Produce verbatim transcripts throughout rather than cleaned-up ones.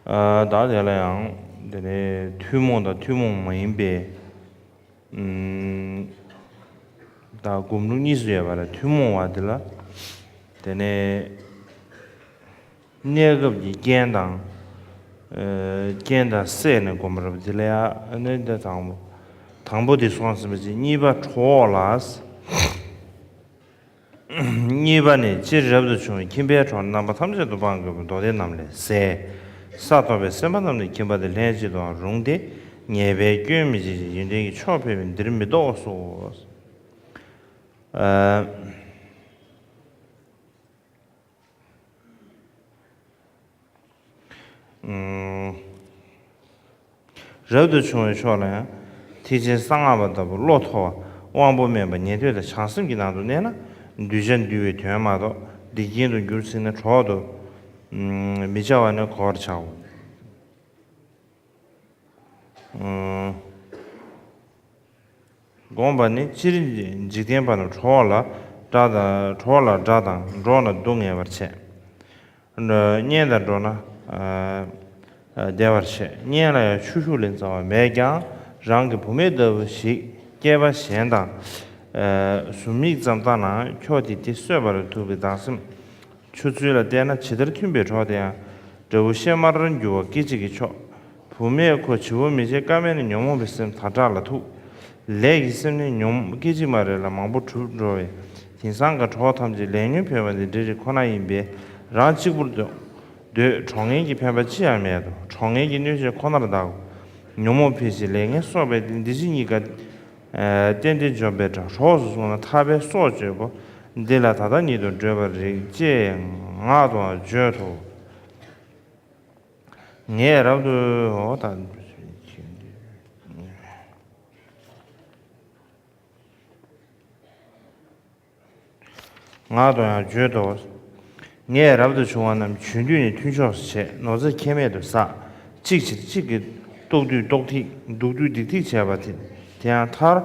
ཨ། ད་དེ་ལ་ཡང་དེ་ནས་ཐུན་མོང་དང་ཐུན་མོང་མ་ཡིན་པའི། ཨུམ། ད་སྒོམ་ལུགས་གཉིས་སུ་ཡོད་པ་ལ། ཐུན་མོང་བ་དེ་ལ་དེ་ནས་གནས་སྐབས་ཀྱི་རྐྱེན་དང་། ཨ། རྐྱེན་དང་བསྲེས་ནས་སྒོམ་པ་རེད་པ། དེ་ལ་ཡང་ནི་འདི་དང་པོ། དང་པོ་དེ་སོང་ཟིན་པ་ཅིག་གཉིས་པ་གྲོགས་ལ། གཉིས་པ་ནི། སྤྱིར་རབ་ཏུ་བྱུང་བའི་ཁྱིམ་པའི་གྲོགས་རྣམ་པ་ཐམས་ཅད་དུ་སྤང་དགོས་པའི་མདོ་སྡེ་རྣམས་ལས་ཟད། ས་ཐོབ་པའི་སེམས་དཔའ་རྣམས་ནི་ཁྱིམ་པ་དེ་ལྷན་ཅིག་ཏུའང་རུང་སྟེ། ཉེས་པའི་སྐྱོན་མི་བྱེད་ཅིང་ཡོན་ཏན་གྱི་མཆོག་འཕེལ་བས་འདིར་མི་ལྡོག་སོ། ཨ། ཨུམ། རབ་ཏུ་བྱུང་བའི་ཕྱོགས་ལ་ཡང་། ཐེག་ཆེན་གསང་སྔགས་པ་ལྟ་བུ་བློ་མཐོ་བ། དབང་པོ་དམན་པ། ཉན་ཐོས་དང་བྱང་སེམས་ཀྱི་ནང་དུ་གནས་ན། གདུལ་བྱ་འདུལ་བའི་དོན་མ་གཏོགས་སྡིག་ཅན་དུ་འགྱུར་ཟིན་ན་གྲོགས་དུ་མི་བྱ་བ་ནི་གོ་བར་བྱའོ། ཨུམ། དགོངས་པ་ནི། སྤྱིར་འཇིག་རྟེན་པ་རྣམས་གྲོགས་ལ་དགྲ་དང་། གྲོགས་ལ་དགྲ་དང་འགྲོགས་ན་སྡུག་བསྔལ་བར་བྱེད། གཉེན་དང་འགྲོགས་ན་ཨ་བདེ་བར་བྱེད། གཉེན་ལ་ཡང་ཆོས་ཞུགས་ལས་རྩ་བ་མེད་ཀྱང་། རང་གི་བུད་མེད་ལྟ་བུ་ཞིག་སྐྱེས་པ་གཞན་དང་ཨ་ཟུར་མིག་ཙམ་ལྟ་ནའང་ཁྱོ་དེ་དེ་གསོད་པར་ཐུག་པའི་བདག་སེམས། ཆུ་ཚོད་ལ་བལྟས་ན་ཇི་ལྟར་མཐུན་པའི་གྲོགས་དེ་ཡང་། དགྲ་བོ་གཤེད་མར་འགྱུར་བ་སྐད་ཅིག་གིས་ཆོག་བུད་མེད་ཁོ་བྱི་བོ་མི་བྱེད་ཀ་མེད་ནི། ཉོན་མོངས་པའི་སེམས་དར་དྲག་ལ་ཐུག་ལས་ཀྱི་སེམས་ནི་ཉོན་སྐད་ཅིག་མ་རེ་ལ་མང་པོ་གྲུབ་འགྲོ་བས། དེང་སང་གི་གྲོགས་ཐམས་ཅད་ལས་ཉོན་འཕེལ་བ་འདི་འདྲའི་རིགས་ཁོ་ན་ཡིན་པས། རང་གཅིག་པུར་སྡོད། གྲོགས་ངན་གྱི་ཕན་པ་ཅི་ཡང་མེད་དོ། གྲོགས་ངན་གྱི་གནོད་བྱེད་ཁོ་ནར་བདག་གོ། ཉོན་མོངས་འཕེལ་ཞིང་ལས་ངན་གསོག་པའི་འདི་ཕྱི་གཉིས་ཀ་ཏན་ཏན་འཇོམས་པའི་གྲོགས་སུ་སོང་ན་ཐར་པའི་སྲོག་གཅོད་དགོས། འདི་ལ་ད་ལྟ་ཉིད་དུ་བགྲོད་པར་རིགས་ཅེས་ངག་ཏུའང་བརྗོད་དོ། ངས་རབ་ཏུ། འོ་ད། ངག་ཏུ་ཡང་བརྗོད་དོ། ངས་རབ་ཏུ་བྱུང་བ་རྣམས་བྱོན་དུས་ནས་མཐུན་ཕྱོགས་སུ་བྱས། ནོར་རྫས་ཁྱད་མེད་དུ་བསགས། གཅིག་བྱེད་གཅིག་གིས་ལྟོགས་དུས་ལྟོགས་ཐིག་འདུག་དུས་སྡིག་ཐིག་བྱས་པ་དེ། དེ་ཡང་མཐར་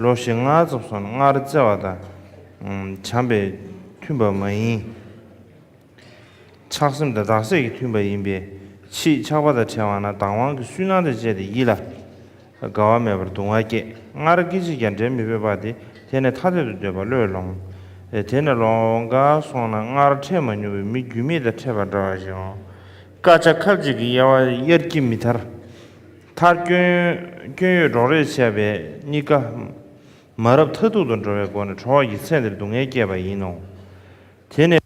ལོ་བཞི་ལྔ་ཙམ་སོང་ན་སྔར་བརྩེ་བ་དང་། བྱམས་པས་མཐུན་པ་མ་ཡིན། ཆགས་སེམས་དང་བདག་སྲེད་ཀྱིས་མཐུན་པ་ཡིན་པས། ཕྱིས་ཆགས་པ་དང་བྲལ་བ་ན་དང་བ་གི་སུན་སྣང་དང་བཅས་ཏེ་ཡིད་ལ་དགའ་བ་མེད་པར་གདུང་བ་སྐྱེ། སྔར་སྐད་ཅིག་ཀྱང་འབྲལ་མི་ཕོད་པ་དེ། དེ་ནས་ཐ་དད་དུ་འདོད་པ་བློས་ལོངས། དེ་ནས་ལོང་ག་སོང་ན་སྔར་འཕྲད་མ་མྱོང་བའི་མི་རྒྱུས་མེད་དང་འཕྲད་པ་འདྲ་བ་ཞིག་འོང་། དཀར་ཆ་ཁབ་ཅིག་གི་དབྱེ་བ་དབྱར་སྐྱིད་མི་ཐར། མཐར་སྐྱོན་སྐྱོན་ཡོད་འགྲོགས་རེས་བྱས་པས་གཉིས་ཀ་མ་རབས་མཐར་ཐུག་ཏུ་འགྲོ་བའི་སྒོ་ནས་གྲོགས་ཀྱི་ཚེ་འདིར་སྡུག་བསྔལ་བསྐྱེད་པ་ཡིན་ནོ། དེ་ནས།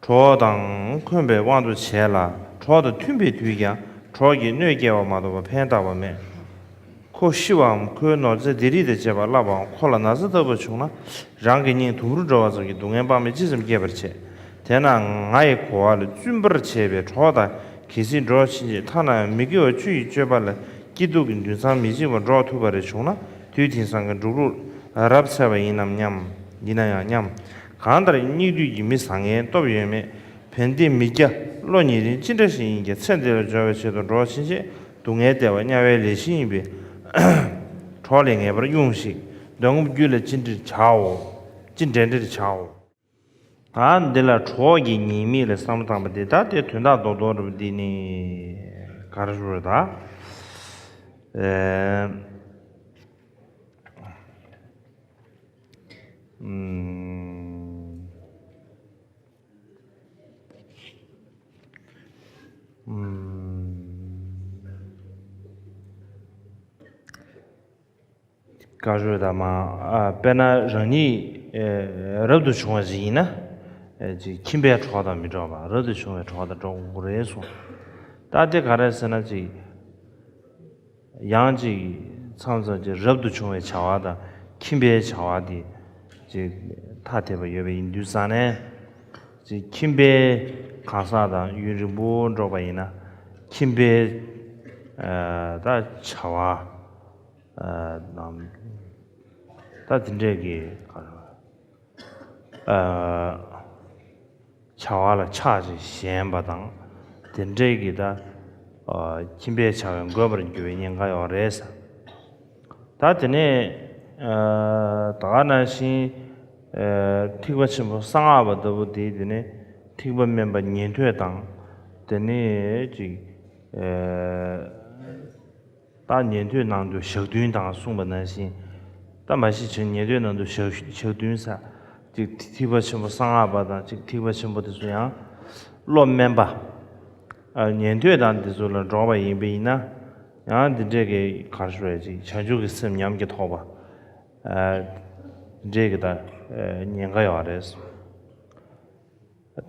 གྲོགས་དང་འཁོན་པའི་དབང་དུ་བྱས་ལ། གྲོགས་དང་མཐུན་པའི་དུས་ཀྱང་གྲོགས་ཀྱིས་གནོད་སྐྱེལ་བ་མ་གཏོགས་པ་ཕན་བཏགས་པ་མེད། ཁོ་ཤི་བའམ་ཁོའི་ནོར་རྫས་སྡིག་རིས་དང་བཅས་པ་བརླག་པའམ་ཁོ་ལ་ན་ཚ་ལྟ་བུ་བྱུང་ན། རང་གི་སྙིང་དུམ་བུར་འགྲོ་བ་ཙམ་གྱིས་སྡུག་བསྔལ་དཔག་མེད་ཅི་ཙམ་སྐྱེད་པར་བྱེད། དེས་ན་ང་ཡི་གོ་བ་ལ་བཙུན་པར་བྱས་པའི་གྲོགས་དང་གལ་སྲིད་འགྲོགས་ཕྱིན་ཆད་ཐ་ན་མི་དགེ་བ་བཅུ་ཡི་སྤྱོད་པ་ལ་སྐྱིད་སྡུག་གི་འདུན་ཚང་མི་གཅིག་པར་འགྲོགས་ཐུབ་པ་རེ་བྱུང་ན། དུས་དེང་སང་གི་འབྲུག་ལུགས་རབ་ཚ་བ་ཡིན་ནམ་སྙམ། ཡིན་ན་ཡང་སྙམ། གང་ལྟར་སྙིགས་དུས་ཀྱི་མི་བཟང་ངན་སྟོབས་ཡོད་མེད། ཕན་བདེ་མི་རྒྱ། བློ་ཉེ་རིང་ཅི་འདྲ་ཞིག་ཡིན་ཀྱང་ཚེ་འདི་ལ་འབྱོར་བའི་ཆེད་དུ་འགྲོགས་ཕྱིན་ཆད་སྡུག་བསྔལ་བལྟས་པ་དམྱལ་བའི་ལས་བཞི་ཡིན་པས། གྲོགས་ལས་ངེས་པར་དབྱུང་ཞིག་འདོད་རྔམ་རྒྱུད་ལ་ཅི་འདྲེན་བྱའོ། ཅི་འདྲེན་འདྲེན་བྱའོ། ད་འདི་ལ་གྲོགས་ཀྱི་ཉེས་དམིགས་ལ་བསམ་བློ་བཏང་བ་དེ་ད་དེ་དོན་དག་རྡོག་རྡོག་རེད་པ། འདི་ནི་ག་རེ་ཞུ་རེད་ད། ཨེ། ཨུམ། ཨུམ། བཀའ་བརྗོད་དང་མ། ཨ། དཔེར་ན་རང་ཉིད་ཨེ་རབ་ཏུ་བྱུང་བ་ཞིག་ཡིན་ན། ཨེ། ཅིག་ཁྱིམ་པའི་གྲོགས་དང་མི་འགྲོགས་པ། རབ་ཏུ་བྱུང་བའི་གྲོགས་དང་འགྲོགས་དགོས་རེད་གསུངས། ད་དེ་ག་རེ་ཟེར་ན་ཅིག་ཡང་ཅིག་མཚམས་མཚམས་ཅིག་རབ་ཏུ་བྱུང་བའི་བྱ་བ་དང་ཁྱིམ་པའི་བྱ་བ་དེ་ཅིག་ཐ་དད་པ་ཡོད་པ་ཡིན་དུས་ཙང་ནས། ཅིག་ཁྱིམ་པའི་གང་ཟག་དང་ཡུན་རིང་པོ་འགྲོགས་པ་ཡིན་ན། ཁྱིམ་པའི་ཨ་ད་བྱ་བ། ཨ། ནམ། ད་དེ་འདྲས་ཀྱི། ཨ། བྱ་བ་ལ་ཆགས་ཅིང་ཞེན་པ་དང་། དེ་འདྲས་ཀྱི་ད། ཨ། ཁྱིམ་པའི་བྱ་བས་འགོས་པར་འགྱུར་བའི་ཉེན་ཁ་ཡོད་རེད་ཟེར། ད་དེ་ནས། ཨ། ད་ག་ནང་བཞིན། ཨ། ཐེག་པ་ཆེན་པོ་གསང་སྔགས་པ་ལྟ་བུ་དེ། དེ་ནས་ཐེག་པ་དམན་པ་ཉན་ཐོས་དང་། དེ་ནས་ཅིག་ཨ། ད་ཉན་ཐོས་ནང་དུ་ཞག་བདུན་དང་གསུངས་པ་ནང་བཞིན། ད་མ་གཞི་བྱས་ཉན་ཐོས་ནང་དུ་ཞག་ཞག་བདུན་ཟེར། ཅིག་ཐེག་པ་ཆེན་པོ་གསང་སྔགས་པ་དང་། ཅིག་ཐེག་པ་ཆེན་པོ་དེ་ཚོ་ཡང་བློ་དམན་པ། ཨ། ཉན་ཐོས་དང་དེ་ཚོ་ལ་འགྲོགས་པ་ཡིན་པ་ཡིན་ན། ཡང་འདི་འདྲས་ཀྱི་ག་རེ་ཞུ་དགོས་རེད། ཅིག་བྱང་ཆུབ་ཀྱི་སེམས་ཉམས་ཀྱིས་ཐོགས་པ། ཨ། འདི་འདྲས་ཀྱི་ད་ཉེན་ཁ་ཡོད་རེད།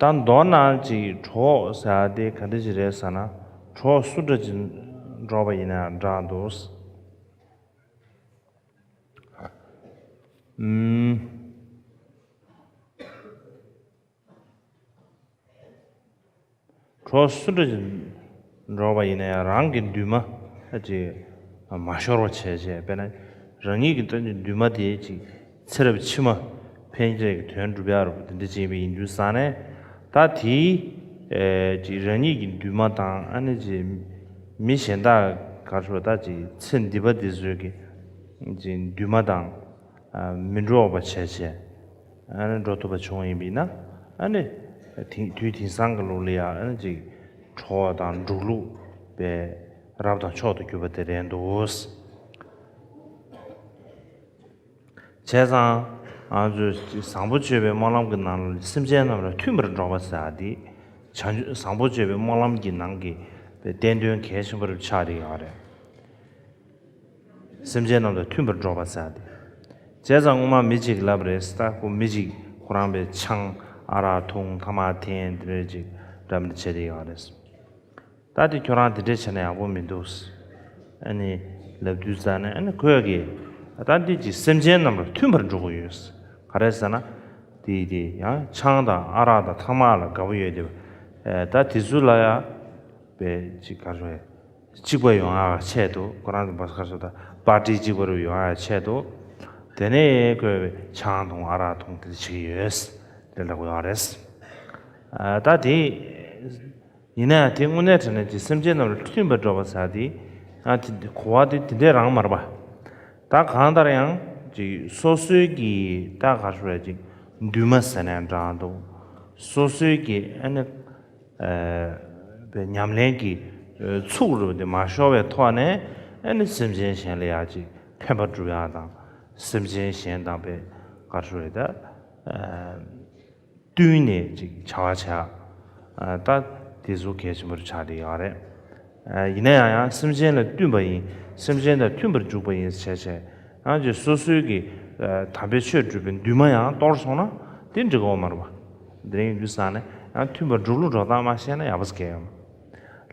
ད་མདོར་ན་ཅིག་གྲོགས་ཟེར་དེ་ག་འདྲ་ཞིག་རེད་ཟེར་ན། གྲོགས་སུ་འདྲ་ཅིག་འགྲོགས་པ་ཡིན་ན་འདྲ་འདུག། ཨུམ། གྲོགས་སུ་འདྲ་ཅིག་འགྲོགས་པ་ཡིན་ན་ཡང་། རང་གི་འདུན་མ་ཅིག་མ་ཤོར་བ་བྱས་བྱས། དཔེར་ན་རང་ཉིད་ཀྱི་ད་འདུན་མ་དེ་ཅིག་ཚེ་རབས་ཕྱི་མ་ཕན་བདེ་གི་དོན་སྒྲུབ་ཡག་རུ་དེ་འདྲ་ཅིག་ཡིན་པ་ཡིན་དུས་ཙང་ནས། ད་དེའི་ཨེ་ཅིག་རང་ཉིད་ཀྱི་འདུན་མ་དང་། ཨ་ནི་ཅིག་མི་གཞན་དག་ག་རེ་ཞུ་དགོས་རེད། ད་ཅིག་ཚེ་འདི་པ་འདི་ཚོའི་གི་ཅིག་འདུན་མ་དང་། ཨ། མི་འགྲོགས་པ་བྱས་བྱས། ཨ་ནི་འགྲོ་ཐུབ་པ་བྱུང་ཡིན་པ་ཡིན་ན། ཨ་ནི་དེང་དུས་དེང་སང་གི་ལུགས་ལ་ཡང་། ཨ་ནི་ཅིག་གྲོགས་དང་འགྲོགས་ལུགས་པའི་རབ་དང་མཆོག་ཏུ་གྱུར་པ་དེ་རེད་འདུག། བྱས་ཙང་ང་ཚོས་བཟང་པོ་སྤྱོད་པའི་སྨོན་ལམ་གྱི་ནང་ལ། སེམས་ཅན་རྣམས་ལ་མཐུན་པར་འགྲོགས་པ་ཟེར་ཡག་དེ། བྱང་ཆུབ་བཟང་པོ་སྤྱོད་པའི་སྨོན་ལམ་གྱི་ནང་གི་བསྟན་དོན་གལ་ཆེན་པོ་རུ་ཆགས་བསྡད་ཡོད་རེད། སེམས་ཅན་རྣམས་དང་མཐུན་པར་འགྲོགས་པ་ཟེར་ཏེ། བྱས་ཙང་སྔོན་མ་མི་གཅིག་ལབ་རེད། ད་ཁོ་མི་གཅིག་ཁོ་རང་པའི་ཆང་ཨ་རག་འཐུང་། ཐ་མག་འཐེན། དེ་འདྲ་ཅིག་འདྲ་མི་འདྲ་བྱས་ཏེ་ཡོད་རེད། ད་དེ་ཁྱོད་རང་དེ་འདྲས་བྱས་ན་ཡག་པོ་མི་འདུག། ཨ་ནི་ལབ་དུས་ཙང་ནས། ཨ་ནི་ཁོས་ཀྱིས་ད་འདི་ཅིག་སེམས་ཅན་རྣམས་ལ་མཐུན་པར་འགྲོ་གི་ཡོད། ག་རེ་ཟེར་ན། དེ་དེ་ཡང་ཆང་དང་ཨ་རག་དང་ཐ་མག་ལ་དགའ་པོ་ཡོད་དེ། ཨ། ད་དེ་ཚོ་ལ་ཡང་པའི་ཅིག་ག་རེ་ཞུ་དགོས་རེད། གཅིག་པ་ཡོང་ཡག་ཆེད་དུ། ཁོ་རང་ཚོ་བར་སྐར་ཚོ་དང་པར་ཊི་གཅིག་པ་རུ་ཡོང་ཡག་ཆེད་དུ། དེ་ནས་ཁོས་ཆང་འཐུང་ཨ་རག་འཐུང་དེ་འདྲ་བྱེད་ཀྱི་ཡོད། དེ་འདྲ་གོ་ཡག་རེད། ཨ། ད་དེ་ཡིན་ན་ཡང་དེ་དངོས་གནས་དྲང་གནས་ཀྱི་སེམས་ཅན་རྣམས་ལ་མཐུན་པར་འགྲོགས་པ་ཟེར་དེ། ཨ། དེ་གོ་བ་དེ་དེ་འདྲས་རང་མ་རེད་པ། ད་གང་ལྟར་ཡང་ཅིག་སོ་སོའི་གི་ད་ག་རེ་ཞུ་དགོས་རེད། ཅིག་འདུན་མ་ཟེར་ནའང་འདྲ་འདུག། སོ་སོའི་གི་ཨ་ནི། ཨ། པའི་ཉམས་ལེན་གྱི། ཨ། ཚུགས་རུ་དེ་མ་ཤོར་བའི་ཐོག་ནས། ཨ་ནི་སེམས་ཅན་གཞན་ལ་ཡང་ཅིག་ཕན་པ་སྒྲུབ་ཡག་དང་། སེམས་ཅན་གཞན་དང་པའི་ག་རེ་ཞུ་དགོས་རེད། ད། ཨ། བསྟུན་ནས་ཅིག་བྱ་བ་བྱ། ཨ། ད་དེ་ཚོ་གལ་ཆེན་པོ་རུ་ཆགས་བསྡད་ཡོད་རེད། ཨ། ཡིན་ན་ཡང་ཡང་སེམས་ཅན་ལ་བསྟུན་པ་ཡིན། སེམས་ཅན་དང་མཐུན་པར་འཇུག་པ་ཡིན་བྱས་བྱས། ཡང་ཅིག་སོ་སོའི་གི། ཨ། དམ་པའི་ཆོས་སྒྲུབ་པའི་འདུན་མ་ཡང་གཏོར་སོང་ན་དེ་འགྲིག་གི་ཡོད་མ་རེད་པ། དེ་རིང་ཡིན་དུས་ཙང་ནས་ཡང་མཐུན་པར་འགྲོགས་ལུགས་འགྲོ་སྟངས་མ་ཤེས་ན་ཡག་པོ་ཟིག་གལ་ཡོད་མ་རེད།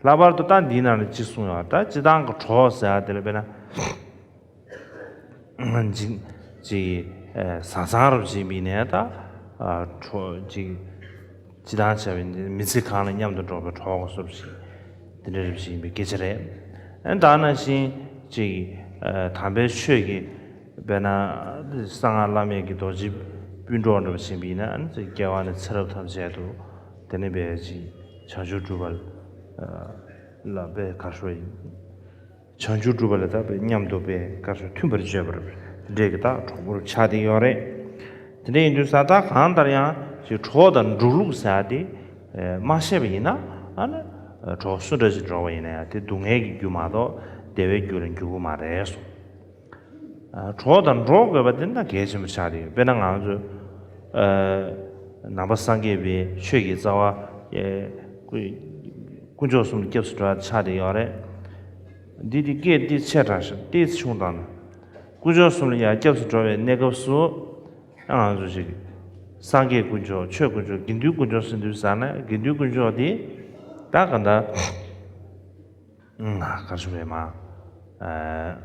ལྷག་པར་དུ་ད་འདིའི་ནང་ལ་གཅིག་གསུངས་ཡོད་རེད། ད་སྤྱིར་བཏང་གི་གྲོགས་ཟེར་ཡག་དེ་ལ་དཔེར་ན། ཅིག་ཅིག་ཨ། བཟང་བཟང་རབ་ཅིག་མིན་ནས་ད། ཨ། གྲོགས་ཅིག་སྤྱིར་བཏང་བྱས་པའི་མི་ཚེ་གང་ལ་མཉམ་དུ་འགྲོགས་པའི་གྲོགས་སོགས་ཅིག་དེ་འདྲ་རབ་ཅིག་ཡིན་པའི་སྐད་ཆ་རེད། ཨ། ད་ནང་བཞིན་ཅིག་ཨ། དམ་པའི་ཆོས་ཀྱི་དཔེར་ན་གསང་སྔགས་བླ་མེད་ཀྱི་རྡོ་རྗེ་སྤུན་གྲོགས་འདྲ་བ་ཅིག་ཡིན་ན། ཨ་ནི་སྐྱེ་བ་ནས་ཚེ་རབས་ཐམས་ཅད་དུ་དེ་ནས་པའི་ཅིག་བྱང་ཆུབ་སྒྲུབ་པ་ལ་པའི་ག་རེ་ཞུ་དགོས་རེད། བྱང་ཆུབ་སྒྲུབ་པ་ལ་ད་པའི་མཉམ་དུ་པའི་ག་རེ་ཞུ། མཐུན་པར་བྱེད་པར་འདྲེས་ཀྱི་ད་གྲོགས་པོར་ཆགས་བསྡད་ཡོད་རེད། དེ་འདྲ་ཡིན་དུས་ཙང་ད་གང་ལྟར་ཡང་ཅིག་གྲོགས་དང་འགྲོགས་ལུགས་ཟེར་ཡག་དེ་མ་ཤེས་པ་ཡིན་ན། ཨ་ནི་གྲོགས་སུ་འདྲ་ཞིག་འགྲོགས་པ་ཡིན་ན་ཡང་དེ་སྡུག་བསྔལ་གྱི་རྒྱུ་མ་གཏོགས་བདེ་བའི་རྒྱུ་ལ་འགྱུར་གྱི་མ་རེད་གསུངས། ཨ། གྲོགས་དང་འགྲོགས་དགོས་པ་དེ་ད་གལ་ཆེན་པོ་ཆགས་བསྡད་ཡོད། དཔེར་ན་ང་ཚོ། ཨ། ནང་པ་སངས་རྒྱས་པའི་ཆོས་ཀྱི་རྩ་བ། ཨེ། དཀོན་མཆོག་གསུམ་ལ་སྐྱབས་སུ་འགྲོ་ཡག་ཆགས་བསྡད་ཡོད་རེད། འདི་དེ་སྐད་འདི་ཆེ་དྲགས་ཤིང་ཏོག་ཙམ་ཆུང་དང་། དཀོན་མཆོག་གསུམ་ལ་ཡང་སྐྱབས་སུ་འགྲོ་བའི་གནས་སྐབས་སུ། ཨ། ང་ཚོ་ཅིག་སངས་རྒྱས་དཀོན་མཆོག། ཆོས་དཀོན་མཆོག། དགེ་འདུན་དཀོན་མཆོག་ཟེར་དུས་ཙང་ནས། དགེ་འདུན་དཀོན་མཆོག་དེ་ད་ག་འདྲ། ཨ། ག་རེ་ཞུ་དགོས་རེད། མ། ཨ།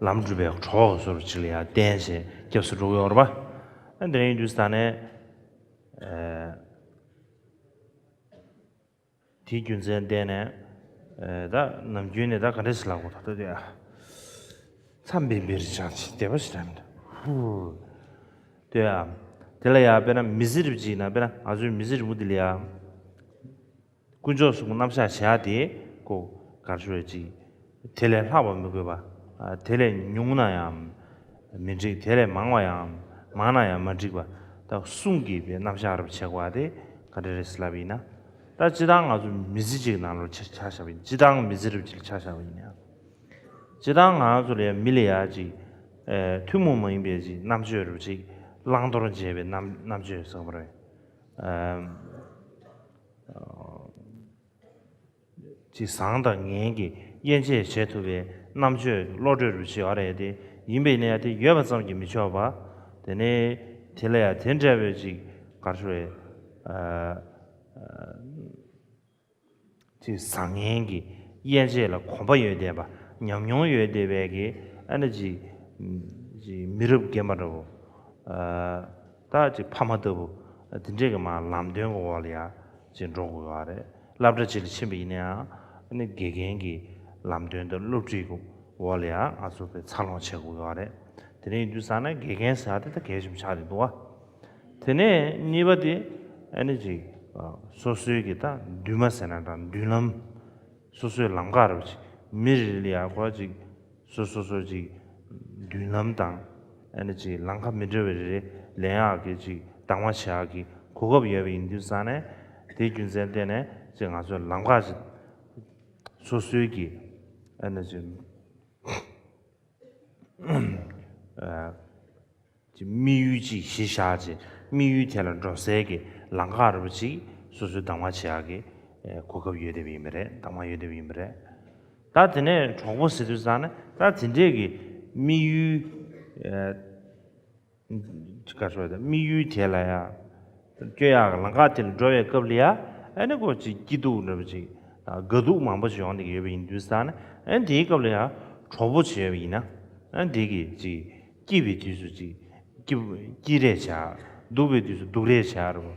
ལམ་སྒྲུབ་པའི་གྲོགས་སོགས་ཅིག་ལ་ཡང་བརྟེན་བྱས་སྐྱབས་སུ་འགྲོ་གི་ཡོད་རེད་པ། ཨ། དེ་འདྲ་ཡིན་དུས་ཙང་ནས། ཨ། དེའི་རྒྱུ་མཚན་བརྟེན་ནས། ཨ། ད་ནམ་རྒྱུན་ནས་ད་ག་འདྲ་ཞིག་ལབ་དགོས། ད་ལྟ་དེ་ཨ། མཚམས་འབེན་པའི་རིགས་ཀྱང་ཅིག་བདེ་བ་ཞིག་རང་མི་འདུག། ཧུ། དེ་ཨ། དེ་ལ་ཡང་དཔེར་ན་མི་ཚེ་རབས་ཅིག་ཡིན་ན། དཔེར་ན་ང་ཚོའི་མི་ཚེ་རིང་པོ་འདི་ལ་ཡང་དཀོན་མཆོག་གསུམ་གྱི་རྣམ་གཞག་བྱེད་ཡག་དེ་ཁོ་ག་རེ་ཞུ་དགོས་རེད། ཅིག་དེ་ལས་ལྷག་པ་མི་དགོས་པ། ཨ། དེ་ལས་ཉུང་ན་ཡང་ མི་འགྲིག་དེ་ལས་མང་བ་ཡང་མང་ན་ཡང་མ་འགྲིག་པ། ད་གསུང་གི་པའི་རྣམ་གཞག་རབ་བྱེད་དགོས་པ་དེ་ག་འདྲ་རེད་ལབ་ཡིན་ན། ད་སྤྱི་བཏང་ང་ཚོ་མི་ཚེ་གཅིག་ནང་ལོགས་ཆ་ཆ་བཞག་པ་ཡིན། སྤྱི་བཏང་མི་ཚེ་རབ་གཅིག་ཆ་བཞག་པ་ཡིན་ཡང་། སྤྱི་བཏང་ང་ཚོ་ལ་ཡང་མི་ལ་ཡང་ཅིག་ཨེ་ཐུན་མོང་མ་ཡིན་པའི་ཅིག་རྣམ་དཔྱོད་རབ་ཅིག་བླང་དོར་འབྱེད་པའི་རྣམ་རྣམ་དཔྱོད་ཟེར་བ་རེད། ཨེམ། ཅིག་བཟང་དང་ངན་གྱི་དབྱེ་འབྱེད་བྱེད་ཐུབ་པའི་རྣམ་དཔྱོད་བློ་གྲོས་རུ་ཆེ་བ་རེད་དེ། ཡིན་པས་ན་ཡང་དེ་ཡོད་པ་ཙམ་གྱིས་མི་ཆོག་པ། དེ་ནས་དེ་ལ་ཡང་དེ་འདྲ་བའི་ཅིག་ག་རེ་ཞུ་རེད། ཨ། ཨ། ཅིག་བཟང་ངན་གྱི་དབྱེ་འབྱེད་ལ་གོམས་པ་ཡོད་བསྡད་པ། ཉམས་མྱོང་ཡོད་བསྡད་པའི་གི་ཨ་ནི་ཅིག་ཅིག་མི་རབས་རྒན་པ་འདྲ་བོ། ཨ། ད་ཅིག་ཕ་མ་ལྟ་བུ། དེ་འདྲས་ཀྱི་མར་ལམ་སྟོན་གྱི་འོག་ལ་ཡ་ཅིག་འགྲོ་དགོས་ཡོད་རེད། སློབ་གྲྭ་ཅིག་ལ་ཕྱིན་པ་ཡིན་ན་ཡང་ཨ་ནི་དགེ་རྒན་གྱི་ལམ་སྟོན་དང་སློབ་ཁྲིད་ཀྱི་འོག་ལ་ཡ་ང་ཚོ་དཔེ་འཚར་ལོངས་བྱེད་དགོས་ཡོད་རེད། དེ་འདྲ་ཡིན་དུས་ཙང་ན་དགེ་རྒན་ཟེར་ཡ་དེ་ད་གལ་ཆེན་པོ་ཆགས་བསྡད་འདུག་བ། དེ་ནས་གཉིས་པ་དེ་ཨ་ནི་ཅིག་སོ་སོའི་གི་ད་མདུན་མ་ཟེར་ན་ད་མདུན་ལམ། སོ་སོའི་ལམ་ཁ་རུ་ཅིག་མི་རེ་རེ་ལ་ཡ་ཁོ་ཅིག་སོ་སོ་སོ་ཅིག་མདུན་ལམ་དང་ཨ་ནི་ཅིག་ལམ་ཁ་མི་འདྲ་བའི་རེ་རེ་ལེན་ཡག་གི་ཅིག་གདམ་ག་བྱེད་ཡག་གི་གོ་སྐབས་ཡོད་པ་ཡིན་དུས་ཙང་ནས། དེའི་རྒྱུ་མཚན་བརྟེན་ནས་ཅིག་ང་ཚོའི་ལམ་ཁ་ཅིག་སོ་སོའི་གི་ཨ་ནི་ཅིག་ཨ། ཅིག་དམིགས་ཡུལ་ཅིག་གཞི་བཞག་ཅིག་དམིགས་ཡུལ་དེ་ལ་འགྲོ་སའི་གི་ལམ་ཁ་རུ་ཅིག་སོ་སོའི་གདམ་ག་བྱེད་ཡག་གི་ཨེ་གོ་སྐབས་ཡོད་བསྡད་པ་ཡིན་པ་རེད། གདམ་ག་ཡོད་བསྡད་པ་ཡིན་པ་རེད། ད་དེ་ནས་གྲོགས་པོ་ཟེར་དུས་ཙང་ནས་ད་དེ་འདྲས་ཀྱི་དམིགས་ཡུལ་ཨེ་ག་རེ་ཟེར་དམིགས་ཡུལ་དེ་ལ་ཡ་སྐྱོད་ཡག་གི་ལམ་ཁ་དེ་ལ་འགྲོ་བའི་སྐབས་ལ་ཡ་ཨ་ནི་ཁོ་ཅིག་སྐྱིད་སྡུག་འདྲ་པོ་ཅིག་དང་དགའ་སྡུག་མང་པོ་ཅིག་ཡོང་བསྡད་ཀྱི་ཡོད་པ་ཡིན་དུས་ཙང་ནས། ཨ་ནི་དེའི་སྐབས་ལ་ཡ་གྲོགས་པོ་ཅིག་ཡོད་པ་ཡིན་ན་ཨ་ནི་དེ་གི་ཅིག་སྐྱིད་པའི་དུས་སུ་ཅིག་སྐྱིད་སྐྱིད་རེས་བྱ། སྡུག་པའི་དུས་སུ་སྡུག་རེས་བྱ་རུ།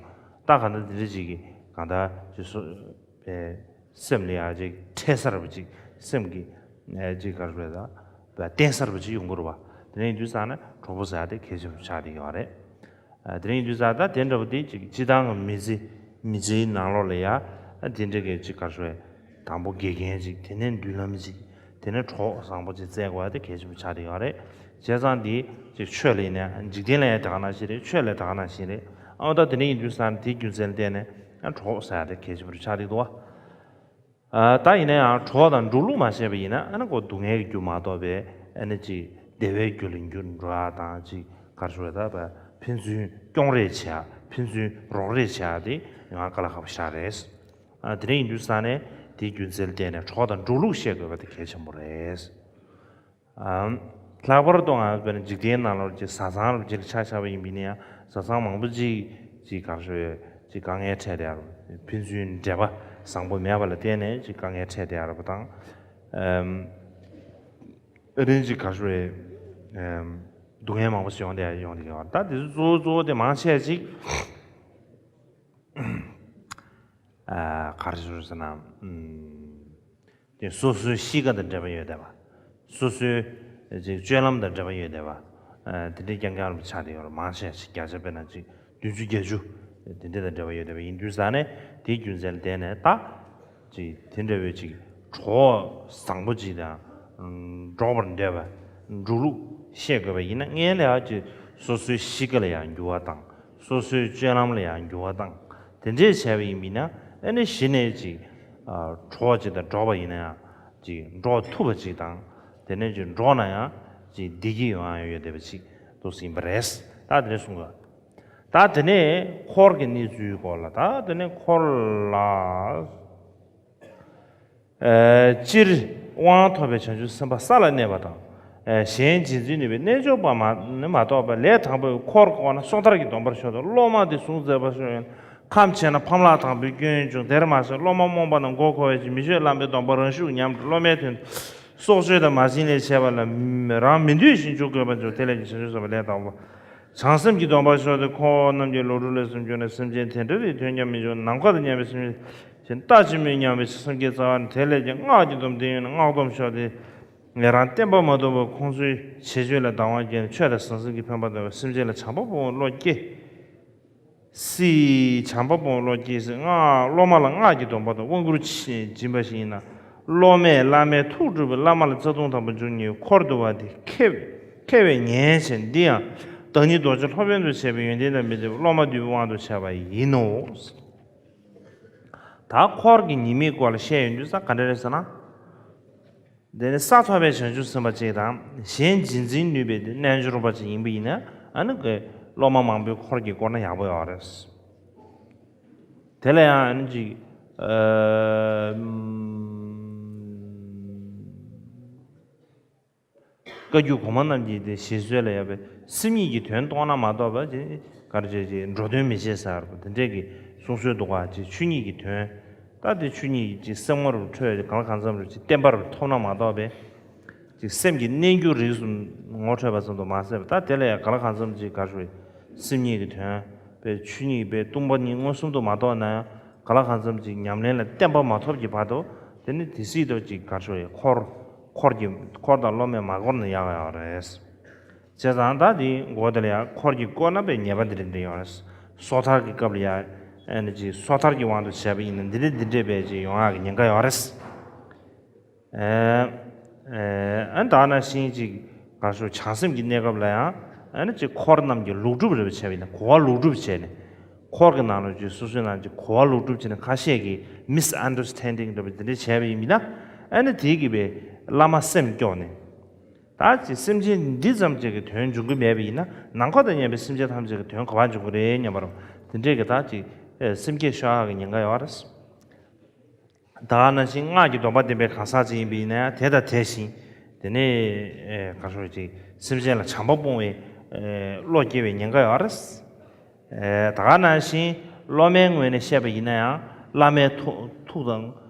ད་གང་ལྟར་དེ་འདྲ་ཅིག་གི་གང་ལྟར་ཅིག་སོ་པའི་སེམས་ལ་ཡ་ཅིག་འཕྲད་ས་རུ་ཅིག་སེམས་ཀྱི་ཨེ་ཅིག་ག་རེ་ཟེར་ད་བརྟན་ས་རུ་ཅིག་ཡོང་གི་རེད་བ། དེ་འདྲ་ཡིན་དུས་ཙང་ནས་གྲོགས་པོ་ཟེར་ཡ་དེ་གལ་ཆེན་པོ་ཆགས་བསྡད་ཡོད་རེད། ཨ། དེ་རིང་དུས་ཚོད་ད་དེ་འདྲ་པོ་དེ་ཅིག་སྤྱི་བཏང་གི་མི་ཚེ་མི་ཚེའི་ནང་ལོགས་ལ་ཡ། ཨ། དེ་འདྲ་གི་ཅིག་ག་རེ་ཞུ་དགོས། དང་པོ་དགེ་རྒན་ཅིག་དེ་ནས་མདུན་ལམ་ཅིག་དེ་ནས་གྲོགས་བཟང་པོ་ཅིག་བཙལ་དགོས་ཡ་དེ་གལ་ཆེན་པོ་ཆགས་བསྡད་ཡོད་རེད། བྱས་ཙང་འདི་ཅིག་ཆོས་ལ་ཡིན་ན་འཇིག་རྟེན་ལ་ཡང་དེ་ག་ནང་བཞིན་རེད། ཆོས་ལ་དེ་ག་ནང་བཞིན་རེད། ཨ། ད་དེ་འདྲ་ཡིན་དུས་ཙང་དེའི་རྒྱུ་མཚན་ལ་བརྟེན་ནས་ཨ་གྲོགས་ཟེར་ཡ་དེ་གལ་ཆེན་པོ་ཆགས་བསྡད་འདུག་བ། ཨ། ད་ཡིན་ན་ཡང་གྲོགས་དང་འགྲོ་ལུགས་མ་ཤེས་པ་ཡིན་ན་ཨ་ནི་ཁོ་སྡུག་བསྔལ་གྱི་རྒྱུ་མ་གཏོགས་པའི་ཨ་ནི་ཅིག་བདེ་བའི་རྒྱུ་ལ་འགྱུར་འགྲོ་ཡ་དང་། ཅིག་ག་རེ་ཞུ་དགོས། ད་ཕན་ཚུན་སྐྱོང་རེས་བྱེད་ཡ། ཕན་ཚུན་རོགས་རེས་བྱེད་ཡ་དེ་ཡང་དཀའ་ལས་ཁག་པོ་ཞིག་རེད། ཨ། དེ་འདྲ་ཡིན་དུས་ཙང་ནས་དེའི་རྒྱུ་མཚན་ལ་བརྟེན་ནས་གྲོགས་དང་འགྲོ་ལུགས་ཤེས་དགོས་པ་དེ་གལ་ཆེན་པོ་རེད། ཨ། ལྷག་པར་དུ་ང་དཔེར་ན་འཇིག་རྟེན་ནང་ལོགས་ཀྱི་བཟའ་ཚང་རུ་ཅིག་ལ་ཆ་བཞག་པ་ཡིན་པ་ཡིན་ན་ཡང་། བཟའ་ཚང་མང་པོ་ཅིག་ཅིག་ག་རེ་ཞུ་དགོས། ཅིག་དཀའ་ངལ་འཕྲད་བསྡད་ཡ་རེད། ཕན་ཚུན་འབྲེལ་བ་བཟང་པོ་མེད་པ་ལ་བརྟེན་ནས་ཅིག་དཀའ་ངལ་འཕྲད་བསྡད་ཡ་རེད་པ་དང་། ཨམ། རིན་ཅིག་ག་རེ་ཞུ་དགོས། ཨམ། སྡུག་བསྔལ་མང་པོ་ཞིག་ཡོང་བསྡད་ཡ་ཡོང་བསྡད་ཡོད་རེད། ད་དེ་ཚོ་གཙོ་བོ་གཙོ་བོ་དེ་མང་ཆེ་ཅིག་ཨ། ག་རེ་ཞུ་དགོས་ཟེར་ན། ཨམ། དེ་སོ་སོའི་གཤིས་ཀ་དང་འབྲེལ་བ་ཡོད་བསྡད་པ། སོ་སོའི་ཅིག་སྤྱོད་ལམ་དང་འབྲེལ་བ་ཡོད་བསྡད་པ། ཨ། དེ་འདྲའི་རྐྱང་རྐྱང་རུ་ཆགས་བསྡད་ཡོད་རེད། མང་ཆེ་ཞིག་བརྒྱ་ཆ་དཔེར་ན་ཅིག་བདུན་ཅུ་བརྒྱད་ཅུ་དེ་འདྲ་དང་འབྲེལ་བ་ཡོད་བསྡད་པ་ཡིན་དུས་ཙང་ནས་དེའི་རྒྱུ་མཚན་ལ་བརྟེན་ནས་ད་ཅིག་དེ་འདྲ་བའི་ཅིག་གྲོགས་བཟང་པོ་ཅིག་དང་འགྲོགས་པར་འདོད་པ། འགྲོ་ལུགས་ཤེས་དགོས་པ་ཡིན་ན་སྔོན་ལ་ཡང་ཅིག་སོ་སོའི་གཤིས་ཀ་ལ་ཡང་འགྱུར་བ་བཏང་། སོ་སོའི་སྤྱོད་ལམ་ལ་ཡང་འགྱུར་བ་བཏང་། དེ་འདྲས་བྱས་པ་ཡིན་པ་ཡིན་ན་ཨ་ནི་གཞི་ནས་ཅིག་ཨ། གྲོགས་ཅིག་དང་འགྲོགས་པ་ཡིན་ན་ཡང་ཅིག་འགྲོགས་ཐུབ་པ་ཅིག་དང་། དེ་ནས་ཅིག་འགྲོགས་ན་ཡང་ཅིག་བདེ་སྐྱིད་ཡོང་ཡ་ཡོད་བསྡད་པ་ཅིག་འདུག་ཟིན་པ་རེད། ད་དེ་ནས་གསུང་གི། ད་དེ་ནས་འཁོར་གྱི་གནས་ཚུལ་སྐོར་ལ། ད་དེ་ནས་འཁོར་ལ། ཨ། སྤྱིར་དབང་ཐོབ་པའི་བྱང་ཆུབ་སེམས་དཔའ་ས་ལ་གནས་པ་དང་། ཨ། གཞན་རྗེ་བཙུན་ནུས་པའི་རྣལ་འབྱོར་པ་མ་ནི་མ་གཏོགས་པ་ལས་དང་པོའི་འཁོར་བསྐོར་ན་སོ་ཐར་གྱི་སྡོམ་པར་ཤོག་དང་། སློབ་མ་དེ་ཟུང་མཛད་པར་ཤོག་ཡང་། ཁམས་ཆེ་ན་ཕམ་ལག་དང་པོའི་སྐྱོན་འབྱུང་། དེར་མ་ཟད་སློབ་མ་རྨོངས་པ་དང་མགོ་འཁོར་བའི་ཕྱིར་མི་ཆོས་བླ་མའི་སྡོམ་པ་རང་ཤུགས་ཉམས་འགྲོ། སློབ་མའི་དོན་དུ་སྲོག་གཅོད་དང་མ་བྱིན་ལས་བྱས་པ་ལ་རང་མི་འདོད་བཞིན་འཇུག་དགོས་པ་འཇུག་དེ་ལས་ཀྱང་བྱང་ཆུབ་སེམས་དཔའ་ལས་དང་པོ། བྱང་སེམས་ཀྱི་སྡོམ་པར་ཤོག་སྟེ། འཁོར་བ་རྣམས་ཀྱི་ལོ་དྲུག་ལས་སུ་གྱུར་ནས་སེམས་ཅན་དེ་འདྲ་རེའི་དོན་ཀྱང་མི་འབྱུང་། ནམ་མཁའ་དང་མཉམ་པའི་སེམས་ཅན་ལྟ་ཅི་སྨོས་སྙམ་པའི་སེམས་བསྐྱེད་རྩ་བ་ནས། དེ་ལས་ཀྱང་སྔགས་ཀྱི་སྡོམ་འདི་ཡོད་ན་སྔགས་སྡོམ་ཤོག་སྟེ། ལས་རང་བསྟན་པ་མ་དོར་བར་ཁོང་ཚོའི་བྱེད་སྤྱོད་ལ་སྡང་བ་སྐྱེས་ནས་ཆོས་དང་ཟང་ཟིང་གི་འཕེན་པ་ལྡན་པ་སེམས་ཅན་ལ་བྱམས་པ་སྤོང་བའི་བློ་སྐྱེ། སྲིད། བྱམས་པ་སྤོང་བའི་བློ་སྐྱེ་སྲིད། སྔགས། སློབ་མ་ལ་སྔགས་ཀྱི་སྡོམ་པ་དང་དབང་བསྐུར་བྱིན་པ་ཞིག་ཡིན་ན། སློབ་མས་བླ་མའི་ཐུགས་སྒྲུབ་པའི་བླ་མ་ལ་རྩ་ལྟུང་དམ་པ་འཇུག་ཉིད་འཁོར་བསྡུ་བ་དེ་ཁེབས། མཁས་པས་ཉན་བྱས། འདི་ཡང་བདག་ཉིད་རྡོ་རྗེ་སློབ་དཔོན་དུ་བྱས་པའི་ཡོན་ཏན་དང་མི་ལྡན་པ་སློབ་མ་འདུས་པའི་དབང་དུ་བྱས་པ་ཡིན་ནོ། ད་འཁོར་གྱི་ཉེས་དམིགས་སྐོར་ལ་བཤད་ཡོང་དུས་ཙང་ག་འདྲ་རེད་ཟེར་ན། དེ་ནི་ས་ཐོབ་པའི་བྱང་ཆུབ་སེམས་དཔའ་ཅིག་དང་གཞན་རྗེས་འཛིན་ནུས་པའི་རྣལ་འབྱོར་པ་ཅིག་ཡིན་པ་ཡིན་ན། ཨ་ནི་གི་སློབ་མ་མང་པོས་འཁོར་གྱིས་བསྐོར་ན་ཡག་པོ་ཡོད་རེད། དེ་ལ་ཡང་ཨ་ནི་ཅིག་ཨ། བཀའ་བརྒྱུད་གོང་མ་རྣམས་ཀྱིས་དེ་ཞེས་གསོལ་ལ་ཡོད་པའི་སེམས་ཉིད་ཀྱི་དོན་རྟོགས་ན་མ་གཏོགས་པ་ཅིག་གར་བྱེད་ཅིག་འགྲོ་དོན་མི་བྱེད་ཟེར་བ་དེ་འདྲས་ཀྱི་གསུང་སྲོལ་འདུག་ག་ཅིག་ཆོས་ཉིད་ཀྱི་དོན། ད་དེ་ཆོས་ཉིད་ཀྱི་ཅིག་སེམས་ངོ་རུ་འཕྲོད་གང་ལ་གང་འཚམ་རུ་ཅིག་བརྟན་པ་རུ་ཐོབ་ན་མ་གཏོགས་པའི། ཅིག་སེམས་ཀྱི་གནས་འགྱུ་རིགས་སུ་ངོ་འཕྲོད་པ་ཙམ་དུ་མ་ཟད་པ། ད་དེ་ལ་ཡང་གང་ལ་གང་འཚམ་ཅིག་གར་བྱེད་སེམས་ཉིད་ཀྱི་དོན་པའི་ཆོས་ཉིད་པའི་སྟོང་པ་ཉིད་མངོན་སུམ་དུ་མ་རྟོགས་ན་ཡང་། གང་ལ་གང་འཚམ་ཅིག་ཉམས་ལེན་ལ་བརྟན་པ་མ་ཐོབ་ཀྱི་བར་དུ། དེ་ནི་དེ་སྲིད་དུ་ཅིག་གར་ཤོར་ཡི་འཁོར། འཁོར་གྱི་འཁོར་དང་སློབ་མས་མ་བསྐོར་ན་ཡག་ཡག་རེད། བྱས་ཙང་ད་དེའི་མགོ་དེ་ལ་ཡང་འཁོར་གྱིས་བསྐོར་ན་པའི་ཉེས་པ་འདི་འདྲ་འདྲ་ཡོང་རེད། སོ་ཐར་གྱི་སྐབས་ལ་ཡང་ཨ་ནི་ཅིག་སོ་ཐར་གྱི་དབང་དུ་བྱས་པ་ཡིན་ན་འདི་འདྲ་འདི་འདྲ་པའི་ཅིག་ཡོང་ཡག་གི་ཉེན་ཁ་ཡོད་རེད། ཨ་ཨ་ད་ནང་བཞིན་ཅིག་གར་ཤོར་བྱང་སེམས་ཀྱི་གནས་སྐབས་ལ་ཡང་ཨ་ནི་ཅིག་འཁོར་རྣམས་ཀྱི་ལུགས་སྒྲུབ་རེ་བ་བྱས་པ་ཡིན་ན་གོ་བ་ལུགས་སྒྲུབ་བྱས་ནས། འཁོར་གྱི་ནང་ལ་ཅིག་སོ་སོའི་ནང་ཅིག་གོ་བ་ལུགས་སྒྲུབ་བྱས་ནས་ཁ་ཤས་ཀྱིས་མིས་ཨན་ཌར་སི་ཊེན་ཌིང་འདྲ་པོ་དེ་འདྲ་བྱས་པ་ཡིན་ན། ཨ་ནི་དེ་གིས་པའི་བླ་མ་སེམས་སྐྱོ་ནས། ད་ཅིག་སེམས་ཅན་འདི་ཙམ་ཅིག་གི་དོན་འབྱུང་གི་མེད་པ་ཡིན་ན་ནང་འཁོད་དུ་ཉན་པའི་སེམས་ཅན་ཐམས་ཅད་ཀྱི་དོན་ག་པར་འབྱུང་གི་རེད་སྙམ་པར། དེ་འདྲས་ཀྱི་ད་ཅིག་སེམས་བསྐྱེད་ཤོར་ཡག་གི་ཉེན་ཁ་ཡོད་རེད། ད་ག་ནང་བཞིན་སྔགས་ཀྱི་སྡོམ་པ་ལྡན་པའི་གང་ཟག་ཅིག་ཡིན་པ་ཡིན་ན་ཡང་དེ་དང་དེ་བཞིན་དེ་ནས་ག་ཤོར་ཅིག་སེམས་ཅན་ལ་བྱམས་པ་སྤོང་བའི་བློ་སྐྱེ་བའི་ཉེན་ཁ་ཡོད་རེད། ད་ག་ནང་བཞིན་སློབ་མའི་ངོས་ནས་བཤད་པ་ཡིན་ན་ཡང་བླ་མའི་ཐུགས་ཐུགས་དང་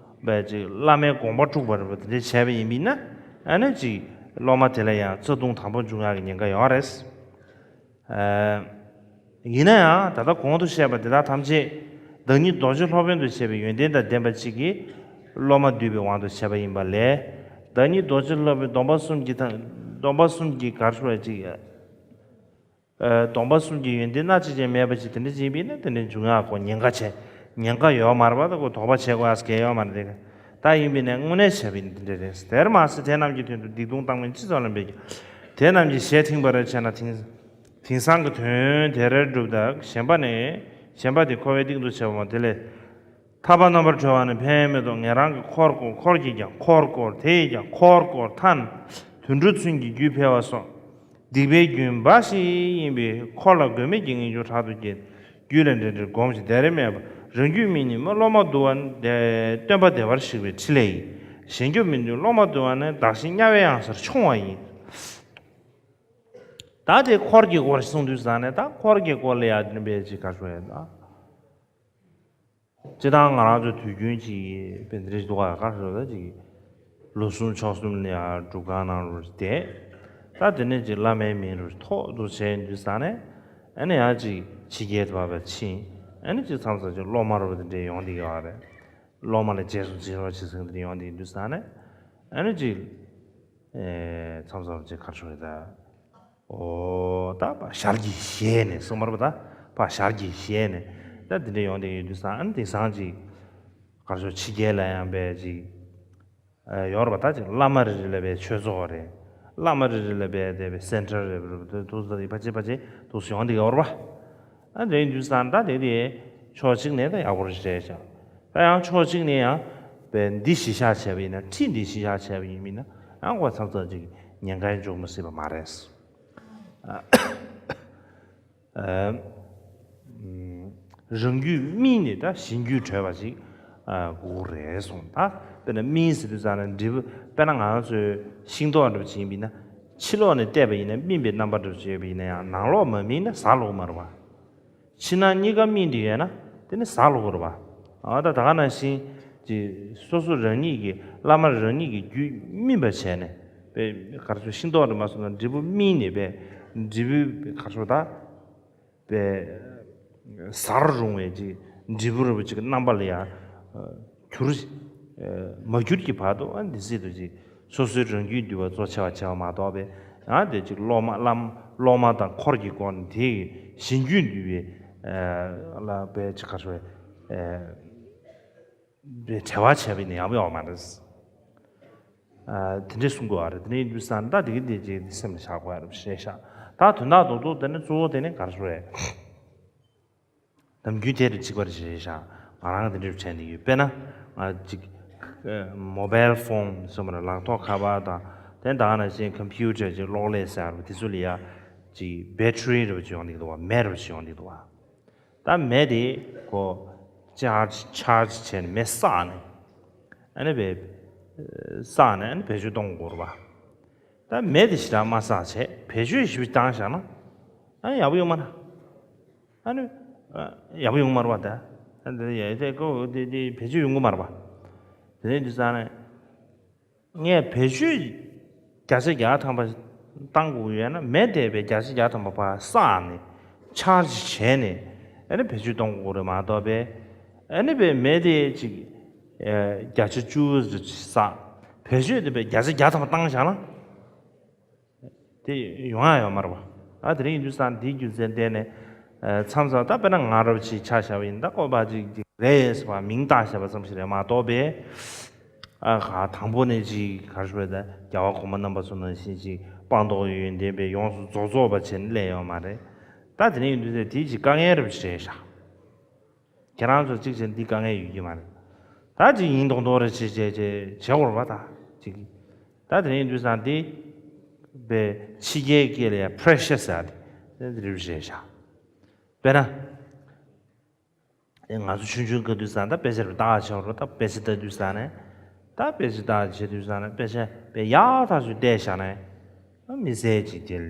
བས་ཅིག་བླ་མའི་དགོངས་པ་དཀྲུགས་པ་རེད་པ་དེ་འདྲས་བྱས་པ་ཡིན་པ་ཡིན་ན། ཨ་ནི་ཅིག་སློབ་མ་དེ་ལ་ཡང་རྩ་ལྟུང་དང་པོ་འབྱུང་ཡག་གི་ཉེན་ཁ་ཡོད་རེད། ཡིན་ན་ཡང་ད་ལྟ་གོང་དུ་བཤད་པ་དེ་དག་ཐམས་ཅད་བདག་ཉིད་རྡོ་རྗེ་སློབ་དཔོན་དུ་བྱས་པའི་ཡོན་ཏན་དང་ལྡན་པ་གཅིག་གིས་སློབ་མ་འདུས་པའི་དབང་དུ་བྱས་པ་ཡིན་པ་ལས། བདག་ཉིད་རྡོ་རྗེ་སློབ་དཔོན་སྡོམ་པ་གསུམ་གྱི་དང་སྡོམ་པ་གསུམ་གྱི་གར་ཤོར་བ་གཅིག་སྡོམ་པ་གསུམ་གྱི་ཡོན་ཏན་སྣ་གཅིག་ཀྱང་མེད་པ་ཞིག་དེ་འདྲ་ཅིག་ཡིན་ན་དེ་འདྲ་འབྱུང་ཡག་གོ་ཉེན་ཁ་ཆེ། ཉེན་ཁ་ཡོད་མ་རེད་པ། ད་གོ་དོགས་པ་བྱེད་དགོས་ཡག་གལ་ཡོད་མ་རེད་དེ། ད་ཡིན་པས་ན་དངོས་གནས་བྱས་པ་ཡིན་དེ་འདྲ་རེད། དེར་མ་ཟད་དེ་རྣམས་ཀྱི་དོན་དུ་སྡིག་ལྟུང་བཏང་མིན་ཅི་ཙམ་ལ་འབད་ཀྱང་། དེ་རྣམས་ཀྱི་ཞལ་ཐིམ་པར་བྱས་ན་དེང་དེང་སང་གི་དོན་དེར་སྒྲུབ་དང་ཞེན་པ་ནི་ཞེན་པ་དེ་འཁོར་བའི་གཏིང་དུ་བྱེད་པ་མ་དེ་ལས། ཐར་པ་རྣམ་པར་གྲོལ་བ་ནི་ཕན་མི་ཐོགས། ཉན་རང་གི་འཁོར་བསྐོར། འཁོར་གྱིས་ཀྱང་འཁོར་བསྐོར། དེ་ཡིས་ཀྱང་འཁོར་བསྐོར། ཐ་ན་དུད་འགྲོ་ཚུན་གྱི་རྒྱུད་འཕེལ་བ་སོགས། སྡིག་པའི་རྒྱུན་འབའ་ཞིག་ཡིན་པས་འཁོར་ལ་མགོན་མེད་ཀྱི་ངེས་འབྱུང་དྲག་ཏུ་སྐྱེ། རྒྱུད་ལ་འདྲེན་འདྲེན་སྒོམ་ཞིང་བདེ་རེ་མེད་པ། རང་རྒྱུད་སྨིན་ནི་སློབ་མ་འདུལ་བ་སྟོན་པ་བདེ་བར་གཤེགས་པའི་ཕྲིན་ལས་ཡིན། གཞན་རྒྱུད་སྨིན་དུས་སློབ་མ་འདུལ་བ་ནི་བདག་གཞན་དམྱལ་བའི་གཡང་སར་མཆོང་བ་ཡིན། ད་དེ་འཁོར་གྱི་སྐོར་གསུང་དུས་ཙང་ནས་ད་འཁོར་གྱི་སྐོར་ལ་ཡ་དེ་འདྲ་བས་ཅིག་ག་ཞུ་ཡ་ད། སྤྱིར་བཏང་ང་རང་ཚོའི་དུས་རྒྱུན་གྱི་དཔེ་འདི་རིགས་འདུག་ག་ག་ཞུ་ད་ཅིག་ལོ་གསུམ་ཕྱོགས་གསུམ་ནས་ཡ་སྒྲུབ་ཁང་ནང་རུ་བསྡད། ད་དེ་ནས་ཅིག་བླ་མའི་མིང་རུ་ཐོག་ཏུ་བྱས་དུས་ཙང་ནས་ཨ་ནི་ཡ་ཅིག་ཕྱི་རྒྱལ་དུ་བབས་པ་ཕྱིན། ཨ་ནི་ཅིག་མཚམས་མཚམས་ཅིག་སློབ་མ་རུ་བ་དེ་འདྲས་ཡོང་བསྡད་ཡོད་རེད། སློབ་མ་ལ་རྗེས་སུ་འཛིན་རོགས་བྱེད་ཟེར་མཁན་དེ་འདྲས་ཡོང་བསྡད་དུས་ཙང་ནས་ཨ་ནི་ཅིག་མཚམས་མཚམས་ཅིག་ག་ཞུ་ད། ཨོ་ད་ཕར་ཞལ་གྱིས་བཞེས་ནས་གསུངས་པ་རེད་པ། ད་ཕར་ཞལ་གྱིས་བཞེས་ནས་ད་འདི་འདྲ་ཡོང་བསྡད་ཡོད་དུས་ཙང་ཨ་ནི་དེང་སང་ཅིག་ག་རེ་ཟེར་ཕྱི་རྒྱལ་ལ་ཡང་བས་ཅིག་ཡོད་རེད་པ། ད་ཅིག་བླ་མ་རེ་རེ་ལ་བས་ཆོས་ཚོགས་རེད། བླ་མ་རེ་རེ་ལ་བས་དེ་བས་སེན་ཊར་རེད་པ། དུ་དུ་ཕ་ཆེ་ཕ་ཆེ་དུ་ཡོང་བསྡད་ཡོད་རེད་པ། ཨ་དེ་ཡིན་དུས་ཙང་ད་དེ་དེ་ཕྱོགས་གཅིག་ནས་ད་ཡག་པོ་རེད་ཤག་ད་ཡང་ཕྱོགས་གཅིག་ནས་ཡང་བས་འདི་གཞི་བཞག་བྱས་པ་ཡིན་ན་ཁྲིད་འདི་གཞི་བཞག་བྱས་པ་ཡིན་མིན་ན་ཡང་ཁོ་མཚམས་མཚམས་ཅིག་ཉེན་ཁ་འཇོག་མི་སྲིད་པ་མ་རེད། རང་རྒྱུད་སྨིན་ནས་ད་གཞན་རྒྱུད་གྲོལ་བ་ཞིག་དགོས་རེད་གསུངས། ད་དཔེར་ན་སྨིན་ཟེར་དུས་ཙང་ནས་འབྲས་བུ་དཔེར་ན་ང་ཚོའི་ཤིང་ཏོག་འདྲ་པོ་ཅིག་ཡིན་པ་ཡིན་ན་ཕྱི་ལོགས་ནས་བལྟས་པ་ཡིན་ན་སྨིན་པའི་རྣམ་པ་འདྲ་པོ་ཅིག་ཡོད་པ་ཡིན་ན་ཡང་ནང་ལོགས་མ་སྨིན་ན་ཟ་ལོག་མ་རེད་པ། ཕྱི་ནང་གཉིས་ཀ་སྨིན་དུ་ཡོད་ན་དེ་ནི་ཟ་ལོག་རེད་པ། ཨ་ད་ད་ག་ནང་བཞིན་གྱི་སོ་སོ་རང་ཉིད་ཀྱི་བླ་མ་རང་ཉིད་ཀྱི་རྒྱུད་སྨིན་པ་བྱས་ནས་དཔེ་ག་རེ་ཟེར་ཤིང་ཏོག་འདྲ་མ་སོང་ན་འབྲས་བུ་སྨིན་ནས་དཔེ་འབྲས་བུ་ག་རེ་ཟེར་ད་དཔེ་ཟར་རུང་བའི་ཅིག་འབྲས་བུ་རེད་པ་ཅིག་རྣམ་པ་ལ་ཡང་གྱུར་མ་གྱུར་གྱི་བར་དུ་ཨ་འདི་སྲིད་དུ་ཅིག་སོ་སོའི་རང་རྒྱུད་འདུལ་བ་གཙོ་ཆེ་བ་བྱས་པ་མ་གཏོགས་པའི་ཡང་དེ་ཅིག་སློབ་མ་བླ་མ་སློབ་མ་དང་འཁོར་གྱི་སྐོར་ནས་དེ་གཞན་རྒྱུད་འདུལ་བའི་ལ་དཔེ་ཅིག་ག་རེ་ཟེར་བའི་བྲེལ་བ་བྱས་པ་ཡིན་ན་ཡག་པོ་ཡོད་མ་རེད། དེ་འདྲས་གསུང་དགོས་པ་རེད། དེ་ནས་ཡིན་དུས་ཙང་ད་དེ་གི་དེ་ཅིག་སེམས་ལ་བཞག་དགོས་ཡ་རེད་ཞེས་བཞག་ད་དོན་དག་རྡོག་རྡོག་དེ་ནི་གཙོ་བོ་དེ་ནི་ག་རེ་ཟེར་རེད། ནམ་རྒྱུན་དེ་རུ་གཅིག་པ་རེད་ཞེས་བཞག་ང་རང་དེ་འདྲས་བྱས་ནས་ཡོད། དཔེར་ན་ང་ཅིག་མོ་བེལ་ཕོན་ཟེར་བ་ལ་ལག་ཐོགས་ཁ་པར་དང་དེ་ད་ག་ནང་བཞིན་ཀམ་པུ་ཊར་ཅིག་གློག་ཀླད་ཟེར་བ་དེ་ཚོ་ལ་ཡ་ཅིག་བེ་ཊི་རི་རེ་བ་ཅིག་ཡོང་གི་འདུག་བ། མེ་རེ་བ་ཅིག་ཡོང་གི་འདུག་བ། ད་མེ་དེ་ཁོ་ཅར་ཇི་ཅར་ཇི་བྱས་ནས་མེ་བསགས་ནས་ཨ་ནི་བས་བསགས་ནས་ཨ་ནི་བེད་སྤྱོད་གཏོང་དགོས་རེད་པ། ད་མེ་དེ་ཞེ་དྲག་མ་བསགས་བྱས་བེད་སྤྱོད་ཞིབ་བཏང་བཞག་ན་ཨ་ནི་ཡག་པོ་ཡོང་མ་རེད། ཨ་ནི་ཡག་པོ་ཡོང་མ་རེད་པ། ད་ཨ་འདི་ཡ་དེ་ཁོ་དེ་དེ་བེད་སྤྱོད་ཡོང་གི་མ་རེད་པ། དེ་ནས་འདི་ས་ནས། ངས་བེད་སྤྱོད་བརྒྱ་ཆ་བརྒྱ་ཐམ་པ་བཏང་དགོས་ཡོད་ན་མེ་དེ་བས་བརྒྱ་ཆ་བརྒྱ་ཐམ་པ་ཕར་བསགས་ནས་ཆར་ཇི་བྱས་ནས་ཨ་ནི་བེད་སྤྱོད་གཏོང་དགོས་རེད་མ་གཏོགས་པས་ཨ་ནི་བས་མེ་དེ་ཅིག་བརྒྱ་ཆ་བཅུ་བསགས་བེད་སྤྱོད་དེ་བས་བརྒྱ་ཆ་བརྒྱ་ཐམ་པ་བཏང་བཞག་ན། དེ་ཡོང་ཡ་ཡོད་མ་རེད་པ། ཨ་དེ་རིང་ཡིན་དུས་ཙང་འདིའི་རྒྱུ་མཚན་བརྟེན་ནས་མཚམས་མཚམས་ད་དཔེར་ན་ང་རབས་ཅིག་ཆ་བཞག་པ་ཡིན་ད་ཀོ་པ་ཅིག་ཅིག་རེད་ཟེར་བ་མིང་བཏགས་བཞག་པ་ཙམ་ཞིག་རེད་མ་གཏོགས་པས། ཨ་ག་དང་པོ་ནས་ཅིག་ག་རེ་ཞུ་དགོས་རེད། ད་རྒྱལ་བ་གོང་མ་རྣམ་པ་ཚོ་ནང་བཞིན་ཅིག་སྤངས་རྟོགས་ཡོན་ཏན་པས་ཡོངས་སུ་རྫོགས་རྫོགས་པ་བྱས་ནས་སླེབས་ཡོད་མ་རེད། ད་དེ་རིང་ཡིན་དུས་ཙང་དེ་ཅིག་དཀའ་ངལ་རེད་པ་ཞེས་བཞག་ཁྱེད་རང་ཚོ་གཅིག་བྱས་ན་འདི་དཀའ་ངལ་ཡོད་ཀྱི་མ་རེད། ད་གཅིག་ཡིན་མདོག་མདོག་རེ་བྱེད་བྱེད་བྱེད་བྱེད་དགོས་རེད་པ། ད་གཅིག་ད་དེ་ཡིན་དུས་ཙང་འདི་བའི་ཕྱི་རྒྱལ་སྐད་ལ་ཡང་pressure་ཟེར་ཏེ་འདི་རེ་བཞིན་བྱས་བཞག་དཔེར་ན་ང་ཚོ་ཆུང་ཆུང་སྐབས་དུས་ཙང་ད་དཔེ་ཆ་རུ་ལྟ་བ་བྱེད་རོགས། ད་དཔེ་ཆ་ལྟ་དུས་ཙང་ནས་ད་དཔེ་ཆ་ལྟ་བྱེད་དུས་ཙང་ནས་དཔེ་ཆ་དཔེ་ཡག་ཐག་ཆོད་བལྟས་བཞག་ནས་མི་ཟེར་གཅིག་དེ་ལ་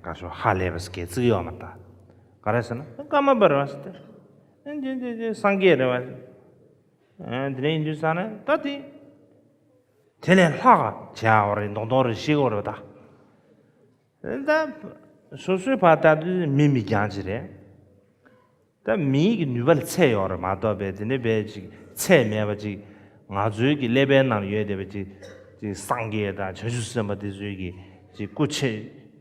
ག་ཤོག་ཧ་ལས་པ་ཟེར་གི་བརྩི་གི་ཡོད་མ་རེད། ད་ག་རེ་ཟེར་ན་ཀརྨ་པ་རེད་པ་ཟེར་ཏེ་ཨ་འདི་འདི་འདི་སངས་རྒྱས་རེད་པ། ཨ་དེ་ནས་ཡིན་དུས་ཙང་ནས་ད་དེ་དེ་ལས་ལྷག་ག་བྱེད་ཡ་བ་རེད། མདོག་མདོག་རེ་ཤེས་དགོས་རེད་པ། ད་ད་སོ་སོའི་བར་ལྟ་དུས་མི་མི་རྐྱང་ཅིག་རེད། ད་མིའི་གི་ནུས་པ་ལ་ཚད་ཡོད་རེད་མ་གཏོགས་པའི་དེ་འདྲ་བའི་ཅིག་ཚད་མེད་པ་ཅིག་ང་ཚོའི་གི་ཀླད་པའི་ནང་ཡོད་བསྡད་པ་ཅིག་ཅིག་སངས་རྒྱས་དང་བྱང་ཆུབ་སེམས་དཔའ་དེ་ཚོའི་གི་ཅིག་སྐུ་ཆེ་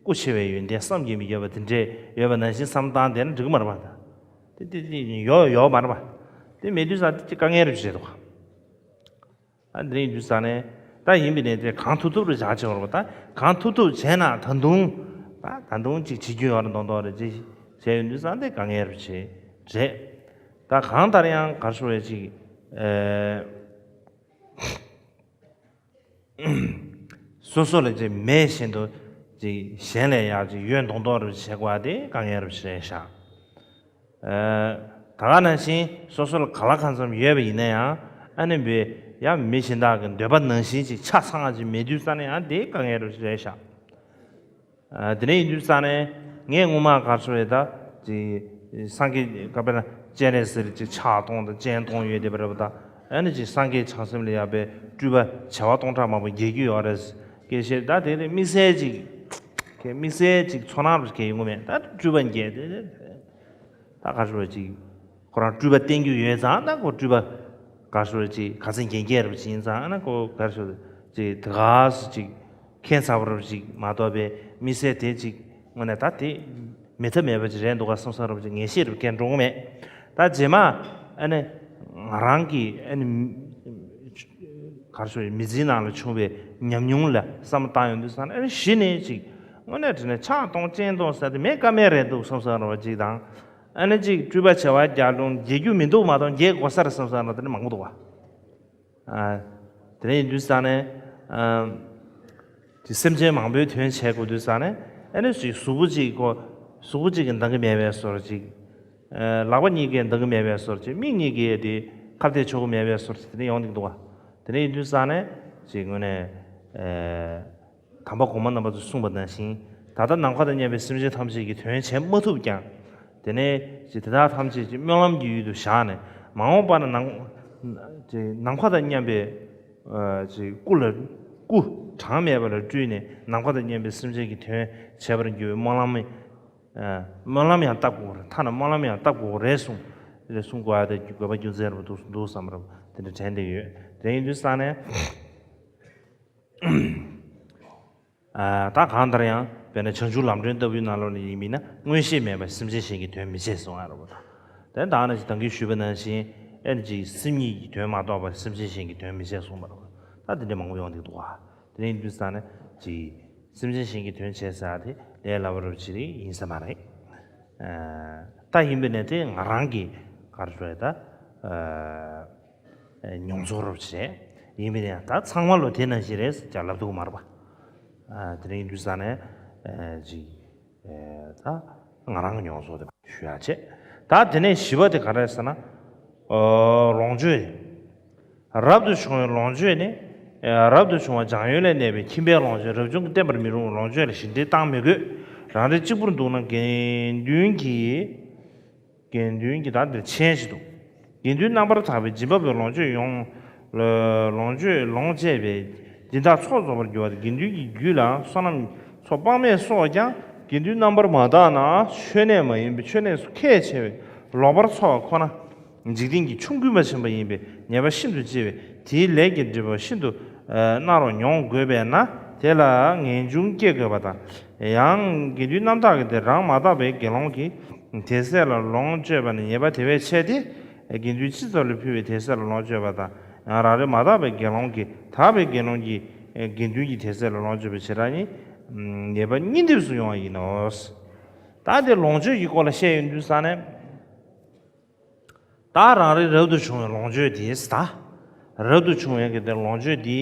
སྐུ་ཆེ་བའི་ཡོན་ཏན་བསམ་གྱིས་མི་ཁྱབ་པ་དེ་འདྲས་ཡོད་པ་ནང་བཞིན་བསམ་བཏང་བསྡད་ན་འགྲིག་གི་མ་རེད་པ། ད་དེ་དེ་དེ་ཡོད་ཡོད་མ་རེད་པ། དེ་མེད་དུས་ཙང་དེ་ཅིག་དཀའ་ངལ་རེ་བྱེད་འདུག་ཨ་འདི་རིང་དུས་ཙང་ནས་ད་ཡིན་པའི་ནས་དེ་གང་ཐུབ་ཐུབ་རེ་བྱ་བྱེད་བར་ད་གང་ཐུབ་ཐུབ་བྱས་ན་ད་དུང་ད་ད་དུང་ཅིག་བྱེད་རྒྱུ་ཡོད་རེད་མདོག་མདོག་རེ་ཅིག་བྱས་ཡོང་དུས་ཙང་དེ་དཀའ་ངལ་རེ་བྱེད་རེད། ད་གང་ལྟར་ཡང་གར་ཤོར་བའི་ཅིག་ཨེ་སོ་སོ་ལ་ཅིག་མེད་བཞིན་དུ་ཅིག་གཞན་ལ་ཡང་ཅིག་ཡོད་མདོག་མདོག་རེ་བྱེད་དགོས་པ་དེ་དཀའ་ངལ་རེ་བྱེད་ཤག་ཨ་ད་ག་ནང་བཞིན་སོ་སོ་ལ་ག་ལ་གང་འཚམ་ཡོད་པ་ཡིན་ན་ཡང་ཨ་ནི་བས་ཡང་མི་གཞན་དག་གི་འདོད་པ་ནང་བཞིན་ཅིག་ཆ་ཚང་བ་ཅིག་མེད་དུས་ཙང་ནས་ཡང་དེ་དཀའ་ངལ་རེ་རེད་ཤག་ཨ་དེ་འདྲ་ཡིན་དུས་ཙང་ནས་ངས་སྔོན་མ་གར་སོང་བས་ད་ཅིག་སངས་རྒྱས་ཀ་པེ་ན་སྤྱན་རས་གཟིགས་ཅིག་ཕྱག་སྟོང་དང་སྤྱན་སྟོང་ཡོད་བསྡད་པ་རེད་པ། ད་ཨ་ནི་ཅིག་སངས་རྒྱས་བྱང་སེམས་ལ་ཡ་བའི་སྤྲུལ་པ་བྱེ་བ་སྟོང་ཕྲག་མང་པོ་རྒྱས་རྒྱུ་ཡོད་རེད། སྐད་བཤད་ད་དེ་ནི་དམིགས་བསལ་ཅིག་གི་དམིགས་བསལ་ཅིག་ཚོར་སྣང་རུ་སྐྱེ་ཡོང་གི་མེད། ད་སྤྲུལ་པ་རྒྱས་དེ་ད་ག་ཞུ་བ་ཅིག་ཁོ་རང་སྤྲུལ་པ་བསྟན་རྒྱུ་ཡོད་ཙང་ད་ཁོ་སྤྲུལ་པ་ག་ཞུ་བ་ཅིག་ག་ཚོད་རྒྱས་རྒྱས་རུ་ཕྱིན་ཙང་ཨ་ན་ཁོ་ག་ཞུ་ཅིག་དེ་ག་སུ་ཅིག་ཁྱད་མཚར་པོ་རུ་ཅིག་མ་གཏོགས་པའི་དམིགས་བསལ་དེ་ཅིག་དངོས་གནས་ད་དེ་མེད་ཐབས་མེད་པ་ཅིག་རེད་འདུག་ག་བསམ་བསམ་རུ་ཅིག་ངེས་ཤེས་རུ་སྐྱེ་འགྲོ་གི་མེད། ད་རྗེས་མ་ཨ་ནི་ང་རང་གི་ཨ་ནི་གར་སོ་མི་ཚེའི་ནང་ལ་བྱུང་བའི་ཉམས་མྱོང་ལ་བསམ་བློ་བཏང་ཡོང་དུས་ཙང་ཨ་ནི་གཞི་ནས་ཅིག་དངོས་གནས་དྲང་གནས་ཕྱག་སྟོང་སྤྱན་སྟོང་ཟེར་དེ་མེད་ཀ་མེད་རེད་འདུག་བསམ་བསམ་ར་བ་ཅིག་དང་། ཨ་ནི་ཅིག་སྤྲུལ་པ་བྱེ་བ་བརྒྱ་སྟོང་རྒྱས་རྒྱུ་མི་འདུག་མ་གཏོགས་རྒྱས་དགོས་ས་རེད་བསམ་བསམ་ར་དེ་ནི་མང་པོ་འདུག་བ། ཨ་དེ་ནས་ཡིན་དུས་ཙང་ནས་ཨ་དེ་སེམས་ཅན་མང་པོའི་དོན་བྱེད་དགོས་དུས་ཙང་ནས་ཨ་ནི་ཅིག་གཟུགས་པོ་ཅིག་གོ་གཟུགས་པོ་ཅིག་གིས་འདང་གི་མེད་པའི་བཟོ་འདྲ་ཅིག་ལག་པ་གཉིས་ཀས་འདང་གི་མེད་པའི་བཟོ་འདྲ་ཅིག་མིག་གཉིས་ཀས་དེ་ཁ་གཏད་གཅོག་གི་མེད་པའི་བཟོ་འདྲ་ཅིག་དེ་འདྲ་ཡོང་གི་འདུག་བ། དེ་འདྲ་ཡིན་དུས་ཙང་ནས་ཅིག་དངོས་གནས་ཨེ་དམ་པ་གོང་མ་རྣམ་པ་ཚོས་གསུངས་པ་ནང་བཞིན་ད་ལྟ་ནམ་མཁའ་དང་མཉམ་པའི་སེམས་ཅན་ཐམས་ཅད་ཀྱི་དོན་བྱེད་མ་ཐུབ་ཀྱང་དེ་ནས་ཅིག་དེ་དག་ཐམས་ཅད་ཀྱི་སྨོན་ལམ་གྱི་ཡུལ་དུ་བཞག་ནས་མ་འོངས་པ་ན་ནམ་ཅིག་ནམ་མཁའ་དང་མཉམ་པའི་ཨ་ཅིག་སྐུ་ལ་སྐུ་གྲངས་མེད་པ་ལ་སྤྲུལ་ནས་ནམ་མཁའ་དང་མཉམ་པའི་སེམས་ཅན་གྱི་དོན་བྱེད་པར་འགྱུར་བའི་སྨོན་ལམ། ཨ་སྨོན་ལམ་ཡང་བཏབ་དགོས་རེད། ཐ་ན་སྨོན་ལམ་ཡང་བཏབ་དགོས་རེད་གསུངས། དེ་ལས་གསུང་དགོས་ཡ་དེ་དགོས་པ་རྒྱུ་མཚན་རེད་པ་འདུག་འདུག་བསམ་རབས་དེ་འདྲ་དྲན་བསྡད་ཡོད། དེ་ཡིན་དུས་ཙང་ནས་ཨ་ད་གང་ལྟར་ཡང་དཔེར་ན་བྱང་ཆུབ་ལམ་སྒྲོན་ལྟ་བུའི་ནང་ལོགས་ལ་ཡིན་མིན་ན་མངོན་ཤེས་མེད་པར་སེམས་ཅན་གཞན་གྱི་དོན་མི་བྱེད་གསུང་ཡ་རེད་པ། ད་དེ་ད་ནང་བཞིན་ད་གིན་ཞུས་པ་ནང་བཞིན་ཨེ་ནི་ཅིག་སེམས་ཉིད་ཀྱི་དོན་མ་གཏོགས་པར་སེམས་ཅན་གཞན་གྱི་དོན་མི་བྱེད་གསུངས་པ་རེད་པ། ད་དེ་འདྲ་མང་པོ་ཡོང་བསྡད་འདུག་ག་དེ་འདྲ་ཡིན་དུས་ཙང་ནས་ཅིག་སེམས་ཅན་གཞན་གྱི་དོན་བྱེད་ཟེར་ཡ་དེ་ལས་སླ་པོ་རབ་ཅིག་རེད་ཡིན་ས་མ་རེད། ད་ཡིན་པས་ན་དེ་ང་རང་གི་ག་རེ་ཟེར་ད་མྱོང་ཚོར་རབ་ཅིག་རེད། ཡིན་པས་ན་ད་ཚང་མ་ལོ་དེ་ནང་བཞིན་རེད་ཟེར་ཀྱང་ལབ་ཐུབ་ཀྱི་མ་རེད་པ། དེ་འདྲ་ཡིན་དུས་ཙང་ནས་ཅིག་ད་ང་རང་གི་མྱོང་ཚོར་དེ་ཞུ་ཡ་བྱས། ད་དེ་ནས་བཞི་པ་དེ་ག་རེ་ཟེར་ན། ལོངས་སྤྱོད། རབ་ཏུ་བྱུང་བའི་ལོངས་སྤྱོད་ནི། རབ་ཏུ་བྱུང་བ་སྦྱང་ཡུལ་ལ་གནས་པའི་ཁྱིམ་པའི་ལོངས་སྤྱོད། རབ་བྱུང་གིས་བསྟེན་པར་མི་རུང་བའི་ལོངས་སྤྱོད་ལ་ཞིབ་འགྲེལ་བཏང་མི་དགོས། རང་རེ་གཅིག་པུར་འདུག་ན་དགེ་འདུན་གྱི། དགེ་འདུན་གྱི་ད་འདིར་མཆན་ཞིག་འདུག་དགེ་འདུན་རྣམ་པར་དག་པས་སྦྱིན་པ་པོའི་ལོངས་སྤྱོད་ཡོངས། ལོངས་སྤྱོད་ལོངས་སྤྱད་པས་སྦྱིན་བདག་ཚོགས་རྫོགས་པར་འགྱུར་བ་སྟེ། དགེ་འདུན་གྱི་རྒྱུད་ལ་བསོད་ནམས་ཚོགས་དཔག་མེད་གསོག་ཀྱང་དགེ་འདུན་རྣམ་པར་མ་དག་ན་མཆོད་གནས་མ་ཡིན་པའི་མཆོད་གནས་སུ་ཁས་འཆེ་བས་ལོག་པར་འཚོ་བ་ཁོ་ན། འཇིག་རྟེན་གྱི་ཆོམ་རྐུན་པ་ཆེན་པོ་ཡིན་པས་ཉེས་པ་ཤིན་ཏུ་ལྕི་བས་དེའི་ལས་ཀྱི་སྒྲིབ་པ་ཤིན་ཏུ་མནར་བ་མྱོང་དགོས་པས་ན་དེ་ལ་ངེས་འབྱུང་སྐྱེ་དགོས་པ་དང་། ཡང་དགེ་འདུན་རྣམ་དག་གིས་དེ་རང་མ་དག་པའི་དགེ་སློང་གི་དད་སེམས་ལ་ལོངས་སྤྱོད་པ་ནི་ཉེས་པ་དེ་བས་ཆེ་སྟེ། དགེ་འདུན་སྤྱི་ཚོགས་ལ་ཕུལ་བའི་དད་སེམས་ལ་ལོངས་སྤྱོད་པ་དང་ཡང་རང་རེ་མ་དག་པའི་དགེ་སློང་གིས་དག་པའི་དགེ་སློང་གི་དགེ་འདུན་གྱི་དད་སེམས་ལ་ལོངས་སྤྱོད་པའི་བྱེ་བྲག་ནི། ཉེས་པ་གཉིས་འདེབས་སུ་ཡོང་བ་ཡིན་ནོ། ད་དེ་ལོངས་སྤྱོད་ཀྱི་སྐོར་ལ་བཤད་ཡོང་དུས་ཙང་ནས། ད་རང་རེ་རབ་ཏུ་བྱུང་བའི་ལོངས་སྤྱོད་དེ་ད། རབ་ཏུ་བྱུང་བའི་གི་དེ་ལོངས་སྤྱོད་དེ་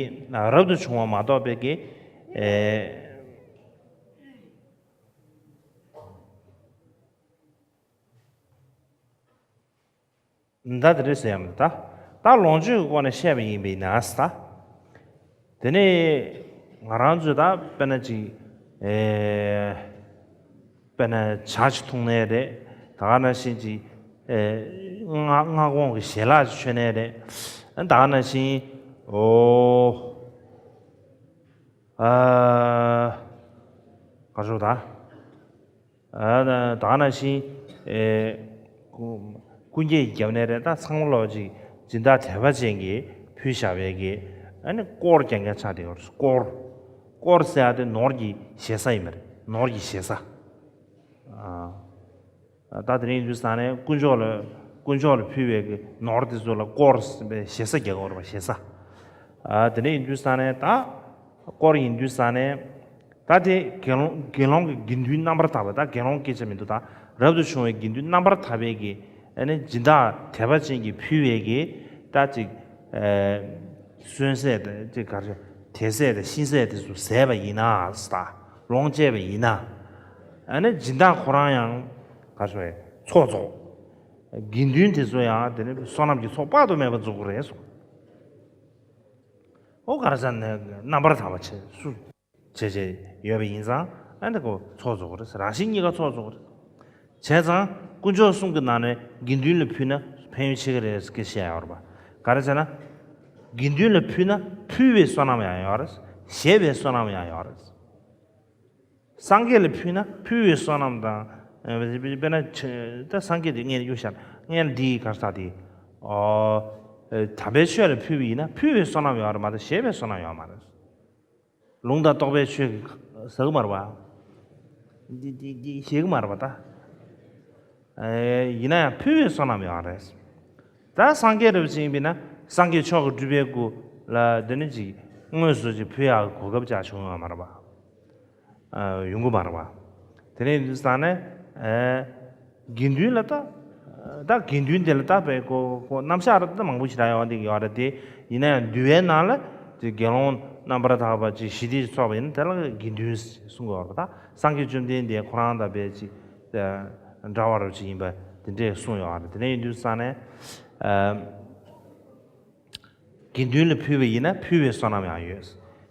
རབ་ཏུ་བྱུང་བ་མ་གཏོགས་པའི་གི། ད་དེ་རེད་ཟེར་ཡ་མི་འདུག་ད་ད་ལོངས་སྤྱོད་ཀྱི་སྐོར་ནས་བཤད་པ་ཡིན་པས་ན་ད། དེ་ནས་ང་རང་ཚོས་ད་དཔེར་ན་ཅིག་དཔེར་ན་ཇ་ཅིག་འཐུང་ནའི་རེད། ད་ག་ནང་བཞིན་ཅིག་ཨེ་སྔ་སྔ་དགོང་གི་ཞལ་ལག་ཅིག་མཆོད་ནའི་རེད། ཨ་ད་ག་ནང་བཞིན་ཨོ་ཨ་ག་རེ་ཟེར་ད། ཨ་ད་ག་ནང་བཞིན་ཨེ་སྐུ་སྐུ་འགྱེད་བརྒྱབ་ནའི་རེད། ད་ཚང་མ་ལོག་ཅིག་སྦྱིན་བདག་དད་པ་ཅན་གྱིས་ཕུལ་བཞག་པའི་གི་ཨ་ནི་དཀོར་རྐྱང་རྐྱང་ཆགས་བསྡད་ཡོད་རེད། དཀོར། དཀོར་ཟེར་ཡ་དེ་ནོར་གྱི་ཞེ་ས་ཡིན་པ་རེད། ནོར་གྱི་ཞེ་ས། ཨ་ད་དེ་རིང་ཡིན་དུས་ཙང་ནས་དཀོན་མཆོག་ལ་དཀོན་མཆོག་ལ་ཕུལ་བའི་གི་ནོར་དེ་ཚོ་ལ་དཀོར་ཟེར་བའི་ཞེ་ས་རྒྱག་གི་ཡོད་རེད་པ། ཞེ་ས། ཨ་དེ་འདྲ་ཡིན་དུས་ཙང་ནས་ད་དཀོར་ཡིན་དུས་ཙང་ནས་ད་དེ་དགེ་སློང་དགེ་སློང་གི་དགེ་འདུན་རྣམ་པར་དག་པ། ད་དགེ་སློང་སྐད་ཆ་མི་འདུག་ད་རབ་ཏུ་བྱུང་བའི་དགེ་འདུན་རྣམ་པར་དག་པའི་གི་ཨ་ནི་སྦྱིན་བདག་དད་པ་ཅན་གྱིས་ཕུལ་བའི་གི་ད་ཅིག་ཨ་གསོན་ཟས་དང་ཅིག་ག་རེ་དད་ཟས་དང་གཤིན་ཟས་དེ་ཚོ་ཟས་པ་ཡིན་ན་ད་ལོངས་སྤྱད་པ་ཡིན་ན་ཨ་ནི་སྦྱིན་བདག་ཁོ་རང་ཡང་ག་རེ་ཚོགས་རྫོགས། དགེ་འདུན་དེ་ཚོ་ཡང་དེ་ནི་བསོད་ནམས་ཀྱི་ཚོགས་དཔག་ཏུ་མེད་པ་རྫོགས་ཀྱི་རེད་གསུངས། ཨོ་ག་རེ་ཟེར་ན་རྣམ་པར་དག་པ་བྱས་སུ་བྱས་བྱས་ཡོད་པ་ཡིན་ཙང་ཨ་ནི་ཁོ་ཚོགས་རྫོགས་ཀྱི་རེད། རང་གཞན་གཉིས་ཀ་ཚོགས་རྫོགས་ཀྱི་རེད། བྱས་ཙང་དཀོན་མཆོག་གསུམ་གྱི་ནང་ནས་དགེ་འདུན་ལ་ཕུལ་ན་ཕན་ཡོན་ཆེ་གི་རེད་ཟེར་བཤད་ཡོད་རེད་པ། ག་རེ་ཟེར་ན། དགེ་འདུན་ལ་ཕུལ་ན་ཕུལ་བའི་བསོད་ནམས་ཡང་ཡོད་རེད། བཞེས་པའི་བསོད་ནམས་ཡང་ཡོད་རེད། སངས་རྒྱས་ལ་ཕུལ་ན་ཕུལ་བའི་བསོད་ནམས་དང་། དཔེར་ན་ད་སངས་རྒྱས་དེ་ངས་གཡུག་བཞག་ངས་འདི་ག་རེ་ཟེར་དེ། ཨོ། དམ་པའི་ཆོས་ལ་ཕུལ་བ་ཡིན་ན་ཕུལ་བའི་བསོད་ནམས་ཡོད་རེད་མ་གཏོགས་བཞེས་པའི་བསོད་ནམས་ཡོད་མ་རེད། ལུང་དང་རྟོགས་པའི་ཆོས་ཀྱི་ཟ་གི་མ་རེད་པ། འདི་འདི་འདི་བཞེས་གི་མ་རེད་པ་ད། ཨེ་ཡིན་ན་ཡང་ཕུལ་བའི་བསོད་ནམས་ཡོད་རེད། ད་སངས་རྒྱས་རབ་ཅིག་ཡིན་པས་ན་སངས་རྒྱས་མཆོག་གི་སྤྲུལ་པའི་སྐུ་ལ་འདི་ནི་ཅིག་དངོས་སུ་ཅིག་ཕུལ་ཡག་གི་གོ་སྐབས་ཅིག་བྱུང་ཡོད་མ་རེད་པ། ཨ་ཡོང་གི་མ་རེད་པ། དེ་ནས་ཡིན་དུས་ཙང་ནས་ཨེ་དགེ་འདུན་ལ་ད་ད་དགེ་འདུན་དེ་ལ་ད་དཔེ་ཁོ་ཁོ་རྣམ་གཞག་ར་ད་མང་པོ་ཞིག་རག་ཡོང་བསྡད་ཀྱི་ཡོད་རེད་དེ། ཡིན་ན་ཡང་འདུལ་བའི་ནང་ལ་དེ་དགེ་སློང་རྣམ་པར་དག་པ་ཅིག་ཞི་བདེ་ཚོགས་པ་ཡིན་ན་དེ་ལ་དགེ་འདུན་གསུང་གི་ཡོད་རེད་པ། ད་སངས་རྒྱས་བཅོམ་ལྡན་འདས་ཁོ་རང་དང་དཔེ་ཅིག་འདྲ་བ་རུ་ཅིག་ཡིན་པ་དེ་འདྲས་གསུངས་ཡོད་རེད། དེ་ནས་ཡིན་དུས་ཙང་ནས་ཨ་དགེ་འདུན་ལ་ཕུལ་བ་ཡིན་ན་ཕུལ་བའི་བསོད་ནམས་ཡང་ཡོད།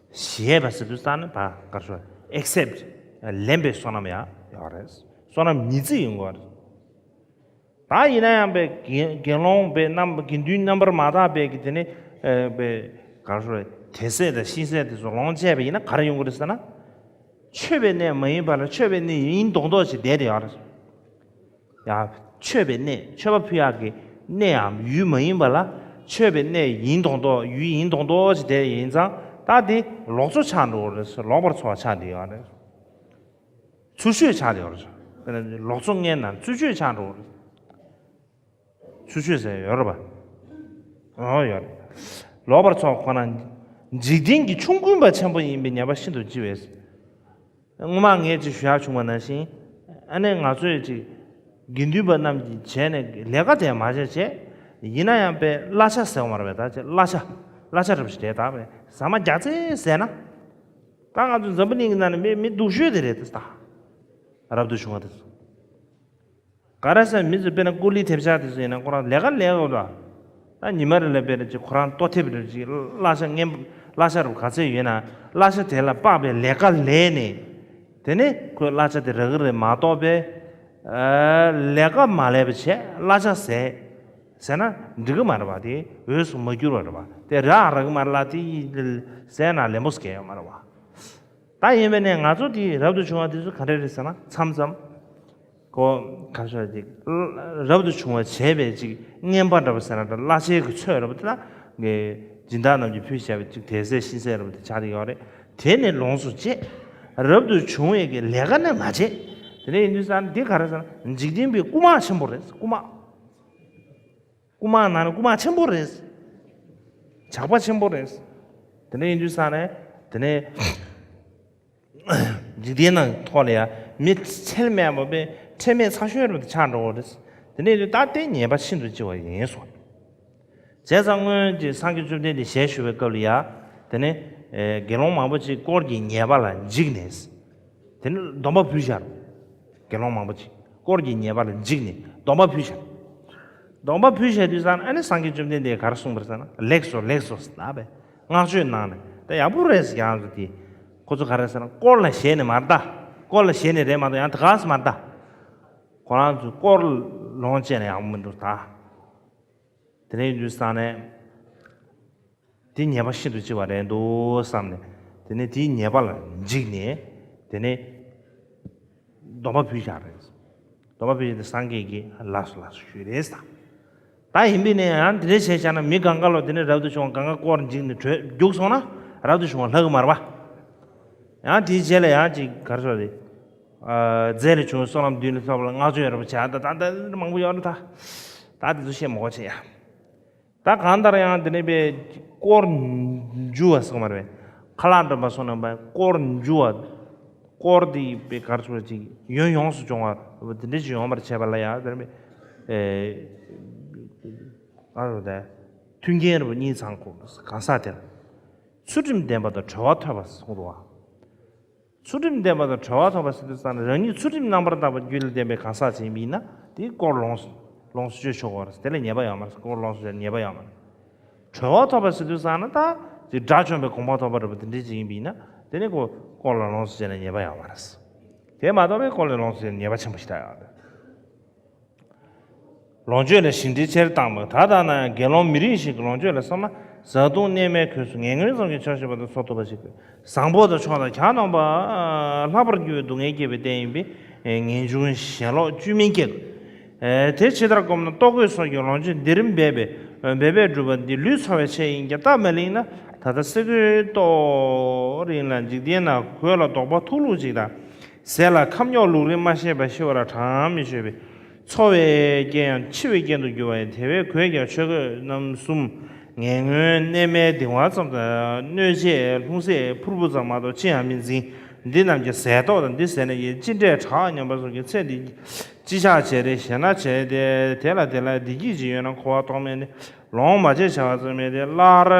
བཞེས་པ་ཟེར་དུས་ཙང་ནས་ད་ག་རེ་ཟེར་ཨེག་སེབ་ལེན་པའི་བསོད་ནམས་ཡང་ཡོད་རེད། བསོད་ནམས་ཉིས་བརྩེགས་ཡོང་གི་ཡོད་རེད། ད་ཡིན་ན་ཡང་པའི་དགེ་དགེ་སློང་པའི་རྣམ་དགེ་འདུན་རྣམ་པར་མ་དག་པའི་གི་དེ་ནི་ཨེ་པའི་ག་རེ་ཟེར་དེ་ཟས་དང་གཤིན་ཟས་དེ་ཚོ་ལོངས་སྤྱད་པ་ཡིན་ན་ག་རེ་ཡོང་གི་རེད་ཟེར་ན། མཆོད་པའི་གནས་མ་ཡིན་པ་ལ་མཆོད་པའི་གནས་ཡིན་མདོག་མདོག་ཅིག་བསྡད་དེ་ཡོད་རེད། ཡང་མཆོད་པའི་གནས་མཆོད་པ་ཕུལ་ཡག་གི་གནས་ཡང་ཡུལ་མ་ཡིན་པ་ལ་མཆོད་པའི་གནས་ཡིན་མདོག་མདོག་ཡུལ་ཡིན་མདོག་མདོག་ཅིག་བསྡད་ཡིན་ཙང་ད་དེ་ལོག་འཚོ་ཆགས་འགྲོ་གི་རེད། ལོག་པར་འཚོ་བ་ཆགས་བསྡད་ཡོད་རེད། ཚུར་ཤོད་ཆགས་ཡོད་རེད། དཔེར་ན་ལོག་འཚོ་ལྔའི་ནང་ཚུར་ཤོད་ཆགས་འགྲོ་གི་རེད། ཚུར་ཤོད་ཟེར་ཡོད་རེད་པ། འོ་ཡོད་རེད། ལོག་པར་འཚོ་ཁོ་ན། འཇིག་རྟེན་གྱི་ཆོམ་རྐུན་པ་ཆེན་པོ་ཡིན་པའི་ཉེས་པ་ཤིན་ཏུ་ལྕི་བས། སྔོན་མ་ངས་ཅིག་ཞུ་ཡག་བྱུང་བ་ནང་བཞིན། ཨ་ནི་ང་ཚོས་ཅིག་དགེ་འདུན་པ་རྣམས་ཀྱིས་བྱས་ནས་ལས་ཀ་དེ་མ་བྱས་བྱས། ཡིན་ན་ཡང་པའི་གླ་ཆ་ཟེར་བ་མ་རེད་པས། ད་ཅིག་གླ་ཆ། གླ་ཆ་རབ་ཞིག་རེད། ད་པའི་ཟ་མ་རྒྱག་ཚད་ཟས་ན། ད་ང་ཚོ་འཛམ་བུ་གླིང་གི་ནང་ནས་མི་མི་སྡུག་ཤོས་དེ་རེད་ད། ད་རབ་ཏུ་བྱུང་བ་དེ་ཚོ། ག་རེ་ཟེར། མི་ཚོ་དཔེར་ན་ཀུ་ལི་ཐེབས་ཆག་དེ་ཚོ་ཡིན་ན་ཁོ་རང་ལས་ཀ་ལས་དགོས་ལ། ད་ཉི་མ་རེ་ལ་དཔེར་ན་ཅིག་ཁོ་རང་ལྟོ་ཐེབས་རེ་ཅིག་གླ་ཆ་ངན། གླ་ཆ་རུ་ག་ཚད་ཡོད་ན་གླ་ཆ་དེ་ལ་དཔག་པའི་ལས་ཀ་ལས་ནས། དེ་ནས་ཁོས་གླ་ཆ་དེ་རག་གི་རེད་མ་གཏོགས་པའི། ཨ། ལས་ཀ་མ་ལས་པ་བྱས་གླ་ཆ་ཟས་ཟས་ན་འགྲིག་གི་མ་རེད་པ། དེ་འོས་སུ་མ་གྱུར་བ་རེད་པ། དེ་རག་རག་གི་མ་རེད་ལ། དེ་ཟས་ན་ལན་པོ་ཟེར་ཡོད་མ་རེད་པ། ད་ཡིན་པས་ནས་ང་ཚོ་དེ་རབ་ཏུ་བྱུང་བ་དེ་ཚོ་ག་འདྲ་རེད་ཟེར་ན། མཚམས་མཚམས་ཀོ་ག་ཤོད་ཅིག་རབ་ཏུ་བྱུང་བ་བྱས་པའི་ཅིག་རྔན་པ་འདྲ་པོ་ཟེར་ན་འདྲ། གླ་ཆའི་གི་ཚོད་འདྲ་པོ་དེ་ལ་ངས་སྦྱིན་བདག་རྣམས་ཀྱིས་ཕུལ་བྱས་པའི་ཅིག་དད་ཟས་ཤིང་ཟས་འདྲ་པོ་དེ་ཆགས་ཀྱི་ཡོད་རེད། དེ་ནས་ལོངས་སུ་སྤྱད། རབ་ཏུ་བྱུང་བའི་གི་ལས་ཀ་ནི་མ་བྱས། དེ་ནས་ཡིན་དུས་ཙང་འདི་ག་རེ་ཟེར་ན། འཇིག་རྟེན་པའི་རྐུ་མ་ཆེན་པོ་རེད། རྐུ་མ། རྐུ་མ་ནང་ནས་རྐུ་མ་ཆེན་པོ་རེད། ཇག་པ་ཆེན་པོ་རེད། དེ་འདྲ་ཡིན་དུས་ཙང་ནས་དེ་ནས་འཇིག་རྟེན་ནང་ཐོག་ལ་ཡང་མི་ཚད་མེད་པ་པའི་ཁྲེལ་མེད་ཚ་ཤོས་རེད་པ། དེ་ཆགས་འགྲོ་གི་རེད། དེ་འདྲ་ཡིན་དུས་ད་ལྟའི་ཉེས་པ་ཤིན་ཏུ་ལྕི་བ་ཡིན་གསུངས། བྱས་ཙང་སྔོན་གྱི་སངས་རྒྱས་བཅོམ་ལྡན་འདས་ཞལ་བཞུགས་པའི་སྐབས་ལ་ཡང་དེ་ནས་དགེ་སློང་མང་པོ་ཅིག་དཀོར་གྱི་ཉེས་པ་ལ་འཇིགས་ནས། དེ་ནི་སྡོམ་པ་ཕུལ་བཞག། དགེ་སློང་མང་པོ་ཅིག་དཀོར་གྱི་ཉེས་པ་ལ་འཇིགས་ནས་སྡོམ་པ་ཕུལ་བཞག། སྡོམ་པ་ཕུལ་བཞག་དུས་ཙང་ཨ་ནི་སངས་རྒྱས་བཅོམ་ལྡན་འདས་ག་རེ་གསུངས་པ་རེད་ཟེར་ན། ལེགས་སོ་ལེགས་སོ་ཟེར་ལབ་པས་བསྔགས་བརྗོད་གནང་ནས། ད་ཡག་པོ་རེད་ཟེར། ཡང་ཟེར་དེ་ཁོ་ཚོ་ག་རེ་ཟེར་ན། དཀོར་ལ་ཞེན་ནས་མ་རེད་ད། དཀོར་ལ་ཞེན་ནས་རེད་མ་གཏོགས་ཡང་དེ་ག་ཟེར་མ་རེད་ད། ཁོ་རང་ཚོས་དཀོར་ལོངས་སྤྱད་ན་ཡག་པོ་མི་འདུག་ད། དེ་འདྲ་ཡིན་དུས་ཙང་ནས། དེ་ཉེས་པ་ཤིན་ཏུ་ལྕི་བ་རེད་འདུག་བསམ་ནས། དེ་ནས་དེའི་ཉེས་པ་ལ་འཇིགས་ནས། དེ་ནས་སྡོམ་པ་ཕུལ་བཞག་རེད། སྡོམ་པ་ཕུལ་བཞག་དེ་སངས་རྒྱས་ཀྱིས་ལགས་སོ་ལགས་སོ་ཞུས་རེད་ཟེར། ད་ཡིན་པས་ནས་ཡང་དེ་འདྲ་བྱས་བཞག་ན། མི་གང་ག་ལོ་དེ་ནས་རབ་ཏུ་བྱུང་བ་གང་ག་དཀོར་འཇིགས་ནས་བྲོས་རྒྱུགས་སོང་ན་རབ་ཏུ་བྱུང་བ་ལྷག་གི་མ་རེད་པ། ཡང་དེའི་རྗེས་ལ་ཡང་ཅིག་ག་རེ་ཟེར་རེད། ཨ། རྫས་ལས་བྱུང་བའི་བསོད་ནམས་བདུན་ལ་སོགས་པ་ལ་བསྔགས་བརྗོད་རབ་བྱས། ད་ད་ད་མང་པོ་ཡོད་རེད་ད། ད་དེ་ཚོ་བཤད་མ་དགོས་བྱས་ཡ། ད་གང་ལྟར་ཡང་དེ་ནས་པའི་དཀོར་འཇུ་བ་ཟེར་གི་མ་རེད། ཁ་ལག་འདྲ་པོ་སོང་ན་པའི་དཀོར་འཇུ་བ། དཀོར་དེ་པའི་གར་ཚུར་ཅིག་ཡུན་ཡོངས་སུ་སྦྱོང་བ་དེ་འདྲ་ཅིག་ཡོང་བར་བྱས་པ་ལ་ཡང་དེ་ནས་པའི་ཨ་རོ་དེ་མཐུན་རྐྱེན་རེ་བ་གཉིས་ཚང་དགོས། གང་ཟག་དེར་ཚུལ་ཁྲིམས་ལྡན་པ་དང་གྲོལ་བ་ཐོབ་པ་གསུངས་འདུག་བ། ཚུལ་ཁྲིམས་ལྡན་པ་དང་གྲོལ་བ་ཐོབ་པ་ཟེར་དུས་ཙང་ནས་རང་ཉིད་ཚུལ་ཁྲིམས་རྣམ་པར་དག་པ་རྒྱུད་ལ་ལྡན་པའི་གང་ཟག་ཅིག་ཡིན་ན་དེའི་དཀོར་ལོངས་སུ་ལོངས་སུ་སྤྱོད་ཆོག་གི་རེད། དེ་ལ་ཉེས་པ་ཡོད་མ་རེད། དཀོར་ལོངས་སུ་སྤྱོད་ཉེས་པ་ཡོད་མ་རེད། གྲོལ་བ་ཐོབ་པ་ཟེར་དུས་ཙང་ནས་ད་ཅིག་དགྲ་བཅོམ་པའི་གོ་འཕང་ཐོབ་པ་འདྲ་པོ་དེ་འདྲ་ཅིག་ཡིན་པ་ཡིན་ན་དེ་ནི་ཁོ་དཀོར་ལ་ལོངས་སུ་སྤྱད་ན་ཉེས་པ་ཡོད་མ་རེད། དེ་མ་གཏོགས་པའི་དཀོར་ལ་ལོངས་སུ་སྤྱད་ན་ཉེས་པ་ཆེན་པོ་ཞིག་ད་ཡོད་རེད། ལོངས་སྤྱོད་ལ་ཞིབ་འབྲི་ཆེར་བཏང་བ། ད་ལྟ་ན་ཡང་དགེ་སློང་མི་རིགས་ཤིག་གི་ལོངས་སྤྱོད་ལ་བསམ་ན་བཟའ་བཏུང་གནས་མལ་གོས་སུ་ངན་ངོན་ཙམ་གྱིས་ཆོག་ཤེས་པ་དང་ཚོགས་ཐུབ་པ་ཞིག་དགོས། བཟང་པོ་དང་ཕྱོགས་དང་གྱ་ནོམ་པ་ལྷག་པར་གྱུར་པའི་སྡུག་བསྔལ་བསྐྱེད་པའི་རྟེན་ཡིན་པས་ངེས་འབྱུང་ཞེན་ལོག་བཅོས་མིན་སྐྱེ་དགོས། དེ་ཇི་ལྟར་བསྒོམས་ན་ལྟོ་གོས་སོགས་ཀྱི་ལོངས་སྤྱོད་འདི་རིམ་སྦས་པས་འབད་པས་བསྒྲུབས་པ་འདི་ལུས་ཚ་བའི་ཆེད་ཡིན་ཀྱང་སྟབས་མ་ལེགས་ན་ད་ལྟ་སེ་གོལ་གཏོགས་རིང་ལ་འཇིག་རྟེན་ན་གོས་ལ་དོགས་པ་ཐུག་ལུགས་ཅིག་དང་། ཟས་ལ་ཁམས་རྙོག་ལུགས་རིགས་མ་ཤེས་པ་ཤི་བར་གྲངས་མི་ཆོད་པས། འཚོ་བའི་རྐྱེན་ཡང་འཆི་བའི་རྐྱེན་དུ་འགྱུར་བ་ཡིན། དེ་བས་གོས་ཀྱང་ཆོས་གོས་རྣམ་གསུམ། ངན་ངོན་གནས་མལ་གདིང་བ་ཙམ་དང་སྣོད་ཆས་ལྷུང་བཟེད་ཕུར་བུ་ཙམ་མ་གཏོགས་ཅི་ཡང་མི་འཛིན། འདི་རྣམས་ཀྱི་ཟས་ཏོག་དང་འདི་ཟས་ནས་ཡིན། ཅི་འདྲའི་གྲགས་སྙམ་པ་སོགས་ཀྱི་ཚེ་འདི་ཅི་ཕྱག་བྱེད་རེ་ཞེ་ན་བྱས་ཏེ་དེ་ལ་དེ་ལ་བདེ་སྐྱིད་ཅིག་ཡོད་ན་འཁོར་བ་ཐོག་མེད་ནི། ལོང་མ་བྱེད་བྱ་བ་ཙམ་མེད་དེ། སླར་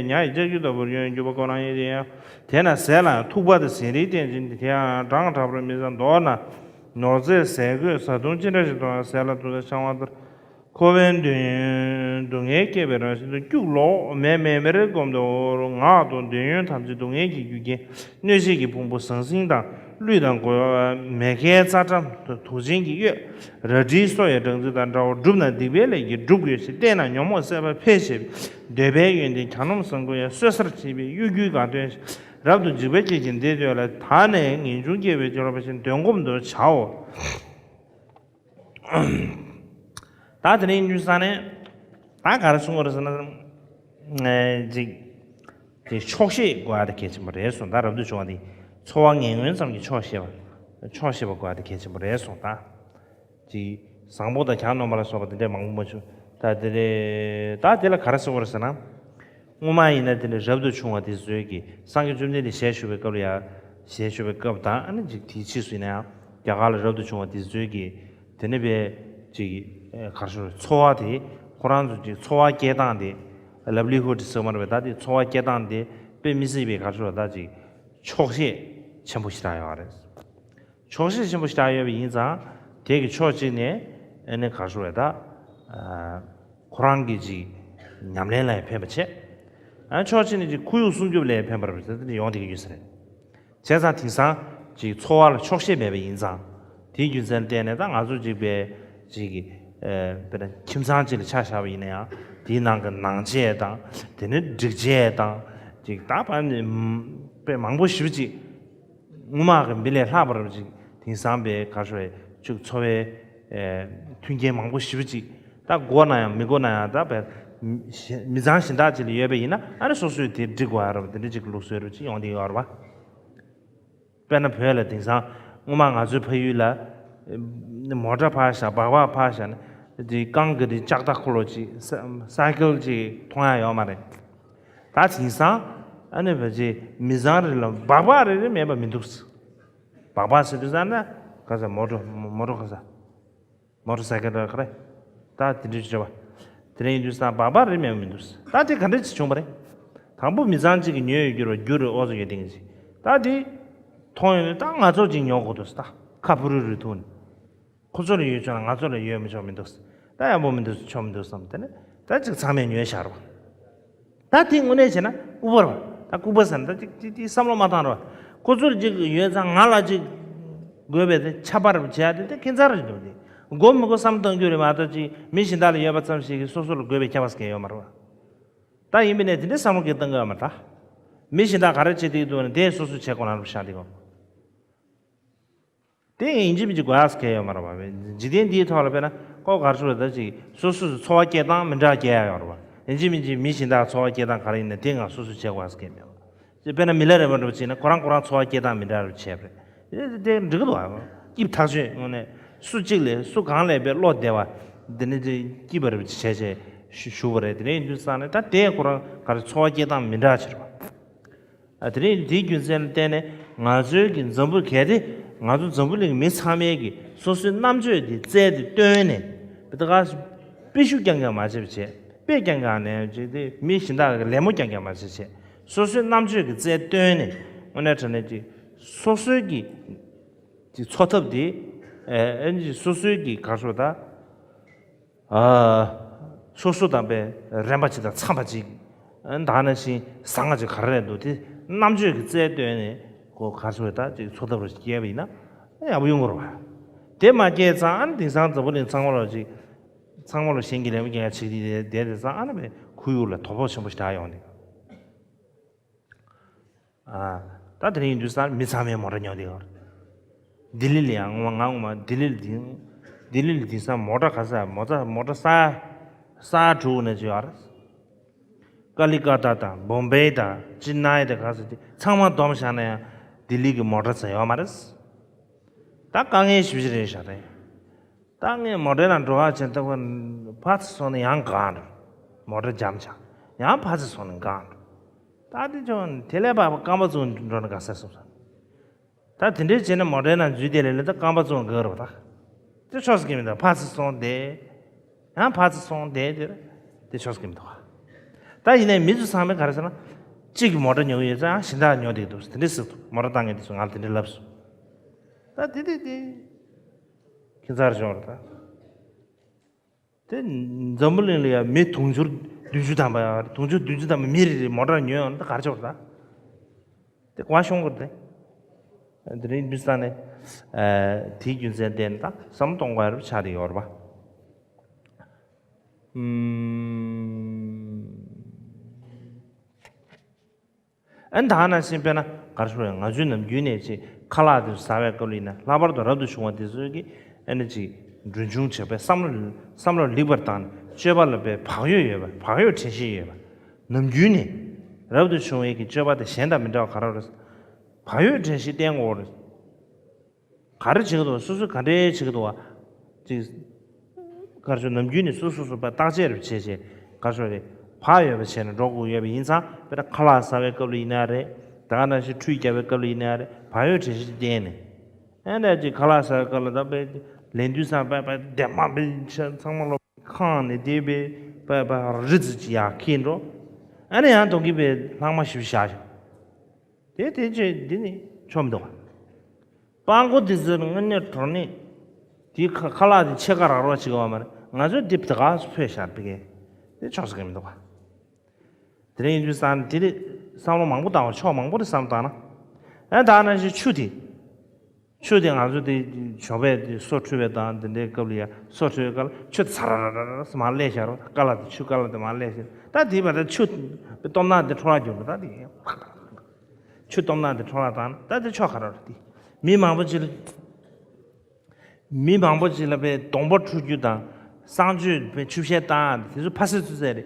ཉ་ཡི་ལྕགས་ཀྱུ་ལྟ་བུར་ཡོད་འགྱུར་བ་ཁོ་རང་ཡིན། དེ་ཡང་དེ་ན་ཟས་ལ་ཡང་ཐུག་པ་དང་ཟས་རིགས་བསྟེན་ཅིང་དེ་ཡང་འགྲངས་དྲག་པར་མི་བཟའ། མདོར་ན་ནོར་རྫས་ཟས་གོས་བཟའ་བཏུང་ཅི་འདྲ་ཞིག་གཏོང་ཡང་ཟས་ལ་ཐུག་ས་ཆང་བ་ལྟར་འཁོར་བའི་འདོད་ཡོན་སྡུག་བསྔལ་བསྐྱེད་པའི་རང་བཞིན་དུ་སྐྱུག་ལོག་མེ་མེ་མེར་བསྒོམ་དུ་ངག་དང་འདོད་ཡོན་ཐམས་ཅད་སྡུག་བསྔལ་གྱི་རྒྱུ་རྐྱེན་གནོད་བྱེད་ཀྱི་ཕུང་པོ་ཟང་ཟིང་དང་། གླུད་དང་གོས་མེ་ཁའི་རྩ་ཁྲ་དུག་ཅན་གྱི་གཡོས། རལ་གྲིའི་སོ་ཡི་སྦྲང་རྩི་དང་འདྲ་བ། བསྒྲུབས་ན་སྡིག་པའི་ལས་ཀྱིས་འགྲུབ་དགོས་ཤིང་། བསྟེན་ན་ཉོན་མོངས་སྲེད་པ་འཕེལ་ཞེས་པའི། འདོད་པའི་ཡོན་ཏན་གྱ་ནོམ་བཟང་པོ་ཡང་གསོད་སར་བྱེད་པའི་གཡོ་སྒྱུའི་དགའ་སྟོན་ཞིག་རབ་ཏུ་འཇིགས་པ་བསྐྱེད་ཅིང་འདི་འདོད་ལ། ད་ནི་ངེས་འབྱུང་སྐྱེ་བའི་སྦྱོར་བ་བཞིན་འདོན་སྒོམ་དུ་བྱའོ། ད་དེ་ནས་ཡིན་དུས་ཙང་ནས་ད་ག་རེ་གསུང་གི་རེད་ཟེར་ན། ཅིག་དེ་ཆོག་ཤེས་དགོས་ཡ་དེ་གལ་ཆེན་པོ་རེད་གསུངས། ད་རབ་ཏུ་བྱུང་བ་དེ་འཚོ་བ་ངན་ངོན་ཙམ་གྱིས་ཆོག་ཤེས་པ། ཆོག་ཤེས་པ་དགོས་ཡ་དེ་གལ་ཆེན་པོ་རེད་གསུངས། ད་ཅིག་བཟང་པོ་དང་གྱ་ནོམ་པ་ལ་སོགས་པ་དེ་འདྲས་མང་པོ་མ་བྱུང་། ད་དེ་རེད། ད་དེ་ལ་ག་རེ་གསུང་གི་རེད་ཟེར་ན། སྔོན་མ་ཡིན་ན་དེ་ནི་རབ་ཏུ་བྱུང་བ་དེ་ཚོའི་གི་སངས་རྒྱས་བཅོམ་ལྡན་འདས་ཞལ་བཞུགས་པའི་སྐབས་ལ་ཡང་ཞལ་བཞུགས་པའི་སྐབས་དང་ཨ་ནི་ཅིག་དེའི་ཕྱིས་སུ་ཡིན་ན་ཡང་རྒྱ་གར་ལ་རབ་ཏུ་བྱུང་བ་དེ་ཚོའི་གི་དེ་ནི་བས་ཅིག་ག་རེ་ཞུ་འཚོ་བ་དེ་ཁོ་རང་ཚོ་ཅིག་འཚོ་བ་སྐྱེལ་སྟངས་དེ་ལབ་ལི་ཧུ་ཌི་ཟེར་མ་རེད་པས། ད་དེ་འཚོ་བ་སྐྱེལ་སྟངས་དེ་དཔེ་མི་སྲིད་པའི་ག་རེ་ཞུ་ད་ཅིག་ཆོག་ཤེས་ཆེན་པོ་ཞེ་དྲག་ཡོད་རེད། ཆོག་ཤེས་ཆེན་པོ་ཞེ་དྲག་ཡོད་པ་ཡིན་ཙང་དེ་གི་ཕྱོགས་གཅིག་ནས་ཨ་ནི་ག་རེ་ཞུ་རེད་ད། ཁོ་རང་གི་ཅིག་ཉམས་ལེན་ལ་ཡང་ཕན་པ་བྱས། ཨ་ཕྱོགས་གཅིག་ནས་ཅིག་ཁོར་ཡུག་སྲུང་སྐྱོབ་ལ་ཡང་ཕན་པ་རེད་ཟེར་དེ་ཡོང་བསྡད་ཀྱི་ཡོད་ས་རེད། བྱས་ཙང་དེང་སང་ཅིག་འཚོ་བ་ལ་ཆོག་ཤེས་མེད་པ་ཡིན་ཙང་དེའི་རྒྱུ་མཚན་ལ་བརྟེན་ནས་ད་ང་ཚོ་ཅིག་པའི་ཅིག་གི་དཔེར་ན་ཁྱིམ་ཚང་ཅིག་ལ་ཆ་བཞག་པ་ཡིན་ན་ཡང་དེའི་ནང་གི་ནང་ཆས་དང་དེ་ནས་སྒྲིག་ཆས་དང་ཅིག་ད་བར་ནས་དཔེ་མང་པོ་ཞེ་པོ་ཅིག་སྔོན་མ་གི་མི་ལས་ལྷག་པར་ཅིག་དེང་སང་པའི་ག་རེ་ཞུ་རེད་ཅིག་འཚོ་བའི་མཐུན་རྐྱེན་མང་པོ་ཞེ་པོ་ཅིག་ད་དགོས་ན་ཡང་མི་དགོས་ན་ཡང་ད་པའི་མི་ཚང་གཞན་དག་ཅིག་ལ་ཡོད་པ་ཡིན་ན་ཨ་ནི་སོ་སོས་དེ་སྒྲིག་དགོས་ཡ་རེད་པ། དེ་འདྲ་ཅིག་གི་ལུགས་སྲོལ་རེ་ཅིག་ཡོང་བསྡད་ཡོད་རེད་པ། དཔེར་ན་བོད་ལ་དེང་སང་སྔོན་མ་ང་ཚོའི་ཕ་ཡུལ་ལ་མོ་ཊ་ཕར་བཞག་སྦག་སྦག་ཕར་བཞག་ནས་དེ་རྐང་གི་དེ་ལྕགས་ཐག་འཁོར་ལོ་ཅིག་ས་སའི་ཀལ་ཅིག་མཐོང་ཡ་ཡོད་མ་རེད། ད་དེང་སང་ཨ་ནི་བ་ཅིག་མི་ཚང་རེ་ལ་སྦག་སྦག་རེ་རེ་མེད་པ་མི་འདུག་སྦག་སྦག་ཟེར་དུས་ཙང་ན་ག་ས་མོ་ཊ་མོ་ཊ་ག་ས་མོ་ཊ་སའི་ཀལ་ར་ག་རེ་ད་དེ་འདྲ་བྱས་པ། དེ་རིང་ཡིན་དུས་སང་སྦག་སྦག་རེ་མེད་པ་མི་འདུག་ད་དེ་ག་འདྲ་ཅིག་བྱུང་བ་རེད། དང་པོ་མི་ཚང་གཅིག་གིས་ཉོས་ཡོད་རྒྱུ་རེད་རྒྱུ་རེད་ཨོ་ཚོ་ཡོད་དེ་ཅིག་ད་དེ་མཐོང་ཡོང་དུས་ད་ང་ཚོ་ཅིག་ཉོ་དགོས་འདུག་ད་ཁ་ཕུ་རུ་རུ་ཐུག་ནས། ཁོ་ཚོ་ལ་ཡོད་ཆོག་ན་ང་ཚོ་ལ་ཡོད་མི་ཆོག་མི་འདུག་ད་ཡག་པོ་མི་འདུག་ཆོག་མི་འདུག་བསམ་དེ་ནས་ད་ཅིག་ཚང་མས་ཉོས་བཞག་རོགས། ད་དེ་དངོས་གནས་བྱས་ན་ལྐུགས་པ་རེད་པ། ད་ལྐུགས་པ་ཟེར་ན་ད་ཅིག་ཅིག་ཅིག་བསམ་བློ་མ་བཏང་རོགས། ཁོ་ཚོར་ཅིག་ཡོད་ཙང་ང་ལ་ཅིག་དགོས་པའི་དེ་ཆ་པར་བྱས་ཏེ་དེ་ཁྱད་མཚར་རེད་འདུག་དེ་དགོས་མི་དགོས་བསམ་གཏོང་རྒྱུ་རེད་མ་གཏོགས་ཅིག་མི་གཞན་དག་ལ་ཡོད་པ་ཙམ་ཞིག་གིས་སོ་སོ་ལ་དགོས་པའི་ཁྱད་པར་ཟེར་མཁན་ཡོད་མ་རེད་པ། ད་ཡིན་པ་ནས་དེ་འདྲའི་བསམ་བློ་གི་གཏོང་གི་ཡོད་མ་རེད་ད། མི་གཞན་དག་ག་རེ་བྱེད་དེ་འདུག་ན་དེ་སོ་སོ་བྱེད་དགོས་ན་རུ་ཤ་དེ་གོ། དེ་ཡིན་གཅིག་མིན་གཅིག་དགོས་ཡག་གལ་ཡོད་མ་རེད་པ། འཇིག་རྟེན་འདིའི་ཐོག་ལ་དཔེར་ན་ཀོ་གར་ཆུ་ལ་ད་ཅིག་སོ་སོ་སོ་འཚོ་བ་སྐྱེལ་སྟངས་མི་འདྲ་སྐྱེལ་ཡག་ཡོད་རེད་པ། ཡིན་གཅིག་མིན་གཅིག་མི་གཞན་དག་འཚོ་བ་སྐྱེལ་སྟངས་ག་རེ་ཡིན་ན་དེ་ང་སོ་སོས་བྱེད་དགོས་ཡག་གལ་མེད་པ། དཔེར་ན་མི་ལ་རས་པ་འདྲ་པོ་བྱས་ན་ཁོ་རང་ཁོ་རང་འཚོ་བ་སྐྱེལ་སྟངས་མི་འདྲ་རུ་བྱས་པ་རེད། དེ་འགྲིག་གི་འདུག་ཨ། སྐྱིད་ཐག་ཆོད་དངོས་གནས་སུ་གཅིག་ལས་སུ་གང་ལས་པའི་བློ་བདེ་བ་འདི་ནི་དེ་སྐྱིད་པ་རེད་བྱས་བྱས་ཞུ་བ་རེད། དེ་ནས་ཡིན་དུས་ཙང་ནས་ད་དེ་ཁོ་རང་ག་རེ་འཚོ་བ་སྐྱེལ་སྟངས་མི་འདྲ་ཕྱིར་བ། ཨ་དེ་རིང་དེའི་རྒྱུ་མཚན་ལ་བརྟེན་ནས་ང་ཚོའི་གི་འཛམ་བུ་གལ་ཏེ་ང་ཚོ་འཛམ་བུ་གླིང་མི་ཚང་མའི་གི་སོ་སོའི་རྣམ་དཔྱོད་དེ་རྩལ་དེ་བཏོན་ནས་དེ་ག་དཔེ་ཤུགས་རྐྱང་རྐྱང་མ་བྱེད་པ་བྱས་དཔེ་རྐྱང་རྐྱང་ནས་ཅིག་དེ་མི་གཞན་དག་གི་ལད་མོ་རྐྱང་རྐྱང་མ་བྱེད་བྱས་སོ་སོའི་རྣམ་དཔྱོད་ཀྱི་རྩལ་བཏོན་ནས་དངོས་གནས་དྲང་གནས་ཅིག་སོ་སོའི་གི་ཅིག་འཚོ་ཐབས་དེ་ཨ་ཨ་ནི་སོ་སོའི་གི་ག་རེ་ཟེར་ད། ཨ། སོ་སོ་དང་པའི་རན་པ་ཅིག་དང་འཚམས་པ་ཅིག་ཨ་ད་ནང་བཞིན་བཟང་ང་ཅིག་ག་རེ་རེད་འདུག་དེ་རྣམ་དཔྱོད་ཀྱི་རྩལ་བཏོན་ནས་ཁོ་ག་རེ་ཟེར་ད་ཅིག་འཚོ་ཐབས་རུ་སྐྱེལ་བ་ཡིན་ན་ཡག་པོ་ཡོང་གི་རེད་པ། དེ་མ་སྐྱེལ་ཙང་ཨ་ནི་དེང་སང་འཛམ་བུ་གླིང་ཚང་མ་ལ་ཅིག་ཚང་མ་ལ་གཞན་གྱི་ལད་མོ་རྐྱང་རྐྱང་བྱེད་ཀྱི་བསྡད་དེ་ཙང་ཨ་ནི་བའི་ཁོར་ཡུག་ལ་དོ་ཕོག་ཆེན་པོ་ཞིག་རག་ཡོང་ནས། ཨ། ད་དེ་རིང་ཡིན་དུས་ཙང་མི་ཚང་མས་མོ་ཊ་ཉོ་བསྡད་ཡོད་རེད། ལྡི་ལི་ལ་ཡང་ངོ་མ་ང་ངོ་མ་ལྡི་ལི་ལ་དེང་ལྡི་ལི་ལ་དེང་སང་མོ་ཊ་ག་ས་མོ་ཊ་མོ་ཊ་ས་ས་དྲུག་ནས་ཅིག་ཡོད་རེད། ཀ་ལི་ཀ་ཏ་དང་བོམ་བེ་དང་ཅི་ནའི་དང་ག་ས་དེ་ཚང་མ་བསྡོམས་བཞག་ན་ཡང་ལྡི་ལི་གི་མོ་ཊ་ཙམ་ཡོད་མ་རེད། ད་དཀའ་ངལ་ཞེ་པོ་ཅིག་རེད་ཤག་རེད། ད་ངས་མོ་ཊའི་ནང་འགྲོ་བ་བྱས་ད་ཁོ་ཕར་ཚུར་སོང་ནས་ཡང་འགག་འགྲོ། མོ་ཊ་འཇམ་ཆག་ཡང་ཕར་ཚུར་སོང་ནས་འགག་འགྲོ། ད་དེ་ཅུང་དེ་ལས་ཕར་རྐང་པ་བཙུགས་འགྲོ་ན་དགའ་ས་སོང་ས། ད་དེ་འདྲའི་བྱས་ན་མོ་ཊའི་ནང་འཛུལ་དེ་ལས་ལས་ད་རྐང་པ་བཙུགས་འགག་རོགས་ད། དེ་ཆོག་ས་གི་མི་འདུག་ཕར་ཚུར་སོང་དེ། ཡང་ཕར་ཚུར་སོང་དེ་དེ་དེ་ཆོག་ས་གི་མི་འདུག་ད་ཡིན་ནའི་མི་ཚོ་ཚང་མས་ག་རེ་ཟེར་ན། གཅིག་གིས་མོ་ཊ་ཉོ་གི་ཡོད་ཙང་གཞན་དག་ཉོ་བསྡད་འདུག་དེ་འདྲ་ཟེར་འདུག་མོ་ཊ་བཏང་མཁན་དེ་ཚོ་ང་ལ་དེ་འདྲ་ལབ་སོང་། ད་དེ་དེ་དེ། ཁྱད་མཚར་ཤོར་ད། དེ་འཛམ་བུ་གླིང་ལ་ཡང་མི་དུང་ཕྱུར་བདུན་ཅུ་ཐམ་པ་ཡང་རེད། དུང་ཕྱུར་བདུན་ཅུ་ཐམ་པ་མི་རེ་རེ་མོ་ཊ་ཉོས་ཡོང་ན་ད་ག་རེ་ཤོར་ད། དེ་གོ་བ་ཤོང་དགོས་རེད་དེ། དེ་རིང་འདི་ས་ནས་དེའི་རྒྱུ་མཚན་བརྟེན་ད་བསམ་བློ་གཏོང་དགོས་ཡ་རེ་ཆགས་བསྡད་ཡོད་རེད་པ། ཨུམ། ཨ་ནི་ད་ག་ནང་བཞིན་དཔེར་ན་ག་རེ་ཞུ་དགོས་རེད། ང་ཚོའི་ནམ་རྒྱུན་ནས་ཅིག་ཁ་ལག་དེ་ཟ་བའི་སྐབས་ལ་ཡིན་ན་ལྷག་པར་དུ་རབ་ཏུ་བྱུང་བ་དེ་ཚོའི་གི་ཨ་ནི་ཅིག་འབྲུ་འབྱུང་བྱེད་པའི་བསམ་བློ་བསམ་བློ་ལེགས་པར་བཏང་ནས་སྤྱོད་པ་ལ་དཔེ་བག་ཡོད་ཡོད་པ་བག་ཡོད་དྲན་ཤེས་ཡོད་པ། ནམ་རྒྱུན་ནས་རབ་ཏུ་བྱུང་བའི་གི་སྤྱོད་པ་དེ་གཞན་དང་མི་འདྲ་བ་ག་རེ་རེད། བག་ཡོད་དྲན་ཤེས་བསྟེན་དགོས་རེད། ག་རེ་བྱེད་ཀྱི་འདུག་སོ་སོས་ག་འདྲས་བྱེད་ཀྱི་འདུག་བ། ཅིག་ག་རེ་ཞུ་ནམ་རྒྱུན་ནས་སོ་སོ་སོ་པ་བརྟག་དཔྱད་རེ་བྱས་བྱས་ག་རེ་ཞུ་རེད། བག་ཡོད་པ་བྱས་ནས་འགྲོ་དགོས་ཡོད་པ་ཡིན་ཙང་། དཔེར་ན་ཁ་ལག་ཟ་བའི་སྐབས་ལ་ཡིན་ན་རེད། ད་ག་ནང་བཞིན་ཁྲུས་རྒྱག་པའི་སྐབས་ལ་ཡིན་ན་རེད། བག་ཡོད་དྲན་ཤེས་བསྟེན་ནས། ཨ་ནི་ཅིག་ཁ་ལག་ཟ་བའི་སྐབས་ལ་ད་དཔེ་ལེན་དུས་ཙང་དཔེ་དཔེ་ལྡེབ་མ་དཔེ་ཚང་མ་ལོ་ཁེངས་ནས་དེ་དཔེ་དཔེ་དཔེ་རི་ཙི་ཅིག་ཡར་ཁེངས་འགྲོ། ཨ་ནི་ཡང་གདོང་གི་དཔེ་ལྷག་མ་ཞིག་བཞག་ཤག་དེ་དེ་ཅེས་འདི་ནི་ཆོག་མི་འདུག་ག་སྤྲང་པོ་འདི་ཚོས་དངོས་གནས་དྲང་གནས་དེའི་ཁ་ཁ་ལག་དེ་ཕྱེད་ཀ་རག་རོགས་བྱེད་དགོས་པ་མ་རེད། ང་ཚོས་འདི་དེ་ག་སུ་ཕོད་ཤར་པི་ཀའི་དེ་ཆོག་ས་གི་མི་འདུག་ག་དེ་འདྲ་ཡིན་དུས་ཙང་དེ་རེད། བསམ་བློ་མང་པོ་བཏང་བ་ཕྱོགས་མང་པོ་རེ་བསམ་བཏང་ན། ཨ་ད་ནང་བཞིན་ཆུ་དེ། ཆུ་དེ་ང་ཚོ་དེ་ཞོགས་པའི་དེ་སོ་འཁྲུད་པའི་དང་དེ་འདྲའི་སྐབས་ལ་ཡ་སོ་འཁྲུད་པའི་སྐབས་ལ་ཆུ་ཚ་ར་ར་ར་ར་མར་སླེབས་ཤར་རོ། ཀ་ལ་དེ་ཆུ་ཀ་ལ་དེ་མར་སླེབས་ཤར། ད་དེ་བར་དུ་ཆུ་སྟོབས་ན་དེ་འཕྲོ་བརླག་འགྱུར་འགྲོ། ད་དེ་ཆུ་སྟོབས་ན་དེ་འཕྲོ་བརླག་བཏང་ན་ད་དེ་ཆོ་ག་ར་རེད། དེ་མི་མང་པོ་ཅིག་ལ། མི་མང་པོ་ཅིག་ལ་དཔེ་གདོང་པ་འཁྲུ་རྒྱུ་དང་། གསང་སྤྱོད་དཔེ་ཆུ་བཤལ་བཏང་དེ་ཚོ་ཕ་སི་ཚུ་ཚད་རེད།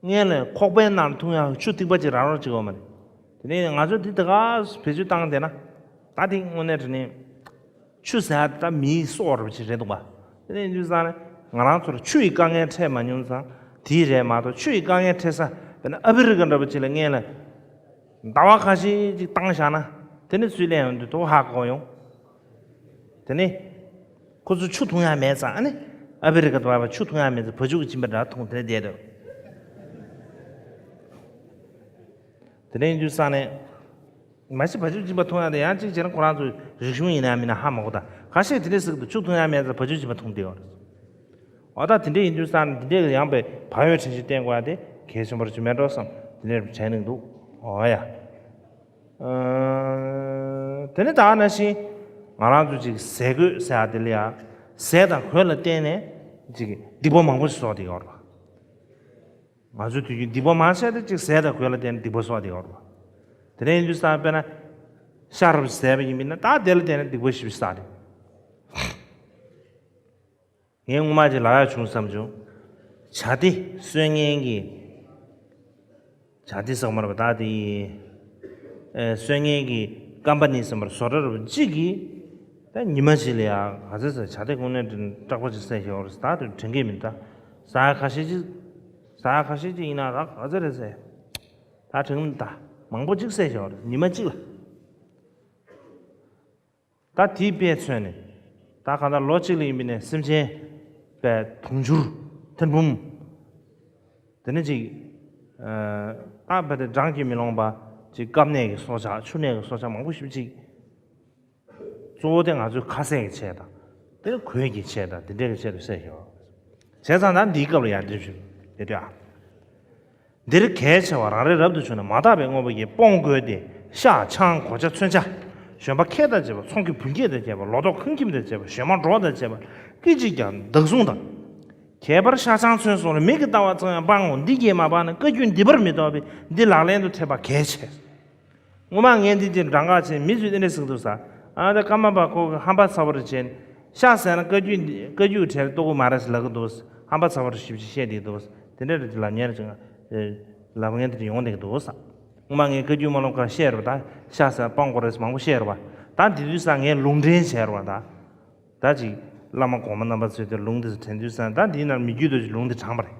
སྔོན་ལ་ཁོག་པའི་ནང་འཐུང་ཡག་ཆུ་ཐིགས་པ་ཅིག་རག་རོགས་བྱེད་དགོས་མ་རེད། དེ་ནས་ང་ཚོ་འདི་ད་ག་བེད་སྤྱོད་བཏང་བསྡད་ན། ད་དེ་དངོས་གནས་དྲང་གནས་ཆུ་ཟ་ཡ་ད་མིའི་སྲོག་འདྲ་པོ་ཅིག་རེད་འདུག་པ། དེ་ནས་ཡིན་དུས་ཙང་ནས་ང་རང་ཚོར་ཆུ་ཡི་དཀའ་ངལ་འཕྲད་མ་མྱོང་ཙང་དེའི་རེད་མ་གཏོགས། ཆུ་ཡི་དཀའ་ངལ་འཕྲད་ས་དཔེར་ན་ཨ་ཕི་རི་ཀ་འདྲ་པོ་ཅིག་ལ་སྔོན་ལ་ཟླ་བ་ཁ་ཤས་ཅིག་བཏང་བཞག་ན། དེ་ནས་ཚུར་སླེབས་ཡོང་དུས་དོ་ཧ་གོ་ཡོང་། དེ་ནས་ཁོ་ཚོ་ཆུ་འཐུང་ཡ་མེད་ཙང་། ཨ་ནི་ཨ་ཕི་རི་ཀ་དུ་བ་ཆུ་འཐུང་ཡ་མེད་ཙང་བ་ཕྱུགས་ཀྱི་སྦྱིན་པ་འདྲ་འཐུང་དེ་ནས་བསྡད་འདུག་དེ་ནས་ཡིན་དུས་ཙང་ནས། མ་གཞི་བ་ཕྱུགས་སྦྱིན་པ་འཐུང་ཡ་དེ་ཡང་གཅིག་བྱས་ན་ཁོ་རང་ཚོ་རིག་གཞུང་ཡིན་ན་མིན་ན་ཧ་མ་གོ། ད་ཁ་ཤས་དེ་འདྲས་ཟེར་གི་འདུག་ཆུ་འཐུང་ཡ་མེད་ཙང་བ་ཕྱུགས་སྦྱིན་པ་འཐུང་བསྡད་ཡོད་རེད། འོ་ད་དེ་འདྲས་ཡིན་དུས་ཙང་ནས་དེ་འདྲས་ཀྱི་ཡང་པའི་བག་ཡོད་དྲན་ཤེས་བསྟེན་དགོས་ཡ་དེ་གལ་ཆེན་པོ་རེད་མེད་འགྲོ་བསམ། དེ་འདྲས་དྲན་གྱི་འདུག་འོ་ཡ། ཨ། དེ་ནས་ད་ག་ནང་བཞིན་ང་རང་ཚོ་ཅིག་ཟས་གོས་ཟེར་ཡ་དེ་ལ་ཡ། ཟས་དང་གོས་ལ་བརྟེན་ནས་ཅིག་སྡིག་པ་མང་པོ་ཞིག་བཟོ་བསྡད་ཡོད་རེད་པ། ང་ཚོའི་དུས་རྒྱུན་སྡིག་པ་མང་ཆེ་དེ་ཅིག་ཟས་དང་གོས་ལ་བརྟེན་ནས་སྡིག་པ་བཟོ་བསྡད་ཡོད་རེད་པ། དེ་ནས་ཡིན་དུས་ཙང་དཔེར་ན་ཤ་རོ་ཟས་པ་ཡིན་མིན་ན་ད་དེ་ལ་བརྟེན་ནས་སྡིག་པ་ཞིག་བསགས་རེད། ངས་སྔོན་མ་ཅིག་ལབ་ཡག་བྱུང་བསམ་བྱུང་། བྱ་དེ་གསོད་མཁན་གྱི། བྱ་དེ་ཟེར་མ་རེད་པ། ད་དེ་ཡིན། ཨེ། གསོད་མཁན་གྱི་ཀམ་པ་ནི་ཟེར་མ་རེད། བཟོ་གྲྭ་རེད་པ། གཅིག་གིས་ད་ཉི་མ་གཅིག་ལ་ཡ་ག་ཚོད་ཟེར། བྱ་དེ་དངོས་གནས་དྲང་སྐྲག་པ་ཅིག་བསད་ཤེས་པ་རེད། ད་དེ་དྲན་གྱི་མིན། ད་ཟ་ཡག་ཁ་ཤས་ཅིག་ཟ་ཡག་ཁ་ཤས་ཅིག་ཡིན་ན་ད་ག་ཚོད་རེད་ཟེར། ད་དྲན་གྱི་མིན། ད་མང་པོ་ཅིག་བསད་ཤེས་པ་རེད་ཉི་མ་གཅིག་ལ། ད་དེའི་དཔེ་མཚོན་ནས། ད་གང་ལྟར་ལོ་གཅིག་ལ་ཡིན་པ་ནས་སེམས་ཅན་པའི་དུང་ཕྱུར་ཐེར་འབུམ། དེ་ནས་ཅིག་ཨ། ད་བལ་ཏེ་བགྲང་གིས་མི་ལོངས་པ་ཅིག་སྐམ་ནད་ཀྱི་སྲོག་ཆགས། ཆུ་ནད་ཀྱི་སྲོག་ཆགས་མང་པོ་ཞིག་ཅིག་གཙོ་བོ་དེ་ང་ཚོའི་ཁ་ཟས་ཀྱི་ཆེད་དང་། དེ་ནས་གོས་ཀྱི་ཆེད་དང་དེ་འདྲའི་གི་ཆེད་དུ་བསད་ཤེས་པ། བྱས་ཙང་ད་འདིའི་སྐབས་ལ་ཡར་འདེབས་ཞུ་དེ་ལྟོས་ཨ། འདིར་གལ་ཆེ་བ་རང་རེ་རབ་ཏུ་བྱུང་ནས་མ་དག་པའི་དངོས་པོ་བརྒྱད་སྤོང་དགོས་ཏེ། ཤ་ཆང་གོ་ཆ་མཚོན་ཆ། བཞོན་པ་ཁལ་དང་བཅས་པ། ཚོང་གི་བུན་སྐྱེད་དང་བཅས་པ། ལོ་ཏོག་ཁང་ཁྱིམ་དང་བཅས་པ། བཞོན་མ་འགྲོ་དང་བཅས་པ། སྐད་ཅིག་ཀྱང་བདག་བཟུང་དང་། ཁྱད་པར་ཤ་ཆང་མཚོན་སོགས་ལ་མིག་གིས་ལྟ་བ་ཙམ་ཡང་སྤང་ངོ་། འདི་བརྒྱད་མ་སྤངས་ན་བཀའ་བརྒྱུད་འདི་པར་མི་གཏོགས་པས། འདི་ལག་ལེན་དུ་ཐེབས་པ་གལ་ཆེ། སྔོན་མ་ངས་འདི་ཅིག་འགྲངས་ཁ་བྱས། མི་ཚོས་འདི་འདྲ་ཟེར་གྱི་འདུག་ཟེར། ཨ། ད་ཀརྨ་པ་ཁོ་གི་ཧམ་པ་ཚ་བོ་རེད་བྱས། ཤ་ཟ་ན་བཀའ་བརྒྱུད་འདི་བཀའ་བརྒྱུད་གྲལ་གཏོགས་ཀྱི་མ་རེད་ཟེར་ལབ་ཀྱི་འདུག། ཧམ་པ་ཚ་བོ་རེད་ཞེ་པོ་ཅིག་བཤད་བསྡད་འདུག། དེ་འདྲ་རེད་ལབ་མཁན་རེད་ཅིག། ཨ། ལབ་མཁན་དེ་འདྲ་ཡོང་བསྡད་ཀྱི་འདུག་ཟེར། སྔོན་མ་ངས་བཀའ་བརྒྱུད་སྨོན་ལམ་ཁག་བཤད་རེད་པ། ད་ཤ་ཟ་སྤང་དགོས་རེད་ཟེར་མང་པོ་བཤད་རེད་པ། ད་འདི་དུས་ཙང་ངས་ལུང་འདྲེན་བྱས་རེད་པ། ད། ད་ཅིག་བླ་མ་གོང་མ་རྣམ་པ་ཚོས་དེ་ལུང་དེ་དྲན་དུས་ཙང་། ད་འདིའི་ནང་མི་རྒྱུད་དུ་ལུང་དེ་དྲངས་པ་རེད།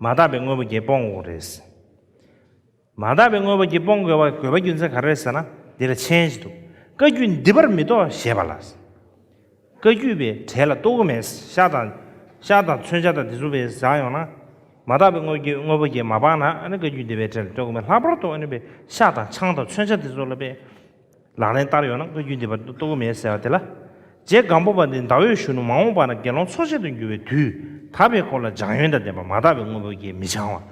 མ་དག་པའི་དངོས་པོ་བརྒྱད་སྤོང་དགོས་རེད། མ་དག་པའི་དངོས་པོ་བརྒྱད་སྤོང་དགོས་པ་དགོས་པ་རྒྱུ་མཚན་ག་རེ་རེད་ཟེར་ན། འདི་ལ་མཆན་ཞིག་འདུག། བཀའ་བརྒྱུད་འདི་པར་མི་གཏོགས་ཞེས་པ་ལ། བཀའ་བརྒྱུད་པའི་གྲལ་ལ་གཏོགས་ཀྱི་མེད། ཤ་དང་། ཤ་དང་མཚོན་ཆ་དང་དེ་ཚོ་དཔེ་ཟ་ཡོང་ན། མ་དག་པའི་དངོས་བརྒྱད་དངོས་པོ་བརྒྱད་མ་སྤངས་ན། ཨ་ནི་བཀའ་བརྒྱུད་འདི་པའི་གྲལ་ལ་གཏོགས་ཀྱི་མེད། ལྷག་པར་དུ་ཨ་ནི་དཔེ་ཤ་དང་ཆང་དང་མཚོན་ཆ་དེ་ཚོ་ལ་དཔེ་ལག་ལེན་བསྟར་ཡོང་ན་བཀའ་བརྒྱུད་འདི་པར་གཏོགས་ཀྱི་མེད་ཟེར་བ་དེ་ལ། རྗེ་སྒམ་པོ་པ་འདི་ཟླ་འོད་གཞོན་ནུ་མ་འོངས་པ་ན་དགེ་སློང་ཚོགས་བཅས་སུ་འགྱུར་བའི་དུས་དག་པའི་འཁོར་ལ་སྦྱང་ཡོན་དང་ལྡན་པ་མ་དག་པའི་དངོས་པོ་བརྒྱད་མི་འཆང་བ།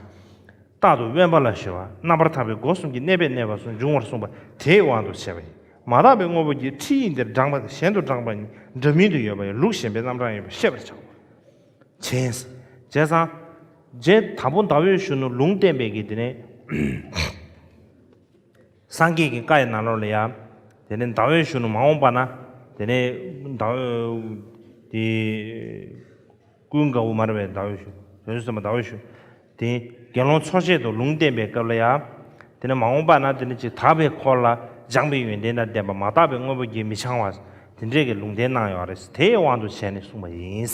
རྟག་ཏུ་དབེན་པ་ལ་གཞོལ་བ། རྣམ་པར་ཐར་པའི་སྒོ་གསུམ་གྱི་གནས་པས་གནས་པ་གསུམ་འབྱུང་བར་གསུངས་པ་དེའི་དབང་དུ་བྱས་པ་ཡིན། མ་དག་པའི་དངོས་པོ་བརྒྱད་ཁྲིད་ཡིག་འདིར་དྲངས་པ་དང་གཞན་དུ་དྲངས་པ་གཉིས་འདྲ་མིན་དུ་ཡོད་པ་ཡང་ལུགས་གཞན་པའི་རྣམ་གྲངས་ཡིན་པ་ཤེས་པར་བྱའོ། བྱས། བྱས་ཙང་། རྗེ་དྭགས་པོ་ཟླ་འོད་གཞོན་ནུ་ལུང་བསྟན་པའི་གི་དེ་ནས། སངས་རྒྱས་ཀྱི་བཀའ་ཡི་ནང་ལོགས་ལ་ཡང་། དེ་ནས་ཟླ་འོད་གཞོན་ནུ་མ་འོངས་པ་ན། དེ་ནས་ཟླ་འོད། དེ། ཀུན་དགའ་བོ་མ་རེད་པས། ཟླ་འོད་གཞོན། བྱང་ཆུབ་སེམས་དཔའ་ཟླ་འོད་གཞོན། དེ་དགེ་སློང་ཚོགས་བཅས་སུ་ལུང་བསྟན་པའི་སྐབས་ལ་ཡང་། དེ་ནས་མ་འོངས་པ་ན་དེ་ནས་ཅིག་དག་པའི་འཁོར་ལ་སྦྱངས་པའི་ཡོན་ཏན་དང་ལྡན་པ་མ་དག་པའི་དངོས་པོ་བརྒྱད་མི་འཆང་བ། དེ་འདྲས་ཀྱི་ལུང་བསྟན་གནང་ཡོད་རེད། དེའི་དབང་དུ་བྱས་ནས་གསུངས་པ་ཡིན།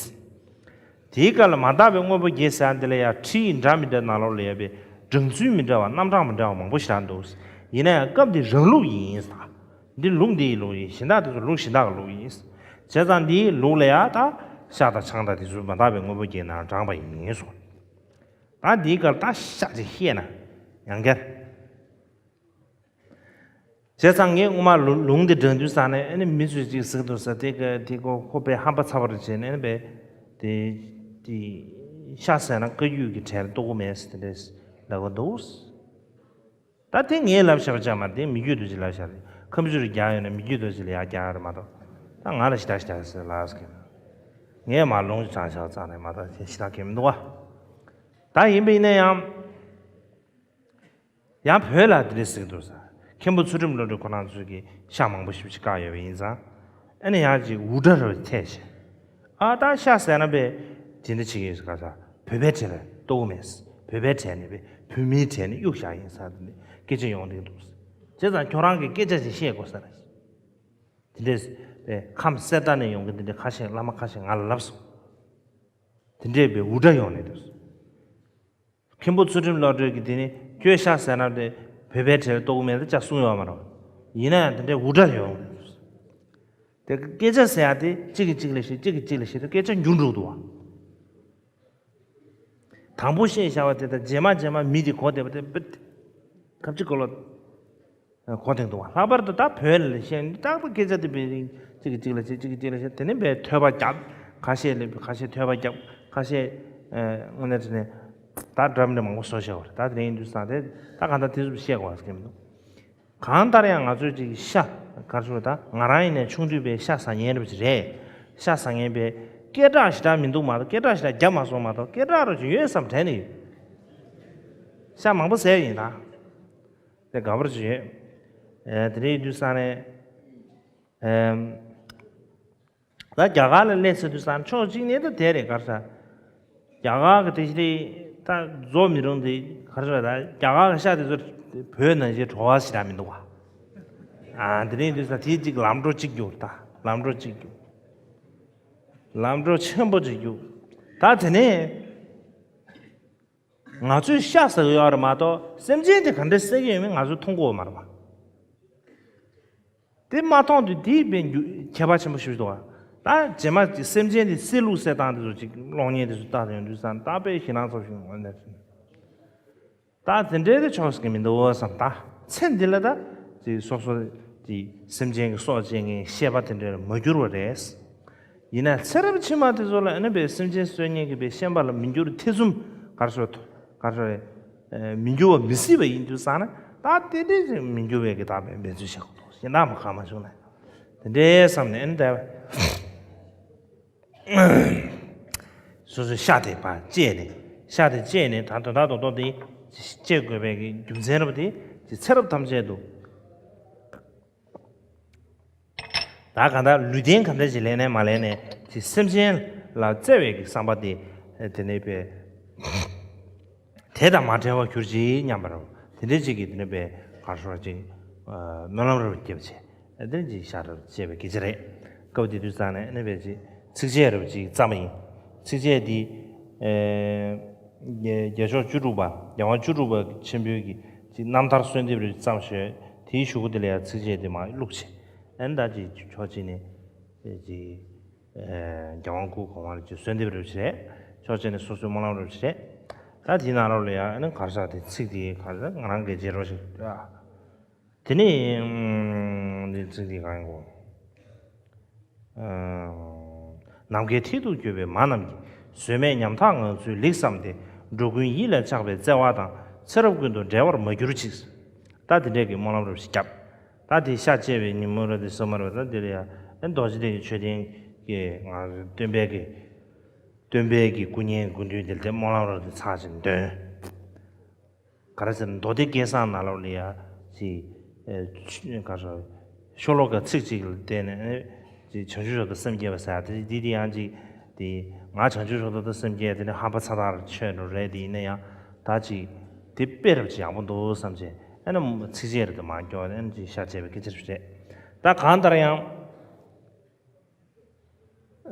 དེའི་སྐབས་ལ་མ་དག་པའི་དངོས་པོ་བརྒྱད་ཟེར་ཡ་འདི་ལ་ཡང་ཁྲིད་ཡིག་འདྲ་མི་འདྲ་ནང་ལོགས་ལ་ཡོད་པའི་སྦྲང་ཚུལ་མི་འདྲ་བ་རྣམ་གྲངས་མི་འདྲ་བ་མང་པོ་ཞིག་རག་འདུག། ཡིན་ན་ཡང་སྐབས་འདི་རང་ལུགས་ཡིན་ཟེར། འདི་ལུགས་འདིའི་ལུགས་ཡིན། གཞན་དག་དེ་ཚོ་ལུགས་གཞན་དག་གི་ལུགས་ཡིན། བྱས་ཙང་འདིའི་ལུགས་ལ་ཡང་ད་ཤ་དང་ཆང་དང་དེ་ཚོ་མ་དག་པའི་དངོས་པོ་བརྒྱད་ནང་དྲངས་པ་ཡིན་གསུངས། ད་འདིའི་སྐབས་ད་ཤ་ཅིག་བཤད་ན་ཡང་སྐྱར། བྱས་ཙང་ངས་སྔོན་མ་ལུ་ལུང་འདི་འདྲ་དུས་ཙང་ནས་ཨ་ནི་མི་ཚོས་ཅིག་ཟེར་གི་འདུག་ཟེར། དེ་ག་དེ་ཁོ་ཁོ་དཔེ་ཧམ་པ་ཚ་བ་རེད་བྱས་ནས་ཨ་ནི་དཔེ་དེ་དེ་ཤ་ཟ་ན་བཀའ་བརྒྱུད་ཀྱི་གྲལ་གཏོགས་ཀྱི་མེད་ཟེར་དེ་འདྲས་ལབ་གི་འདུག། ད་དེ་ངས་ལབ་བཞག་པ་ཅག་མ་རེད། དེ་མི་བརྒྱུད་དུ་ཅིག་ལབ་བཞག་རེད། ཁ་མཆུ་རུ་རྒྱག་ཡོད་ན་མི་བརྒྱུད་དུ་ཅིག་ལ་ཡར་རྒྱག་ཡོད་རེད་མ་གཏོགས། ད་ང་ལ་ཞེ་དྲག་ཞེ་དྲག་ཟེར་ལབ་ཟེར་གི་མེད། ངས་མར་ལུང་དྲངས་བཞག་ཙང་ནས་མ་གཏོགས་ཞེ་དྲག་གི་མི་འདུག་བ། ད་ཡིན་པ་ཡིན་ན་ཡང་། ཡང་བོད་ལ་དེ་འདྲ་ཟེར་གྱི་འདུག་ཟེར། མཁན་པོ་ཚུལ་ཁྲིམས་བློ་གྲོས་ཁོ་རང་ཚོས་ཀྱི་ཤ་མང་པོ་ཞེ་པོ་ཅིག་བཀག་ཡོད་པ་ཡིན་ཙང་། ཨ་ནི་ཡང་ཅིག་འུར་སྒྲ་རུ་ཐལ་ཞིང་། ཨ་ད་ཤ་ཟ་ན་པས་དེ་འདྲ་བྱེད་ཀྱི་ཡོད་ཟེར། ག་ས་བོད་པའི་གྲལ་ལ་གཏོགས་མེད་ཟེར། བོད་པའི་གྲལ་ནས་པས་བོད་མིའི་གྲལ་ནས་གཡུག་བཞག་ཡིན་ཟེར། དེ་འདྲ་སྐད་ཆ་ཡོང་གི་འདུག་ཟེར། བྱས་ཙང་ཁྱོད་རང་གི་སྐད་ཆ་ཅིག་བཤད་དགོས་ཟེར། དེ་འདྲས་པས་ཁམས་གསེར་རྟ་ནས་ཡོང་གི་དེ་འདྲ་ཁ་ཤས་བླ་མ་ཁ་ཤས་ང་ལ་ལབ་སོང་། དེ་འདྲས་པས་འུར་སྒྲ་ཡོང་ནས་འདུག་ཟེར། མཁན་པོ་ཚུལ་ཁྲིམས་བློ་གྲོས་ཀྱིས་དེ་ནི་ཁྱོད་ཤ་ཟ་ན་དེ་བོད་པའི་གྲལ་གཏོགས་མེད་ལ་ཅག་གསུང་ཡོད་མ་རེད། ཡིན་ན་ཡང་དེ་འདྲའི་འུར་སྒྲ་ཡོང་། དེ་སྐད་ཆ་ཟེར་ཡ་དེ་གཅིག་གིས་གཅིག་ལ་བཤད། གཅིག་གིས་གཅིག་ལ་བཤད་དུས་སྐད་ཆ་འགྱུར་འགྲོ་འདུག་བ། དང་པོ་བཤད་བཞག་པ་དེ་དང་རྗེས་མ་རྗེས་མ་མི་དེ་གོ་བསྡད་པ་དེ་བེད་ཁབ་ཅིག་གོ་ལོ། གོ་དེང་འདུག་བ། ལྷག་པར་དུ་ད་བོད་ལ་བཤད་ན་རྟག་པར་སྐད་ཆ་དེ་བེད་རིང་གཅིག་གིས་གཅིག་ལ་བཤད། གཅིག་གིས་གཅིག་ལ་བཤད། དེ་ནས་བེད་ཐོས་པ་རྒྱབ། ཁ་ཤས་ལ་ཁ་ཤས་ཐོས་པ་རྒྱབ། ཁ་ཤས་དངོས་གནས་དྲི་ནས་ད་འདྲ་མི་འདྲ་མང་པོ་བཟོ་བཞག་པ་རེད། ད་དེ་རིང་དུས་སང་དེ་ད་གང་ལྟར་དེ་ཚོ་བཤད་དགོས་པ་ཟེར་གྱི་མི་འདུག། གང་ལྟར་ཡང་ང་ཚོས་ཅིག་ཤ་ག་རེ་ཟེར། ད་ང་རང་ཡིན་ནའི་ཆུང་དུས་པའི་ཤ་ཟ་མཁན་རེད་པ་ཅིག་རེད། ཤ་ཟ་མཁན་པའི་སྐད་གྲགས་ཞེ་དྲག་མི་འདུག་མ་གཏོགས། སྐད་གྲགས་ཞེ་དྲག་རྒྱབ་མ་སོང་མ་གཏོགས། སྐད་གྲགས་རོ་ཅིག་ཡོད་བསམ་དྲན་ནས་ཡོད། ཤ་མང་པོ་ཟས་ཡིན་ད། དེ་དགའ་པོ་ཅིག་ཡོད། ཨེ་དེ་རིང་དུས་སང་ནས་ཨེམ། ད་རྒྱ་གར་ལ་སླེབས་ཚར་དུས་ཙང་ཕྱོགས་གཅིག་ནས་ད་དེ་རེད་ག་རེ་ཟེར། རྒྱ་གར་གི་དེ་ཞིག་རེད། ད་རྫོགས་མི་རུང་དེ་ག་རེ་ཟེར། ད་རྒྱ་གར་གི་ཤ་དེ་ཚོ་བོད་ནང་བཞིན་བྲོ་བ་ཞེ་དྲག་མི་འདུག་བ། ཨ་དེ་རིང་དུས་ཙང་དེ་གཅིག་ལམ་འགྲོ་གཅིག་རྒྱུགས། ད་ལམ་འགྲོ་གཅིག་རྒྱུགས། ལམ་འགྲོ་ཆེན་པོ་གཅིག་རྒྱུགས། ད་དེ་ནས་ང་ཚོས་ཤ་ཟ་གི་ཡོད་རེད་མ་གཏོགས། སེམས་ཅན་དེ་ག་འདྲས་བསད་ཀྱི་ཡོད་མེད་ང་ཚོས་མཐོང་གི་ཡོད་མ་རེད་པ། དེ་མ་མཐོང་དུས་དེའི་དཔེ་འགྱུར་ཁྱད་པར་ཆེན་པོ་ཞིག་འདུག་བ། ད་རྗེས་མ་སེམས་ཅན་དེ་བསད་ལུགས་བསད་སྟངས་དེ་ཚོ་ཅིག་གློག་བརྙན་དེ་ཚོ་ལྟ་ཡོང་དུས་ཙང་ད་དཔེ་ཞེད་སྣང་ཚ་པོ་ཞིག་འོང་ནས། ད་དེ་འདྲའི་དེ་ཆོག་ས་གི་མི་འདུག་བསམ། ད་ཚེ་འདི་ལ་ད་ཅིག་སོ་སོ་ཅིག་སེམས་ཅན་གྱི་སྲོག་བཅད་མཁན་ཤེས་པ་དེ་འདྲ་ལ་མ་གྱུར་བ་རེད། ཡིན་ན་ཚེ་རབས་ཕྱི་མ་དེ་ཚོ་ལ་ཨ་ནི་པའི་སེམས་ཅན་གསོད་མཁན་གྱི་པའི་ཤན་པ་ལ་མི་འགྱུར་ཐེ་ཚོམ་ག་རེ་ཟེར། ག་རེ་ཟེར། ཨེ་མི་འགྱུར་བ་མི་སྲིད་པ་ཡིན་དུས་ཙང་ན། ད་དེ་འདྲའི་ཅིག་མི་འགྱུར་བའི་གི་ད་པའི་འབད་རྩོལ་བྱེད་དགོས་འདུག། གཞན་དག་མ་གང་མ་བྱུང་ན་དེ་འདྲའི་བསམ་ནས་ཨ་ནི་ད། སོ་སོའི་ཤ་དེ་ཕར་བཅད་ནས། ཤ་དེ་བཅད་ནས་ད་དོན་དག་རྡོག་རྡོག་དེ་བཅད་དགོས་པའི་གི་རྒྱུ་མཚན་རེད་པ། དེ་ཅིག་ཚེ་རབས་ཐམས་ཅད་དུ། ད་གང་ལྟར་ལུས་རྟེན་ག་འདྲ་ཞིག་ལེན་ནས་མ་ལེན་ནས་ཅིག་སེམས་ཅན་ལ་བརྩེ་བའི་གི་བསམ་པ་དེ་དེ་ནས་པའི་དེ་དང་མ་བྲལ་བར་གྱུར་ཅིག་སྙམ་པ་རེད། དེ་འདྲ་ཅིག་གིས་དེ་ནས་པའི་ག་རེ་ཟེར་ཅིག་སྨོན་ལམ་རེ་བརྒྱབ་བྱས། དེ་འདྲ་ཅིག་ཤ་རེ་བཅད་པའི་སྐད་ཆ་རེད། སྐབས་དེ་དུས་ཙང་ནས་ཨ་ནི་པའི་ཅིག་ཚིགས་བཅད་རེ་ཅིག་བརྩམས་པ་ཡིན། ཚིགས་བཅད་འདི་ཨེ་རྒྱལ་མཆོག་བཅུ་དྲུག་པ། རྒྱལ་དབང་བཅུ་དྲུག་པ་ཆེན་པོའི་གི་ཅིག་རྣམ་ཐར་གསོལ་འདེབས་རེ་བརྩམས་ཞོར་དེའི་གཞུག་གུ་དེ་ལ་ཡང་ཚིགས་བཅད་དེ་མར་བླུགས་བྱས། ཨ་ནི་ད་ཅིག་ཕྱོགས་གཅིག་ནས་ཅིག་ཨེ་རྒྱལ་དབང་སྐུ་གོང་མར་ཅིག་གསོལ་འདེབས་རེ་བྱས། ཕྱོགས་གཅིག་ནས་སོ་སོའི་སྨོན་ལམ་རེ་བྱས། ད་དེའི་ནང་ལོགས་ལ་ཡང་ཨ་ནི་ག་རེ་ཟེར། དེ་ཚིག་དེ་ག་རེ་ཟེར། ང་རང་གི་རྗེས་རོགས་ཤིག་ཨ། དེ་ནས་ཨམ་འདི་ཚིག་འདི་གང་ཡིན་གོ། ཨམ། ནམ་མཁའི་མཐིལ་དུ་འཁྱུད་པའི་མ་རྣམས་ཀྱིས། བཟོད་མེད་ཉམ་ཐག་ངང་ཚུལ་ལེགས་བསམས་ཏེ། འགྲོ་ཀུན་ཡིད་ལ་ཆགས་པའི་བརྩེ་བ་དང་། ཚེ་རབས་ཀུན་ཏུ་འབྲལ་བར་མ་གྱུར་ཅིག། ད་དེ་འདྲའི་གི་སྨོན་ལམ་རེ་བརྒྱབ། ད་དེ་ཤ་བཅད་པའི་ཉིན་མོ་རེད། དེ་སོ་མ་རེད། ད་དེ་ལ་ཡང་ཨེ་རྡོ་རྗེ་གདན་གྱི་མཆོད་རྟེན་གྱི་ང་སྟོན་པའི་གི་སྟོན་པའི་གི་སྐུ་བརྙན་སྐུ་མདུན་དེ་ལ་དེ་སྨོན་ལམ་རེ་དེ་ཚར་ཅིག་འདོན། ག་རེ་ཟེར་ན། མདོ་སྡེ་སྐལ་བཟང་ནང་ལོགས་ལ་ཡ་ཅིག་ཨེ་ཆུ་ག་རེ་ཟེར། ཤོ་ལོ་ཀ་ཚིག་གཅིག་ལ་བརྟེན་ནས་ཨེ་ཅིག་བྱང་ཆུབ་མཆོག་ཏུ་སེམས་བསྐྱེད་པ་ཟེར་ཡ་དེ་འདི་དེ་ཡང་ཅིག་དེ་ང་བྱང་ཆུབ་མཆོག་ཏུ་སེམས་བསྐྱེད་དེ་ནི་ཧམ་པ་ཚ་ཐག་ཆོད་འགྲོ་རེད། དེ་ཡིན་ན་ཡང་ད་ཅིག་དེ་དཔེ་རབ་ཅིག་ཡག་པོ་འདུག་བསམ་བྱས། ཨ་ནི་ཚིགས་བཅད་རེ་དེ་མར་སྐྱོར་ནས་ཨ་ནི་ཅིག་ཤ་བཅད་པའི་སྐད་ཆ་རེད། ད་གང་ལྟར་ཡང་།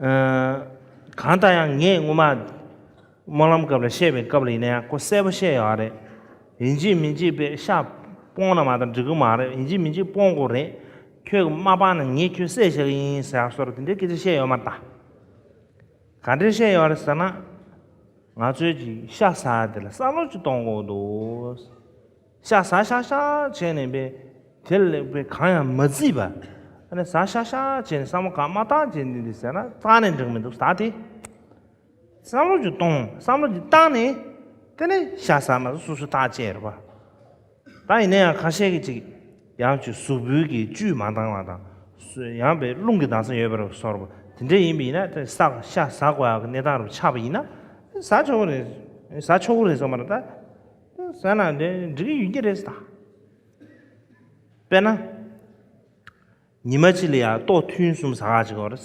ཨ། གང་ལྟར་ཡང་ངས་སྔོན་མ་སྨོན་ལམ་སྐབས་ལ་བཤད་པའི་སྐབས་ལ་ཡིན་ན་ཡང་ཁོ་གསལ་པོ་བཤད་ཡོད་རེད། ཡིན་གཅིག་མིན་གཅིག་པའི་ཤ་སྤོང་ན་མ་གཏོགས་འགྲིག་གི་མ་རེད། ཡིན་གཅིག་མིན་གཅིག་སྤོང་དགོས་རེད། ཁྱོད་ཀྱིས་མ་སྤངས་ན་ངས་ཁྱོད་བསད་བཞག་གི་ཡིན་ཟེར་བཟོ་འདྲ་དེ་འདྲའི་སྐད་ཆ་བཤད་ཡོད་མ་རེད་ད། ག་འདྲས་བཤད་ཡོད་རེད་ཟེར་ན། ང་ཚོའི་ཅིག་ཤ་ཟ་ཡ་དེ་ལ་བསམ་བློ་ཅིག་གཏོང་དགོས་འདུག། ཤ་ཟ་ཤག་ཤག་བྱས་ནས་པས་དེ་ལ་པས་གང་ཡང་མ་བརྩིས་པ། ཨ་ནི་ཟ་ཤག་ཤག་བྱས་ནས་བསམ་བློ་གང་མ་བཏང་བྱས་ནས་འདི་ཟེར་ན་བཏང་ནས་འགྲིག་མི་འདུག་ད་དེ། བསམ་བློ་ཅིག་གཏོང་བསམ་བློ་ཅིག་བཏང་ནས་དེ་ནས་ཤ་ཟ་མ་ཟ་སོ་སོ་ཐག་བཅད་རེད་པ། ད་ཡིན་ན་ཡང་ཁ་ཤས་ཀྱིས་ཅིག་ཡང་ཅིག་གཟུགས་པོའི་གི་བཅུད་མ་འདང་བ་དང་། སོ་ཡང་པའི་རླུང་གི་འདང་ས་ཡོད་པ་རུ་སོར་བ་དེ་འདྲ་ཡིན་པ་ཡིན་ན་དེ་ས་ཤ་ཟ་དགོས་ཡག་གི་གནས་སྟངས་རུ་ཆགས་པ་ཡིན་ན་ཟ་ཆོག་གི་རེད། ཟ་ཆོག་གི་རེད་བསམ་པ་རེད་ད། ཟ་ན་འདི་འགྲིག་གི་ཡོད་ཀྱི་རེད་ད། དཔེར་ན། ཉི་མ་གཅིག་ལ་ཡང་ལྟོ་ཐུན་གསུམ་ཟ་ག་ཅིག་གོ་རེད།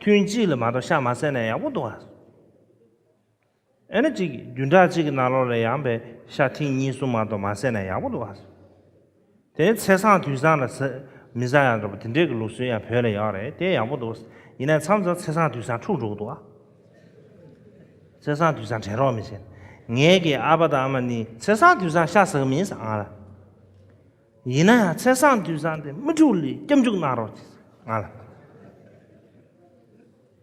ཐུན་གཅིག་ལ་མ་གཏོགས་ཤ་མ་ཟས་ན་ཡག་པོ་འདུག་ཨ། ཨེ་ན་ཅིག་རྒྱུན་ཐག་གཅིག་གི་ནང་ལོགས་ལ་ཡང་པའི་ཤ་ཐེངས་གཉིས་གསུམ་མ་གཏོགས་མ་ཟས་ན་ཡག་པོ་འདུག་ཨ། དེ་ཚེས་བཟང་དུས་བཟང་ལ་ཟ་མི་ཟ་ཡང་འདྲ་པོ་དེ་འདྲས་ཀྱི་ལུགས་སྲོལ་ཡང་བོད་ལ་ཡོད་རེད། དེ་ཡག་པོ་འདུག། ཡིན་ན་མཚམས་མཚམས་ཚེས་བཟང་དུས་བཟང་འཁྲུག་འགྲོ་གི་འདུག་ཨ། ཚེས་བཟང་དུས་བཟང་དྲན་རོགས་མི་བྱེད། ངའི་གི་ཨ་ཕ་དང་ཨ་མ་ནི་ཚེས་བཟང་དུས་བཟང་ཤ་ཟ་གི་མིན་ཟེར་ང་ལ། ཡིན་ན་ཡང་ཚེས་བཟང་དུས་བཟང་དེ་མི་འཁྲུག་ལས་སྐྱབས་འཇུག་གནང་རོགས་གྱིས་ང་ལ།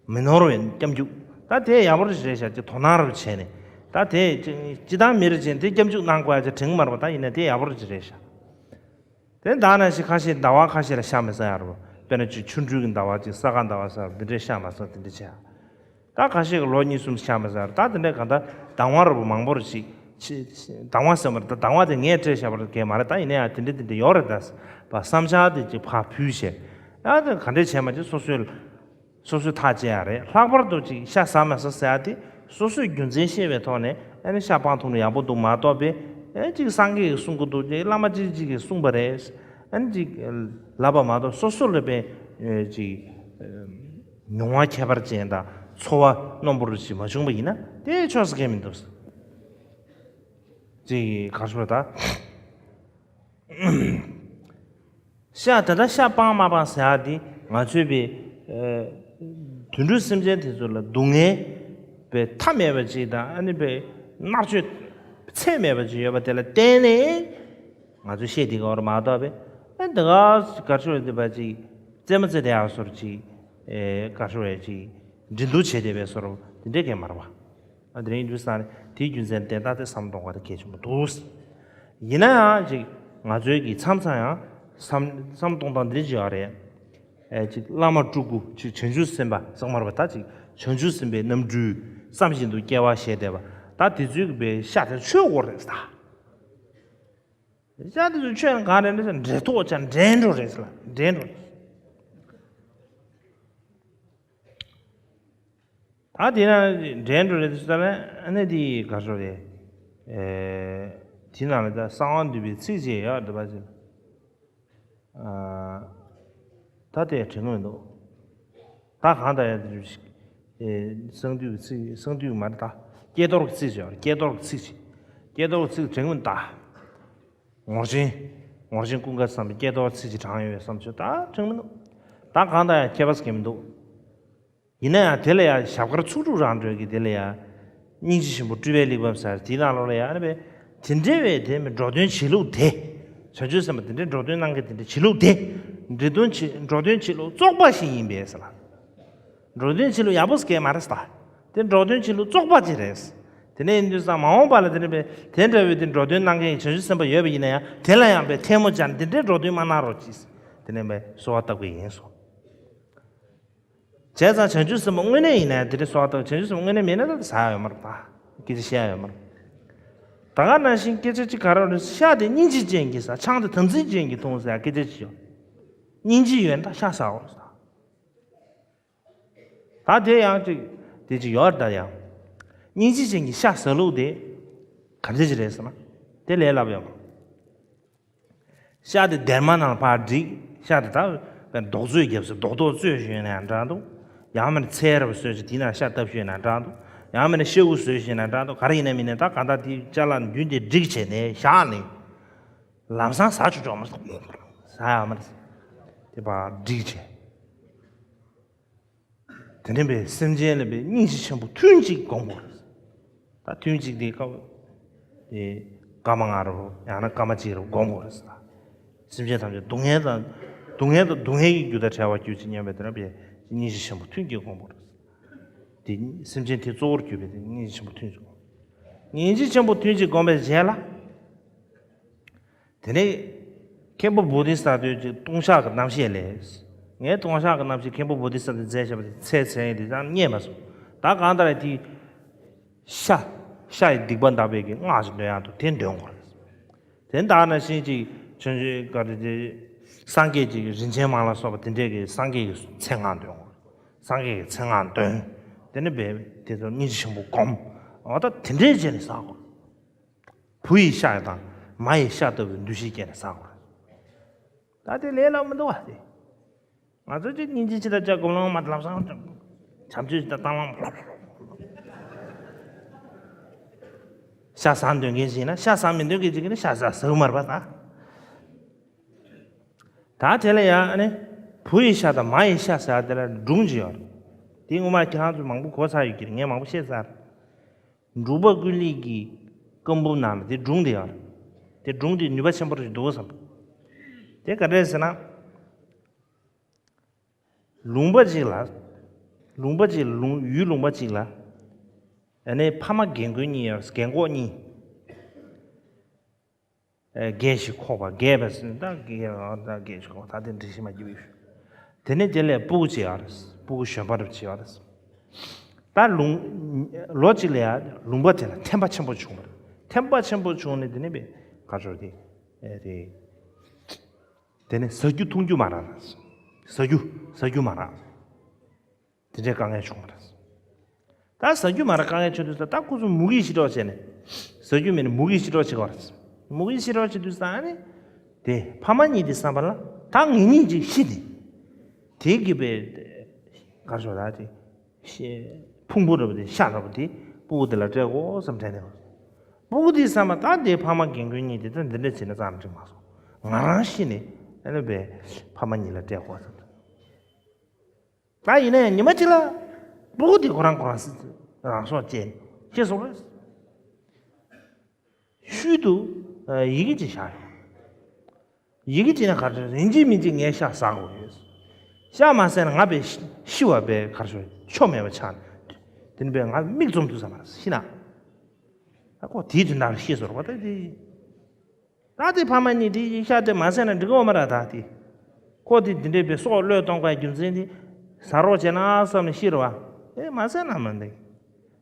མི་ནོར་བའི་སྐྱབས་འཇུག། ད་དེ་ཡག་པོ་རེད་ཤག་ཅིག་དོ་སྣང་རུ་བྱས་ནས། ད་དེ་སྤྱི་བཏང་མི་རེ་བྱས་དེ་སྐྱབས་འཇུག་གནང་དགོས་ཡ་ཅིག་དྲན་གི་མ་རེད་པ། ད་ཡིན་ན་དེ་ཡག་པོ་རེད་ཅིག་རེད་ཤག། དེ་ད་ནང་བཞིན་ཁ་ཤས་ཟླ་བ་ཁ་ཤས་ལ་ཤ་མི་ཟ་ཡ་རེད་པ། དཔེར་ན་ཅིག་ཆུ་འབྲུག་གི་ཟླ་བ་ཅིག་ས་ག་ཟླ་བ་ཟེར་འདི་འདྲའི་ཤ་མ་ཟ་འདི་འདྲའི་བྱས། ད་ཁ་ཤས་ཀྱི་ལོ་གཉིས་གསུམ་ཤ་མི་ཟ་ར། ད་དེ་འདྲའི་གང་ལྟར་སྡང་བ་ར་བུ་མང་པོ་ར་ཅིག་ཅི་སྡང་བ་ཟེར་མ་རེད། ད་སྡང་བ་དེ་ངས་སྤྲད་བཞག་པ་རེད་གས་མ་རེད། ད་ཡིན་ན་ཡང་དེ་འདྲ་དེ་འདྲ་ཡོད་རེད། ད་བསམ་འཆར་དེ་ཅིག་ཕར་ཕུལ་བྱས། ཡང་དེ་ག་འདྲས་བྱས་མ་བྱས་སོ་སོའི་སོ་སོའི་ཐག་བཅད་ཡ་རེད། ལྷག་པར་དུ་ཅིག་ཤ་ཟ་མ་ཟ་ཟེར་ཡ་དེ་སོ་སོས་རྒྱུ་མཚན་ཤེས་པའི་ཐོག་ནས་ཨ་ནི་ཤ་སྤང་ཐུབ་ན་ཡག་པོ་འདུག་མ་གཏོགས་པས་ཨ་ཅིག་སངས་རྒྱས་ཀྱིས་གསུང་གི་འདུག་ཅིག་བླ་མ་ཅིག་ཅིག་གིས་གསུངས་པ་རེད། ཨ་ནི་ཅིག་ལབ་པ་མ་གཏོགས་སོ་སོ་ལ་དཔེ་ཅིག་མྱོང་བ་ཁྱད་པར་ཅན་དང་ཚོར་བ་རྣོན་པོ་རུ་ཅིག་མ་བྱུང་བ་ཡིན་ན་དེ་ཆོག་ས་གང་མི་འདུག། ཅིག་གར་ཤོར་ད། ཤ་ད་ལྟ་ཤ་སྤང་མ་སྤང་ཟེར་ཡ་དེ་ང་ཚོའི་པའི་དུད་འགྲོ་སེམས་ཅན་དེ་ཚོ་ལ་སྡུག་བསྔལ་པའི་མཐའ་མེད་པ་ཅིག་དང་ཨ་ནི་པའི་མནར་གཅོད་ཚད་མེད་པ་ཅིག་ཡོད་པ་དེ་ལ་བརྟེན་ནས། ང་ཚོས་བཤད་དེ་ག་བར་མ་གཏོགས་པས་ཨ་འདི་ག་གར་ཤོར་བའི་འདི་པ་ཅིག་རྩེད་མོ་རྩེ་བསྡད་ཡག་བཟོ་འདྲ་ཅིག་ཨེ་གར་ཤོར་བའི་ཅིག་འགྲན་བསྡུར་བྱེད་བསྡད་པའི་བཟོ་འདྲ་དེ་འདྲས་གས་མ་རེད་པ། ཨ་དེ་རིང་དུས་སང་ནས་དེའི་རྒྱུ་མཚན་དེ་ད་དེ་བསམ་གཏོང་བ་དེ་གལ་ཆེན་པོ་འདུག། ཡིན་ན་ཡང་ཅིག་ང་ཚོའི་གི་མཚམས་མཚམས་ཡང་བསམ་བསམ་གཏོང་སྟངས་འདི་འདྲས་ཅིག་ཡོད་རེད། ཨེ་ཅིག་བླ་མ་སྤྲུལ་སྐུ་ཅིག་བྱང་ཆུབ་སེམས་དཔའ་ཚང་མ་རེད་པ། ད་ཅིག་བྱང་ཆུབ་སེམས་དཔའི་རྣམ་སྤྲུལ་བསམ་བཞིན་དུ་སྐྱེ་བ་བཞེས་བསྡད་པ། ད་དེ་ཚོའི་གི་པའི་ཤ་དེ་མཆོད་དགོས་རེད་ད། ཤ་དེ་ཚོ་མཆོད་ན་གང་རེད་ཟེར་ན་འདྲེ་ཐོག་ཅན་འདྲེ་འགྲོ་རེད་ཟེར་ལ་འདྲེ་འགྲོ་རེད། ད་དེ་ན་འདྲེ་འགྲོ་རེད་ཟེར་ལ་ཨ་ནི་དེ་ག་རེ་རེད། ཨེ་དེ་ནང་ལ་ད་གསང་བ་འདུས་པའི་ཚིག་ཅིག་ཡོད་འདུག་པ་ཟེར། ཨ་ད་དེ་དྲན་གྱི་མི་འདུག། ད་གང་ལྟར་ཡང་དེ་ཞིག་ཨེ་གསང་འདུས་ཀྱི་ཚིག་གསང་འདུས་ཀྱི་མ་རེད་ད། ཀྱེ་རྡོར་གྱི་ཚིག་ཅིག་ཡོད་རེད། ཀྱེ་རྡོར་གྱི་ཚིག་ཅིག་ཀྱེ་རྡོར་གྱི་ཚིག་དྲན་གྱི་མི་འདུག་ད། ངོར་ཆེན། ངོར་ཆེན་ཀུན་དགའ་བསམ་པའི་ཀྱེ་རྡོར་ཚིག་ཅིག་དྲངས་ཡོད་བསམ་བྱུང་། ད་དྲན་མི་འདུག། ད་གང་ལྟར་ཡང་ཁྱད་པར་ཟེར་མཁན་མི་འདུག། ཡིན་ན་ཡང་དེ་ལ་ཡང་ཞབས་དཀར་ཚོགས་དྲུག་རང་གྲོལ་གྱི་དེ་ལ་ཡང་། སྙིང་རྗེ་ཆེན་པོ་སྤྲུལ་པའི་གླེགས་བམ་ཟེར་དེའི་ནང་ལོགས་ལ་ཡང་ཨ་ནི་བས། དེ་འདྲའི་བས་དེ་མི་འགྲོ་དོན་བྱེད་ལུགས་དེ། བྱང་ཆུབ་སེམས་དཔའ་དེ་འདྲའི་འགྲོ་དོན་གནང་མཁན་དེ་འདྲའི་བྱེད་ལུགས་དེ། འགྲོ་དོན་བྱེད་འགྲོ་དོན་བྱེད་ལུགས་བཙོག་པ་ཞིག་ཡིན་པས་ཟེར་ལ། འགྲོ་དོན་བྱེད་ལུགས་ཡག་པོ་ཟེར་མཁན་མ་རེད་ཟེར། དེ་འགྲོ་དོན་བྱེད་ལུགས་བཙོག་པ་ཅིག་རེད། དེ་ནས་ཡིན་དུས་ཙང་མ་འོངས་པ་ལ་དེ་འདྲ་བའི་དེ་འདྲ་བའི་དེ་འགྲོ་དོན་གནང་མཁན་གྱི་བྱང་ཆུབ་སེམས་དཔའ་ཡོད་པ་ཡིན་ན་ཡང་དེ་ལ་ཡང་བས་ཐལ་མོ་སྦྱར་ནས་དེ་འདྲའི་འགྲོ་དོན་མ་གནང་རོགས་གྱིས། དེ་ནས་བས་གསོལ་བ་བཏབ་ཀྱི་ཡིན་གསུངས། བྱས་ཙང་བྱང་ཆུབ་སེམས་དཔའ་དངོས་གནས་ཡིན་ན་དེ་འདྲའི་གསོལ་བ་བཏབ། བྱང་ཆུབ་སེམས་དཔའ་དངོས་གནས་མེད་ན་ད་ཟ་ཡ་ཡོད་མ་རེད་པ། སྐད་ཆ་བཤད་ཡ་ཡོད་མ་རེད། ད་ག་ནང་བཞིན་སྐད་ཆ་གཅིག་ག་རེ་རེད། ཤ་དེ་སྙིང་རྗེ་ཅན་གྱིས་ཟ། ཆང་དེ་དམ་ཚིག་ཅན་གྱིས་འཐུང་ཟེར་ཡ་སྐད་ཆ་ཅིག་ཡོད། སྙིང་རྗེ་ཡོད་ན་ད་ཤ་ཟ་འོ་ཟ། ད་དེ་ཡང་ཅིག་དེ་ཅིག་ཡོད་རེད་ད་ཡང་། སྙིང་རྗེ་ཅན་གྱིས་ཤ་ཟ་ལུགས་དེ་ག་འདྲ་ཅིག་རེད་ཟེར་ན། དེ་ལས་སླ་པོ་ཡོད་མ་རེད། ཤ་དེ་སྡེར་མ་ནང་ཕར་བསྒྲིགས། ཤ་དེ་ད་བས་རྡོག་བཙོས་རྒྱབ་ཟེར་རྡོག་རྡོག་བཙོས་ཞོན་ན་འདྲ་འདུག། ཡང་མིན་ཚལ་རབ་བཟོས་ཤིག་དེ་ན་ཤ་བཏབ་ཞོན་ན་འདྲ་འདུག། ཡང་མིན་ཤ་ཁུ་བཟོས་ཞོན་ན་འདྲ་འདུག། ག་རེ་ཡིན་ན་མིན་ན་ད་གང་ལྟར་དེའི་ཅ་ལག་རྒྱུན་དེ་བསྒྲིགས་བྱས་ནས་བཞག་ནས་ལམ་སང་ཟ་ཆོག་ཆོག་མ་ཟ་ཡ་མ་རེད། དེ་ཕར་བསྒྲིགས་བྱས། དེ་འདྲ་བའི་སེམས་ཅན་ལ་བའི་སྙིང་རྗེ་ཆེན་པོ་ཐུན་གཅིག་བསྒོམ་དགོས་རེད། ད་ཐུན་གཅིག་དེ་སྐབས་དེ་སྐར་མ་ལྔ་རུ་ཡང་ན་སྐར་མ་གཅིག་རུ་བསྒོམ་དགོས་རེད་ཟེར། ད་སེམས་ཅན་ཐམས་ཅད་སྡུག་བསྔལ་དང་སྡུག་བསྔལ་དང་སྡུག་བསྔལ་གྱི་རྒྱུ་དང་བྲལ་བར་གྱུར་ཅིག་སྙམ་པའི་དེ་འདྲ་བའི་སྙིང་རྗེ་ཆེན་པོ་ཐུན་གཅིག་བསྒོམ་དགོས་རེད། དེ་སེམས་ཅན་དེ་གཙོ་བོར་གྱུར་པའི་དེ་སྙིང་རྗེ་ཆེན་པོ་ཐུན་གཅིག་བསྒོམ། སྙིང་རྗེ་ཆེན་པོ་ཐུན་གཅིག་བསྒོམ་པའི་རྗེས་ལ། དེ་ནས་མཁན་པོ་བོ་དྷི་ས་ཏྭས་ཀྱི་ལྟུང་བཤགས་ཀྱི་རྣམ་བཤད་ལས། ངས་ལྟུང་བཤགས་ཀྱི་རྣམ་བཤད་མཁན་པོ་བོ་དྷི་ས་ཏྭས་མཛད་བཞག་པ་དེ་ཚད་ཚད་དེ་ཙམ་རྙེད་མ་སོང་། ད་གང་ལྟར་དེ་ཤ། ཤ་ཡི་སྡིག་པ་འདག་པའི་གི་སྔགས་ཀྱི་འདོན་ཡག་ཏུ་དེ་འདོན་དགོས་རེད། དེ་ལྟར་ན་བཞིན་ཅིག་ཆོས་འབྱུང་ག་རེ་དེ། སངས་རྒྱས་ཀྱི་རིན་ཆེན་མ་ལ་སོགས་པ་དེ་འདྲས་ཀྱི་སངས་རྒྱས་ཀྱི་མཚན་སྔགས་འདོན་དགོས། སངས་རྒྱས་ཀྱི་མཚན་སྔགས་འདོན། དེ་ནས་འབད་དེ་ཚོ་སྙིང་རྗེ་ཆེན་པོ་བསྒོམ། འོ་ད་དེ་འདྲས་བྱས་ནས་བསགས་དགོས། བུ་ཡི་ཤ་དང་མ་ཡི་ཤ་ལྟ་བུའི་འདུ་ཤེས་སྐྱེས་ནས་བསགས་དགོས། ད་དེ་ལས་སླ་མི་འདུག་བ་དེ། ང་ཚོ་ཅིག་སྙིང་རྗེ་ཅི་ལྟར་བྱ་སྒོམ་ལམ་མ་ལམ་སང་བྱམས་ཆོས་ཅི་ལྟར་བཏང་ལམ་ལབ་ལབ་ལབ། ཤ་ཟ་འདོད་མཁན་ཞིག་ཡིན་ན་ཤ་ཟ་མི་འདོད་མཁན་ཅིག་ཡིན་ན་ཤ་ཟ་ཟ་གི་མ་རེད་པ་ད། ད་དེ་ལ་ཡང་ཨ་ནི་བུ་ཡི་ཤ་དང་མ་ཡི་ཤ་ཟེར་དེ་ལ་སྒྲུང་ཅིག་ཡོད་རེད། དེ་སྔོན་མ་ཁྱེད་རང་ཚོ་མང་པོ་གོ་ཚར་ཡོད་ཀྱི་རེད། ངས་མང་པོ་བཤད་ཚར། འབྲུག་པ་ཀུན་ལེགས་ཀྱི་བཀའ་འབུམ་ནང་ལ་དེ་སྒྲུང་དེ་ཡོད་རེད། དེ་སྒྲུང་དེ་ནུས་པ་ཆེན་པོ་རེད་འདུག་བསམ། དེ་ག་འདྲས་ཟེར་ན། ལུང་པ་གཅིག་ལ། ལུང་པ་གཅིག་ལུང་ཡུལ་ལུང་པ་གཅིག་ལ། ཨ་ནི་ཕ་མ་རྒན་རྒོན་གཉིས་ཡོད་རེད། རྒན་གོག་གཉིས། ཨེ་རྒས་ཤིང་འཁོགས་པ་རྒས་པ་ཟེར་ན་ད་རྒས་ད་རྒས་ཤིང་འཁོགས་པ་ད་དེ་འདྲ་ཞིག་མ་སྐྱིད་པའི་ཤུ། དེ་ནས་དེ་ལས་སྤུ་གུ་གཅིག་ཡོད་རེད། སྤུ་གུ་གཞོན་པ་རབས་གཅིག་ཡོད་རེད། ད་ལུང་ལོ་གཅིག་ལ་ཡ་ལུང་པ་དེ་ལ་ཐན་པ་ཆེན་པོ་བྱུང་བ་རེད། ཐན་པ་ཆེན་པོ་བྱུང་ནས་དེ་ནས་པའི་ག་ཚོད་དེ་ཨེ་དེ། དེ་ནས་ཟ་རྒྱུ་འཐུང་རྒྱུ་མ་རག་ཟ་རྒྱུ་ཟ་རྒྱུ་མ་རག་དེ་འདྲའི་དཀའ་ངལ་བྱུང་བ་རེད། ད་ཟ་རྒྱུ་མ་རག་དཀའ་ངལ་བྱུང་དུས་ད་ཁོ་ཚོ་མུ་གེ་ཞི་དྲག་བྱས་ནས། ཟ་རྒྱུ་མེད་ནས་མུ་གེ་ཞི་དྲག་བྱེད་ཀྱི་བ་རེད། མུ་གེ་ཞི་དྲག་བྱེད་དུས་ད་ནི། དེ་ཕ་མ་གཉིས་དེ་བསམ་པ་ལ་ད་ངེད་གཉིས་ཅིག་ཤི་ནས། དེ་གི་པའི་གར་ཞོག་ད་དེ། ཤེ། ཕུང་པོ་འདྲ་པོ་དེ་ཤ་འདྲ་པོ་དེ་སྤུ་གུ་དེ་ལ་སྤྲད་དགོས་བསམ་དྲན་ནས། སྤུ་གུ་དེ་བསམ་པ་ད་དེ་ཕ་མ་རྒན་རྒོན་གཉིས་དེ་ད་འདི་འདྲ་བྱས་ན་ཙང་འགྲིག་མ་སོང་། ང་རང་ཤི་ནས་ཨ་ནི་པའི་ཕ་མ་གཉིས་ལ་སྤྲད་དགོས་བསམ་དྲན། ད་ཡིན་ན་ཡང་ཉི་མ་གཅིག་ལ་སྤུ་གུ་དེ་ཁོ་རང་ཁོ་རང་སྲིད་རང་སྲོག་བཅད་ཤེས་སོང་རེད། ཤུལ་དུ་ཡི་གེ་ཅིག་བཞག་ཡོད། ཡི་གེ་ཅིག་ན་ག་རེ་རིན་གཅིག་མིན་གཅིག་ངས་ཤ་ཟ་དགོས་ཡོད། ཤ་མ་ཟས་ན་ང་པའི་ཤི་བ་པའི་གར་ཤོར་ཆོ་མེད་པ་ཆགས་ནས་དེ་ནི་པའི་ང་མིག་བཙུམ་དུས་ཙམ་པ་ཤི་ན། ད་ཁོ་དེའི་དུས་ན་ཤི་སོང་བ་ད་དེ། ད་དེ་ཕ་མ་གཉིས་དེ་ཤ་དེ་མ་ཟས་ན་འགྲིག་གི་ཡོད་མ་རེད་ད་དེ། ཁོ་དེ་འདི་འདྲའི་པའི་སྲོག་བློས་གཏོང་དགོས་རྒྱུ་མཚན་དེ་ཟ་རོགས་བྱས་ན་བསམ་ནས་ཤི་རེད་བ། ཨེ་མ་ཟས་ན་མ་འདི།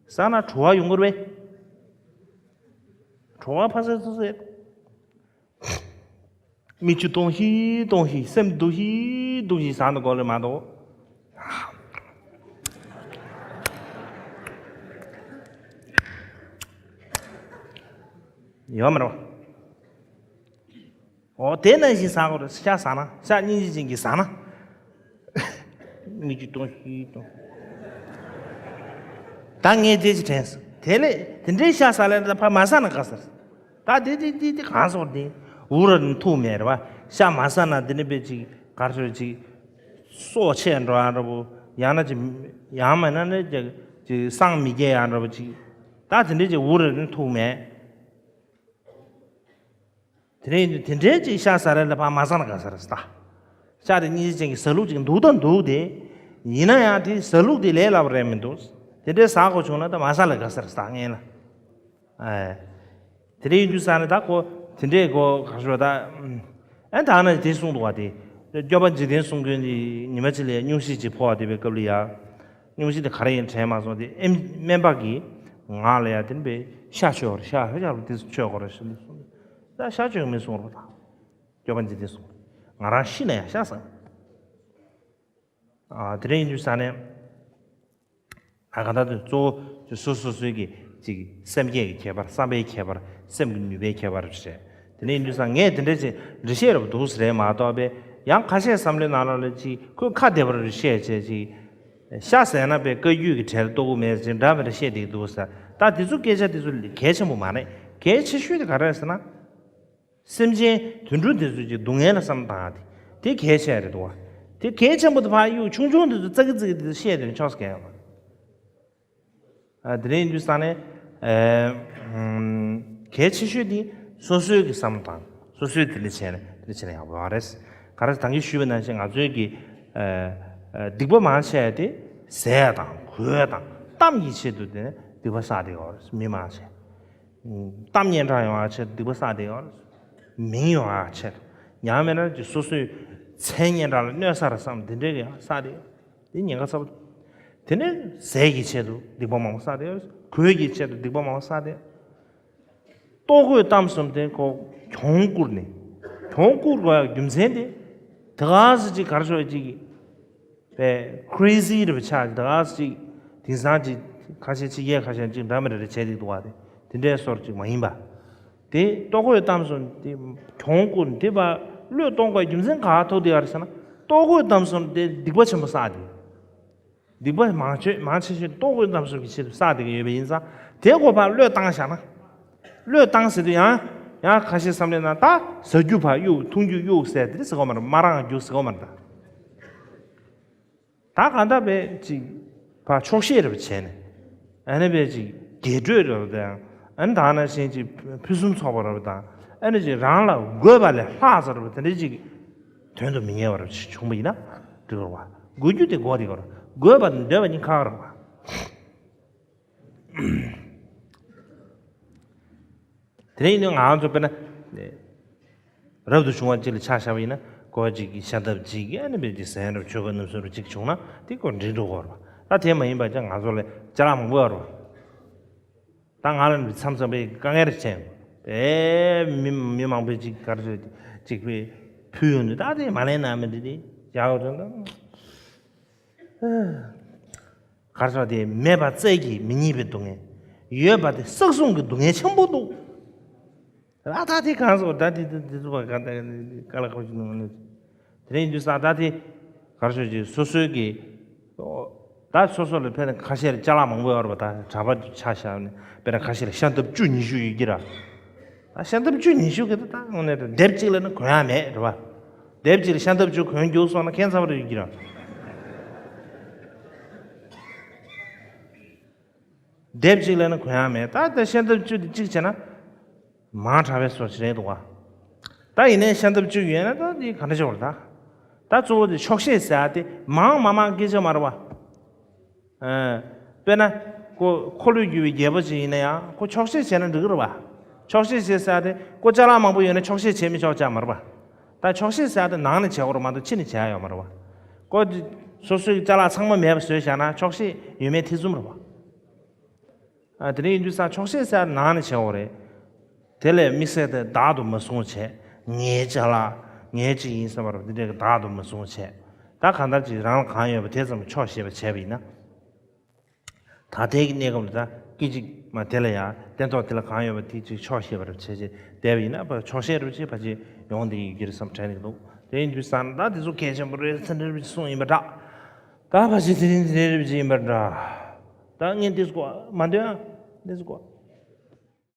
ཟ་ན་བྲོ་བ་ཡོང་གི་རེད་པས། བྲོ་བ་ཕ་སེ་ཚུ་ཟེར། མིག་ཆུ་གཏོང་ཤི་གཏོང་ཤི་སེམས་སྡུག་ཤི་སྡུག་ཤི་ཟ་ན་དགོས་རེད་མ་གཏོགས། ཡོད་མ་རེད་བ། འོ་དེ་ནང་བཞིན་ཟ་དགོས་རེད། ཤ་ཟ་ན་ཤ་སྙིང་རྗེ་ཅན་གྱིས་ཟ་ན། མིག་ཆུ་གཏོང་ཤི་གཏོང་། ད་ངས་དེ་ཅི་དྲན་སོང་། དེ་ལས་དེ་འདྲའི་ཤ་ཟ་ལས་ད་ཕ་མ་ཟ་ན་དགའ་ཟེར། ད་དེ་དེ་དེ་དེ་གང་སོང་དེ། འུ་ར་ནི་ཐུག་མེད་རེད་བ། ཤ་མ་ཟ་ན་དེ་ནི་པའི་ཅིག་གར་ཚོད་ཅིག་སྲོག་ཆད་འགྲོ་ཡག་འདྲ་པོ། ཡང་ན་ཅིག་ཡང་མིན་ན་ནི་ཅིག་ཅིག་སངས་མི་རྒྱས་ཡག་འདྲ་པོ་ཅིག་ད་དེ་འདྲའི་ཅིག་འུ་ར་ནི་ཐུག་མེད། དེ་རིང་དེ་འདྲའི་ཅིག་ཤ་ཟ་རེ་ལ་ཕ་མ་ཟ་ན་དགའ་ས་རེད་ད། ཤ་དེ་སྙིང་རྗེ་ཅན་གྱི་ཟ་ལུགས་ཅིག་འདུག་དང་འདུག་དེ། ཡིན་ན་ཡང་དེ་ཟ་ལུགས་དེ་ལས་སླ་པོ་རེད་མི་འདུག་དེ་འདྲའི་ཟ་དགོས་བྱུང་ན་ད་མ་ཟ་ལ་དགའ་ས་རེད་ད་ངས་ལ། ཨེ། དེ་འདྲའི་ཡིན་དུས་ས་ནས་ད་ཁོ་དེ་འདྲའི་ཁོ་ག་རེ་ཟེར་ད། ཨེ་ད་ནི་དེ་གསུངས་འདུག་བ་དེ། སྐྱོབ་པ་འཇིག་རྟེན་གསུམ་མགོན་གྱི་ཉི་མ་གཅིག་ལ་སྙུང་གཞི་གཅིག་ཕོག་པ་དེ་བའི་སྐབས་ལ་ཡ། སྙུང་གཞི་དེ་ག་རེ་ཡིན་དྲན་མ་སོང་སྟེ་ཨེམ་སྨན་པ་གིས་ང་ལ་ཡ་དེ་ནི་བའི་ཤ་མཆོད་རོགས་ཤ་ཤ་རུ་དེ་མཆོད་དགོས་རེད་ཞུ་ནས་གསུངས་ད་ཤ་མཆོད་མི་གསུང་རོགས་དང་། སྐྱོབ་པ་འཇིག་རྟེན་གསུམ། ང་རང་ཤི་ན་ཡང་ཤ་ཟ། ཨ་དེ་རིང་ཡིན་དུས་ས་ནས་ང་ག་ད་དུ་གཙོ་བོ་སོ་སོ་སོའི་གི་ཅིག་སེམས་བསྐྱེད་ཀྱི་ཁྱད་པར་བསམ་པའི་ཁྱད་པར་སེམས་ཀྱི་ནུས་པའི་ཁྱད་པར་རེད། དེ་ནས་ཡིན་དུས་ས་ངས་དེ་འདྲ་ཅིག་འགྲེལ་བཤད་རབ་འདུག་ཟེར་རེད་མ་གཏོགས་པའི་ཡང་ཁ་ཤས་བསམ་བློའི་ནང་ལོགས་ལ་ཅིག་ཁོས་ཁ་བདེ་བར་བཤད་བྱས་ཅིག་ཤ་ཟས་ན་པའི་བཀའ་བརྒྱུད་ཀྱི་གྲལ་གཏོགས་ཀྱི་མེད་ཅིག་འདྲ་བར་བཤད་བསྡད་འདུག་ཟེར། ད་དེ་ཚོ་སྐད་ཆ་དེ་ཚོ་གལ་ཆེན་པོ་མ་རེད། གལ་ཆེ་ཤོས་དེ་ག་རེ་རེད་ཟེར་ན། སེམས་ཅན་དུད་འགྲོ་དེ་ཚོ་གི་སྡུག་བསྔལ་ལ་བསམ་བཏང་ཡ་དེ་དེ་གལ་ཆེ་རེད་འདུག་བ། དེ་གལ་ཆེན་པོ་དེ་ཕར་གཡུག། ཆུང་ཆུང་དེ་ཚོ་ཙག་གི་ཙིག་གི་དེ་ཚོ་བཤད་དེ་ཆོག་ས་གལ་ཡོད་མ་རེད། ཨ། དེ་འདྲ་ཡིན་དུས་ཙང་ནས། ཨ། ཧུམ། གལ་ཆེ་ཤོས་དེ་སོ་སོའི་གི་བསམ་བློ་དང་སོ་སོའི་དེ་འདྲ་བྱས་ནས་དེ་འདྲ་བྱས་ན་ཡག་པོ་ཡོད་རེད། ག་རེ་ད་གིན་ཞུས་པ་ནང་བཞིན་ང་ཚོའི་གི། ཨ། ཨ། སྡིག་པ་མང་ཆེ་བ་དེ་ཟས་དང་གོས་དང་གཏམ་གྱི་ཆེད་དུ་དེ་ནས་སྡིག་པ་བསགས་བསྡད་ཡོད་རེད། མི་མང་ཆེ། གཏམ་སྙན་གྲགས་ཡོང་བའི་ཆེད་དུ་སྡིག་པ་བསགས་བསྡད་ཡོད་རེད། མིང་ཡོང་བའི་ཆེད་དུ། ཡང་མིན་ན་ཅིག་སོ་སོའི་མཚན་སྙན་གྲགས་ལ་གནོད་ས་རེད་བསམ་དེ་འདྲའི་གི་ཡང་བསགས་བསྡད་ཡོད། དེ་ཉེན་ཁ་ཚ་པོ། དེ་ནས་ཟས་ཀྱི་ཆེད་དུ་སྡིག་པ་མང་པོ་བསགས་བསྡད་ཡོད། གོས་ཀྱི་ཆེད་དུ་སྡིག་པ་མང་པོ་བསགས་བསྡད་ཡོད། ལྟོ་གོས་གཏམ་གསུམ་དེ་ཁོ་གྱོང་བསྐུར་ནས། གྱོང་བསྐུར་དགོས་ཡག་རྒྱུ་མཚན་དེ། དེ་ག་ཚོད་ཅིག་ག་རེ་ཞུ་ཡག་ཅིག་པས་crazy་རེ་བ་ཆགས། དེ་ག་ཚོད་ཅིག་དེང་སང་ཅིག་ཁ་ཤས་ཅིག་ཡས་ཁ་ཤས་ཅིག་འདྲ་མི་འདྲ་རེ་བྱས་ཏེ་འདུག་པ། དེ་དེ་འདྲའི་བཟོ་འདྲ་ཅིག་མ་ཡིན་པ། དེ་ལྟོ་གོས་གཏམ་གསུམ་དེ་གྱོང་བསྐུར་ནས་དེ་བ་བློས་གཏོང་དགོས་རྒྱུ་མཚན་ག་ཐུག་དེ་ག་རེ་ཟེར་ན། ལྟོ་གོས་གཏམ་གསུམ་དེ་སྡིག་པ་ཆེན་པོ་བསགས་ཏེ། སྡིག་པ་མང་ཆེ་མང་ཆེ་ཤོས་ལྟོ་གོས་གཏམ་གསུམ་གྱི་ཆེད་དུ་བསགས་བསྡད་ཀྱི་ཡོད་པ་ཡིན་ཙང་། དེ་ཁོ་ཕར་བློས་བཏང་བཞག་ན། བློས་བཏང་ཟེར་དུས་ཡང་ཡང་ཁ་ཤས་བསམ་བློ་ན་ད་ཟ་རྒྱུ་ཕར་གཡུག་འཐུང་རྒྱུ་གཡུག་ཟེར་དེ་འདྲ་ཟེར་གོ་མ་རེད། མ་རང་རྒྱུ་ཟེར་གོ་མ་རེད་ད། ད་གང་ལྟར་བས་ཅིག་ཕར་ཆོག་ཤེས་རེ་བྱས་ནས། ཨ་ནི་བས་ཅིག་རྒྱས་སྤྲོས་རེ་བ་དང་། ཨ་ནི་ད་ནང་བཞིན་ཅིག་ཕུན་སུམ་ཚོགས་པ་རེ་བ་དང་། ཨ་ནི་ཅིག་རང་ལ་དགོས་པ་ལས་ལྷག་ཙམ་རེ་བ་དེ་འདྲ་ཅིག་དོན་དུ་མི་གཉེར་བ་རེ་བ་ཅིག་བྱུང་བ་ཡིན་ན་འགྲིག་གི་རེད་བ། དགོས་རྒྱུ་དེ་དགོས་བསྡད་ཀྱི་རེད། དགོས་པ་དང་འདོད་པ་གཉིས་ཁ་ཁ་རེད་བ། དེ་ནས་ཡིན་ན་ང་ཚོ་དཔེར་ན་རབ་ཏུ་བྱུང་བ་གཅིག་ལ་ཆ་བཞག་པ་ཡིན་ན། ཁོ་གཅིག་གི་ཤ་འདབ་གཅིག་གི་ཨ་ནི་བས་ཀྱི་ཟན་རབ་ཆོས་གོས་རྣམ་གསུམ་རབ་གཅིག་བྱུང་ན་དེ་ཁོ་འགྲིག་འགྲོ་གི་རེད་བ། ད་དེ་མ་ཡིན་པ་ཅང་ང་ཚོ་ལ་ཅ་ལག་མང་པོ་ཡོད་རེད་བ། ད་ང་ལ་ནི་མཚམས་མཚམས་པའི་དཀའ་ངལ་རེ་བྱས། ཨེ། མི་མི་མང་པོས་ཅིག་ག་རེ་ཟེར། ཅིག་པའི་ཕུལ་ཡོང་དུས་ད་དེ་མ་ལེན་ན་མི་འགྲིག་དེ་ཡག་ཡོད་དོན་དང་། གར་སོགས་དེ་མེད་པ་བཙལ་གྱིས་མི་རྙེད་པའི་སྡུག་བསྔལ། ཡོད་པ་དེ་བསགས་བསྲུང་གི་སྡུག་བསྔལ་ཆེན་པོ་འདུག། ཨ་ད་དེ་གང་སོགས་ད་དེ་དེ་དེ་ཚོ་བ་ག་ད་དཀའ་ལས་ཁག་ཅིག་ནང་ནས། དེ་རིང་དུས་ས་ད་དེ་གར་སོགས་ཀྱི་སོ་སོའི་གི། ད་སོ་སོ་ལ་ཕན་ཁ་ཤས་ཅ་ལག་མང་པོ་ཡོད་རེད་པ། ད་གྲྭ་པ་ཆ་བཞག་ནས་དཔེར་ན་ཁ་ཤས་ལ་ཤ་འདབ་བཅུ་ཉི་ཤུ་ཡོད་ཀྱི་ར། ད་ཤ་འདབ་བཅུ་ཉི་ཤུ་གི་ད་ད་དངོས་གནས་ད་དེབ་གཅིག་ལ་ནི་གོན་ཡ་མེད་རེད་པ། དེབ་གཅིག་ལ་ཤ་འདབ་བཅུ་གོན་རྒྱུགས་སོང་ན་ཁྱད་མཚར་པོ་རེ་ཡོད་ཀྱི་ར། དེབ་གཅིག་ལ་ནི་གོན་ཡ་མེད། ད་ལྟ་ཤ་འདབ་བཅུ་དེ་གཅིག་བྱས་ན། མང་དྲགས་པའི་བཟོ་ཞིག་རེད་འདུག་ག། ད་ཡིན་ནའི་ཤ་འདབ་བཅུ་ཡོད་ན་ད་འདི་ག་འདྲ་ཆོག་རེད་ད། ད་གཙོ་བོ་དེ་ཆོག་ཤེས་ཟེར་ཡ་དེ་མང་མ་མང་སྐད་ཆ་མ་རེད་བ། ཨ། དཔེར་ན། ཁོ་འཁོར་ལོས་སྒྱུར་བའི་རྒྱལ་པོ་ཅིག་ཡིན་ན་ཡང་ཁོ་ཆོག་ཤེས་བྱས་ན་འགྲིག་གི་རེད་བ། ཆོག་ཤེས་བྱེད་ཟེར་ཡ་དེ་ཁོ་ཅ་ལག་མང་པོ་ཡོད་ན་ཆོག་ཤེས་བྱེད་མི་ཆོག་ཅག་མ་རེད་བ། ད་ཆོག་ཤེས་ཟེར་ཡ་དེ་ནང་ནས་བྱེད་དགོས་རེད་མ་གཏོགས་ཕྱི་ནས་བྱེད་ཡ་ཡོད་མ་རེད་བ། ཁོ་སོ་སོའི་ཅ་ལག་ཚང་མ་མེད་པ་བཟོས་བཞག་ན་ཆོག་ཤེས་ཡོད་མེད་ཐེ་ཚོམ་རེད་བ། ཨ། དེ་འདྲ་ཡིན་དུས་ས་ཆོག་ཤེས་ཟེར་ནང་ནས་བྱེད་དགོས་རེད། དེ་ལས་དམིགས་བསལ་དེ་བདག་ཏུ་མ་བཟུང་བྱས། ངའི་ཅ་ལག་ངའི་ཅིག་ཡིན་བསམ་པ་རེད་པ། འདི་འདྲའི་བདག་ཏུ་མ་བཟུང་བྱས། ད་གང་ལྟར་ཅིག་རང་ལ་གང་ཡོད་པ་དེ་ཙམ་ཆོག་ཤེས་པ་བྱས་པ་ཡིན་ན། ད་ལྟའི་གནས་སྐབས་ལ་ད་སྐད་ཅིག་མ་དེ་ལ་ཡང་སྟན་ཐོག་དེ་ལ་གང་ཡོད་པ་དེ་ཅིག་ཆོག་ཤེས་པ་རེད་བྱས་བྱས་བསྡད་པ་ཡིན་ན་ཕར་ཆོག་ཤེས་རེད་བྱས་ཕར་ཅིག་ཡོང་བསྡད་ཡོད་ཀྱི་རེད་བསམ་དྲན་གྱི་འདུག། དེ་ཡིན་དུས་ས་ན་ད་དེ་ཚོ་གལ་ཆེན་པོ་རེད་ཟེར་འདྲ་རེད་བྱས་གསུངས་ཡིན་པ་འདྲ། ད་ཕར་ཅིག་དེ་རིང་དེ་རེད་བྱས་ཡིན་པ་འདྲ། ད་ངས་འདི་ཚོ་མ་འདོན་ཨ། འདི་ཚོ།